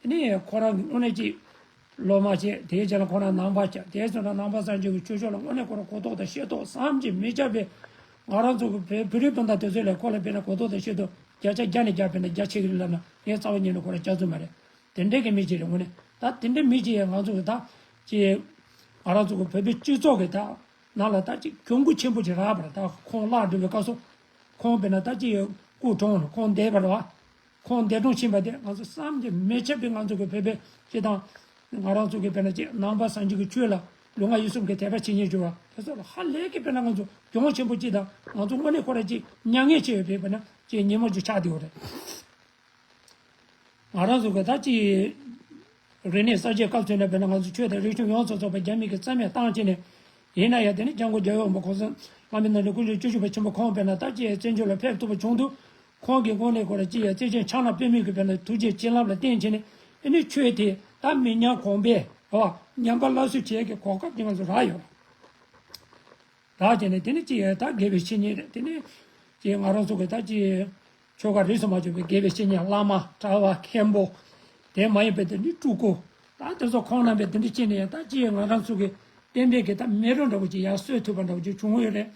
དེ་ནས་ཁོ་རང་གི་དངོས་གནས་ཅིག་སློབ་མ་བྱས། དེའི་རྗེས་ལ་ཁོ་རང་ནང་པ་བྱས། དེའི་བཟོ་འདྲ་ནང་པ་སངས་རྒྱས་ཀྱི་ཆོས་ཕྱོགས་ལ་དངོས་གནས་ཁོ་རང་གོ་རྟོགས་དང་ཤེས་རྟོགས་བསམ་གྱིས་མི་ཁྱབ་པའི། ང་རང་ཚོ་གི་བོད་བོད་རིགས་སྤུན་ཟླ་དེ་ཚོ་ལས་ཁོ་ལ་དཔེར་ན་གོ་རྟོགས་དང་ཤེས་རྟོགས་བརྒྱ་ཆ་བརྒྱ་ནས་བརྒྱ་དཔེར་ན་རྒྱ་ཆེ་གི་རེད་ལབ་ན་ངས་རྩ་བ་ཉིད་ནས་ཁོ་རང་སྐྱག་རྫུན་མ་རེད། དེ་འདྲའི་གི་མི་ཅིག་རེད། དངོས་གནས་ད་དེ་འདྲའི་མི་ཅིག་ཡང་ང་ཚོ་གི་ད་ཅིག་ང་རང་ཚོ་གི་བོད་པའི་སྤྱི་ཚོགས་ཀྱི་ད་ནང་ལ་ད་ཅིག་གྱོང་གུད་ཆེན་པོ་ཅིག་རག་པ་རེད། ད་ཁོང་བརླག་འགྲོ་བའི་སྐབས་སུ་ཁོང་དཔེར་ན་ད་ཅིག་སྐུ་གྲོངས་ནས་ཁོང་འདས་པ་རེད་བ། ཁོང་འདས་གྲོངས་ཕྱིན་པ་དེ་ང་ཚོ་བསམ་གྱིས་མི་ཁྱབ་པའི་ང་ཚོ་གི་བོད་པའི་སྤྱི་དང་། ང་རང་ཚོ་གི་དཔེར་ན་ཅིག་ནང་པ་སངས་རྒྱས་ཀྱི་ཆོས་ལ་ལུས་ངག་ཡིད་གསུམ་གྱི་དད་པ་བྱེད་མཁན་བྱུང་བ་དེ་ཚོ་ལ་ཧ་ལས་ཀྱི་དཔེར་ན་ང་ཚོ་གྱོང་ཆེན་པོ་ཅིག་དང་ང་ཚོ་དངོས་གནས་ཁོ་རང་ཅིག་མྱ་ངན་ཆེ་བའི་དཔེར་ན་ཅིག་ཉིན་མོ་ཅིག་ཆགས་བསྡད་ཡོད་རེད། ང་རང་ཚོ་གི་ད་ཅིག་རིག་གནས་གསར་བརྗེའི་སྐབས་ཚུན་ནས་དཔེར་ན་ང་ཚོ་ཆོས་དང་རིག་གཞུང་ཡོངས་སུ་རྫོགས་པ་རྒྱ་མི་གིས་རྩ་མེད་བཏང་བྱས་ནས། ཡིན་ན་ཡང་དེ་ནི་སྐྱབས་མགོན་རྒྱལ་བའི་དབང་པོ་གོང་ས་ལྔ་པའི་ནང་བཞིན་སྐུ་ཕྲེང་བཅུ་བཞི་པ་ཆེན་པོ་ཁོང་དཔེར་ན་ད་ཅིག་བཙན་བྱོལ་ལ་ཕེབས་ཐུབ་པ་བྱུང་འདུག་ཁོང་གི་དངོས་གནས་ཁོ་རང་ཅིག་ཡང་བརྩེ་ཆེན་ཕྱག་ན་པདྨོ་གི་དཔེར་ན་ཐུགས་རྗེ་བྱིན་རླབས་ལ་བརྟེན་བྱས་ནས་ཨ་ནི་ཆོས་དེ་ད་མི་ཉམས་གོང་འཕེལ་བ་ཉམས་པ་སླར་གསོ་བྱེད་ཀྱི་གོ་སྐབས་དེ་ང་ཚོ་རག་ཡོད། རག་བྱས་ནས་དེ་ནི་ཅིག་ཡང་ད་དགེ་བའི་བཤེས་གཉེན་རེད། དེ་ནི་ཅིག་ང་རང་ཚོ་གི་ད་ཅིག་ཆོལ་ཁ་རིས་སུ་མ་ཆད་པའི་དགེ་བའི་བཤེས་གཉེན་བླ་མ་གྲྭ་བ་མཁན་པོ་དེ་མ་ཡིན་པའི་དེ་ནི་སྤྲུལ་སྐུ་ད་དེ་ཚོ་ཁོང་རྣམ་པས་དེ་འདྲ་བྱས་ནས་ཡང་ད་ཅིག་ང་རང་ཚོ་གི་བསྟན་པའི་གི་ད་མེ་རོ་འདྲ་བོ་ཅིག་ཡར་གསོས་ཐུབ་པ་འདྲ་བོ་ཅིག་བྱུང་ཡོད་རེད།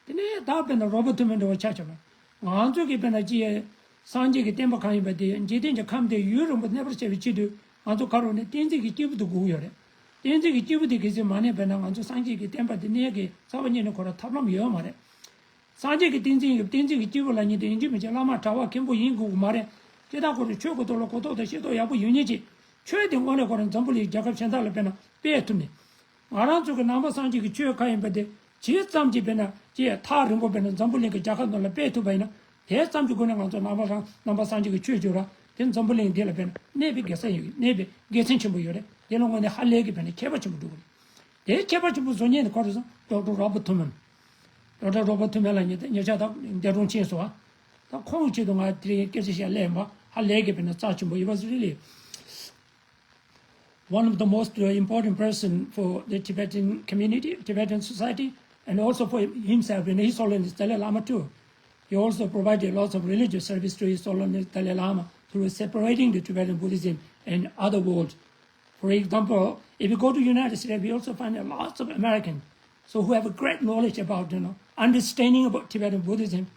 དེ་ནས་ད་དཔེར་ན་རོ་བར་ཊི་ཐུར་མན་འདྲ་བོ་ཆ་བཞག་པ་ན། ང་ཚོ་གི་དཔེར་ན་ཅི་ཡ་སངས་རྒྱས་ཀྱི་བསྟན་པ་གང་ཡིན་པ་དེ་འཇིག་རྟེན་གྱི་ཁམས་དེ་ཡུན་རིང་པོ་གནས་པར་བྱ་བའི་ཆེད་དུ་ང་ཚོ་ག་རེ་ནས་བསྟན་འཛིན་གྱི་སྐྱེས་བུ་དེ་དགོས་ཀྱི་ཡོད་རེད། བསྟན་འཛིན་གྱི་སྐྱེས་བུ་དེ་གལ་སྲིད་མ་གནས་པ་ན་ང་ཚོ་སངས་རྒྱས་ཀྱི་བསྟན་པ་དེ་གནས་ཀྱི་རྩ་བ་ཉིད་ནས་ཁོ་རང་ཐབས་ལམ་ཡོད་མ་རེད། སངས་རྒྱས་ཀྱི་བསྟན་འཛིན་གྱི་བསྟན་འཛིན་གྱི་སྐྱེས་བུ་ལབ་མཁན་དེ་ཡིན་གཅིག་མིན་གཅིག་བླ་མ་གྲྭ་བ་མཁན་པོ་ཡིན་དགོས་ཀྱི་མ་རེད། སྤྱིར་བཏང་ཁོ་ཚོ་ཆོས་ཀྱི་ཐོག་ལ་གོ་རྟོགས་དང་ཤེས་རྟོགས་ཡག་པོ་ཡོད་མཁན་ཅིག་ཆོས་དེ་དངོས་གནས་ཁོ་རང་འཛམ་བུ་གླིང་རྒྱལ་ཁབ་གཞན་དག་ལ་དཔེར་ན་སྤེལ་ཐུབ་ནས། ང་རང་ཚོ་གི་ནང་པ་སངས་རྒྱས་ཀྱི་ཆོས་ག་ཡིན་པ་དེ་ཇི་ཙམ་གྱིས་དཔེར་ན་ཅིག་ཐག་རིང་པོ་དཔེར་ན་འཛམ་བུ་གླིང་གི་རྒྱལ་ཁབ་ནང་ལ་སྤེལ་ཐུབ་པ་ཡིན་ན་དེ་ཙམ་གྱི་སྒོ་ནས་ང་ཚོ་ནང་པ་རང་ནང་པ་སངས་རྒྱས་ཀྱི་ཆོས་བརྗོད་ར་དེ་འཛམ་བུ་གླིང་འདི་ལ་དཔེར་ན་གནས་པའི་དགེ་མཚན་ཡོད། གནས་པའི་དགེ་མཚན་ཆེན་པོ་ཡོད་རེད། དེ་ལ་དངོས་གནས་ཧ་ལས་ཀྱི་དཔེར་ན་ཁྱད་པར་ཆེན་པོ་འགྲོ་གི་རེད། དེའི་ཁྱད་པར་ཆེན་པོ་བཟོ་མཁན་དེ་ཁོ་རེད་སོང་ཌོག་ཊར་རོ་བར་ཊི་ཐུར་མན། ཌོག་ཊར་རོ་བར་ཊི་ཐུར་མན་ལབ་མཁན་དེ་ཉེ་ཆར་ད་འདས་གྲོངས་ཕྱིན་སོང་བ། ད་ཁོང་གི་ཆེད་དུ་ང་དེ་རིང་སྐད་ཆ་བཤད་སླེབས་པ་ཧ་ལས་ཀྱི་དཔེར་ན་རྩ་ཆེན་པོ། It was really one of the most uh, important person for the Tibetan community, Tibetan society, and also for himself and His Holiness Dalai Lama too. He also provided lots of religious service to His Holiness Dalai Lama through separating the Tibetan Buddhism and other world. For example, if you go to United States, we also find a lots of Americans so who have a great knowledge about, you know, understanding about Tibetan Buddhism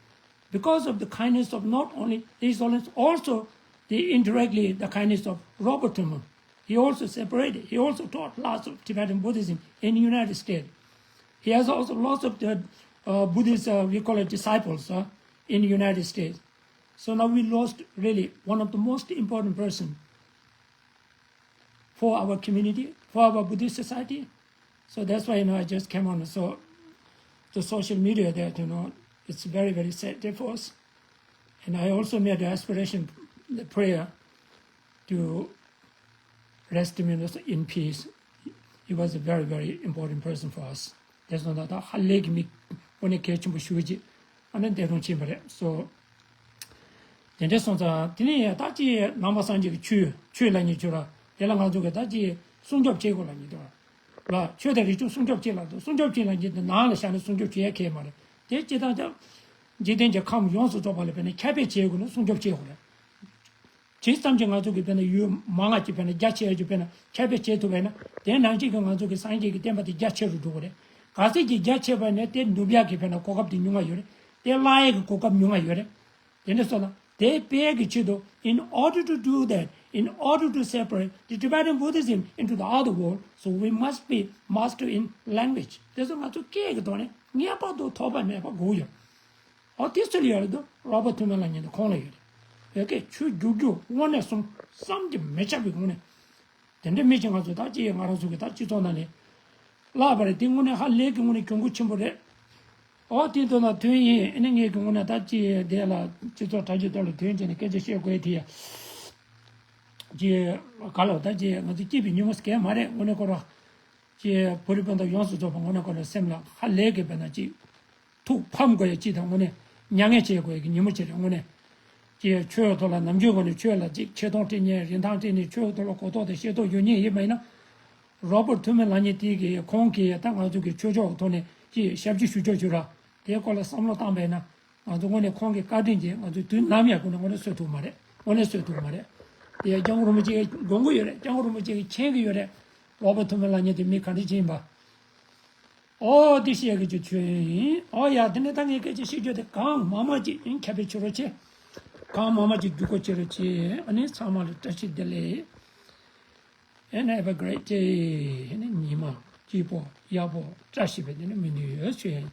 because of the kindness of not only His Holiness, also the indirectly the kindness of Robert Tumon. He also separated, he also taught lots of Tibetan Buddhism in the United States. He has also lots of the uh, Buddhist, uh, we call it disciples uh, in the United States. So now we lost really one of the most important person for our community, for our Buddhist society. So that's why, you know, I just came on so the social media that, you know, it's very, very sad day for us. And I also made the aspiration, the prayer to rest him in peace. He was a very, very important person for us. That's not that. ཧ་ལས་ཀྱི་མི་དངོས་གནས་གལ་ཆེན་པོ་ཞེ་པོ་ཅིག་ཨ་ནི་འདས་གྲོངས་ཕྱིན་པ་རེད། སོ། དེ་འདྲ་སོང་ཙང་དེ་ནས་ད་ཅི་ནང་པ་སངས་རྒྱས་ཀྱི་ཆོས་ཆོས་ལབ་མཁན་ཆོས་ར་དེ་ལ་ང་ཚོ་གི་ད་ཅི་སྲུང་སྐྱོབ་བྱེད་དགོས་ལབ་མཁན་འདུག་ར། ཆོས་དང་རིག་གཞུང་སྲུང་སྐྱོབ་བྱེད་ལབ་འདུག་སྲུང་སྐྱོབ་བྱེད་ལབ་མཁན་དེ་ནང་ལ་བཞག་ནས་སྲུང་སྐྱོབ་བྱེད་ཡ་གལ་མ་རེད། དེ་སྤྱིར་བཏང་ཀྱང་འཇིག་རྟེན་གྱི་ཁམས་ཡོངས་སུ་རྫོགས་པ་ལ་དཔེར་ན་ཁྱབ་སྤེལ་བྱེད་དགོས་ན་སྲུང་སྐྱོབ་བྱེད་དགོས་རེད། ཇི་ཙམ་གྱིས་ང་ཚོ་གི་དཔེར་ན་ཡུལ་མང་ང་ཅིག་དཔེར་ན་རྒྱ་ཆེ་ཡ་ཅིག་དཔེར་ན་ཁྱབ་སྤེལ་བྱེད་ཐུབ་པ་ཡིན་ན་དེ་ནང་བཞིན་གྱི་ང་ཚོ་གི་སངས་རྒྱས་ཀྱི་བསྟན་པ་དེ་རྒྱ་ཆེ་རུ་འགྲོ་གི་རེད། ག་ཚད་ཀྱིས་རྒྱ་ཆེ་བ་ཡིན་ན་དེ་ནུབ་ཡག་གི་དཔེར་ན་གོ་སྐབས་དེ་ཉུང་ང་ཡོད་རེད། དེ་བརླག་ཡས་ཀྱི་གོ་སྐབས་ཉུང་ང་ཡོད་རེད། དེ་འདྲ་སོང་ན་དེ་སྤེལ་གྱི་ཆེད་དུ། In order to do that, in order to separate the Tibetan Buddhism into the other world, so we must be master in language. དེ་ཚོ་ང་ཚོ་སྐད་ཀྱི་ཐོག་ནས་ངེས་པར་དུ་ཐོགས་པ་མེད་པ་དགོས་ཡོད། ཨོ་དེ་ཚོ་ལ་ཡོད་རེད་འདུག་རོ་བར་ཐུན་མིན་ལགས་ཉན་དུ་ཁོང་ལ་ཡོད་རེད། བོད་སྐད་ཆུ་རྒྱུག་རྒྱུག་དངོས་གནས་སོང་བསམ་གྱིས་མི་ཁྱབ་པའི་ངང་ནས། དེ་འདྲ་མི་ཅིག་ང་ཚོ་ད་ཅི་ཡི་ང་རང་ཚོ་གི་ད་སྤྱི་ཚོགས་ནང་ནས་བརླག་པ་རེད། དེ་དངོས་གནས་ཧ་ལས་ཀྱི་དངོས་གནས་གྱོང་གུད་ཆེན་པོ་རེད། ཨོ་དེ་དོན་དག་དོན་ཡིན། ཨ་ནི་ངས་ཀྱི་དངོས་གནས་ད་ཅི་ཡི་དེ་ལ་སྤྱི་ཚོགས་དྲ་རྒྱའི་ཐོག་ལ་དོན་བྱས་ནས་སྐད་ཆ་བཤད་དགོས་དེ་ཡ། ཅི་ག་ལ་ད་ཅི་ང་ཚོ་སྐྱིད་པའི་ཉིན་མོ་ཟེར་མཁན་མ་རེད། དངོས་གནས་ཁོ་ར་ཅི་བོད་རིགས་སྤུན་ཟླ་ཡོངས་སུ་རྫོགས་པ་དངོས་གནས་ཁོ་ར་སེམས་ལ་ཧ་ལས་ཀྱི་དཔེར་ན་ཅི། ཐུགས་ཕམ་དགོས་ཡ་ཅིག་དང་། དངོས་གནས་མྱ་ངན་བྱེད་དགོས་ཡ་གི་ཉིན་མོ་ཅིག་རེད། དངོས་གནས་ཀྱི་ཆོས་ཐོག་ལ་ནམ་རྒྱུན་དངོས་གནས་ཆོས་ལ་ཅིག་ཆེ་མཐོང་སྤྲད་མཁན། རིན་ཐང་སྤྲད་ནས་ཆོས་ཐོག་ལ་གོ་རྟོགས་དང་ཤེས་རྟོགས་ཡོད་མཁན་ཡིན་པ་ཡིན་ན། རོ་བར་ཐུན་མིན་ལགས་ཉིད་དེ་གི་ཁོང་གིས་ད་ང་ཚོ་གི་ཆོས་ཕྱོགས་ཐོག་ནས་ཅིག་ཞབས་ཕྱི་ཞུ་ཕྱོགས་བྱུང་ར། དེའི་སྐོར་ལ་བསམ་བློ་བཏང་པ་ཡིན་ན། ང་ཚོ་དངོས་གནས་ཁོང་གི་བཀའ་དྲིན་གྱིས་ང་ཚོ་དུས་ནམ་ཡང་དངོས་གནས་གསོད་ཐུབ་མ་རེད། དངོས་གནས་གསོད་ཐུབ་མ་རེད། དེ་ཡང་སྐྱབས་མགོན་རིན་པོ་ཆེ་དགོངས་ཀྱི་ཡོད་རེད། སྐྱབས་མགོན་རིན་པོ་ཆེ་གིས་མཁྱེན་གྱི་ཡོད་རེད། རོ་བར་ཐུན་མིན་ལགས་ཉིད་དེ་མི་ག་འདྲ་ཅིག་ཡིན་པ། ཨོ་དེ་བཤད་གི་ཅིག་ཆོས་ཡིན། ཨོ་ཡ་དེ་ནས་ད་ངས་སྐད་ཆ་བཤད་རྒྱུ་དེ་གང་མང་མང་ཅིག་ཡིན། ཁྱབ་སྤེལ་བྱེད་རོགས་བྱེད། གང་མང་མང་ཅིག་བརྒྱུད་སྐུར་བྱེད་རོགས་བྱེད། ཨ་ནི་ཚང་མ་ལ་བཀྲ་ཤིས་བདེ་ལེགས། And have a great day. ཨ་ནི་ཉི་མ་སྐྱིད་པོ་ཡག་པོ་བཀྲ་ཤིས་པའི་དེ་ནས་སྨོན་འདུན་ཡོད་ཆོས་ཡིན།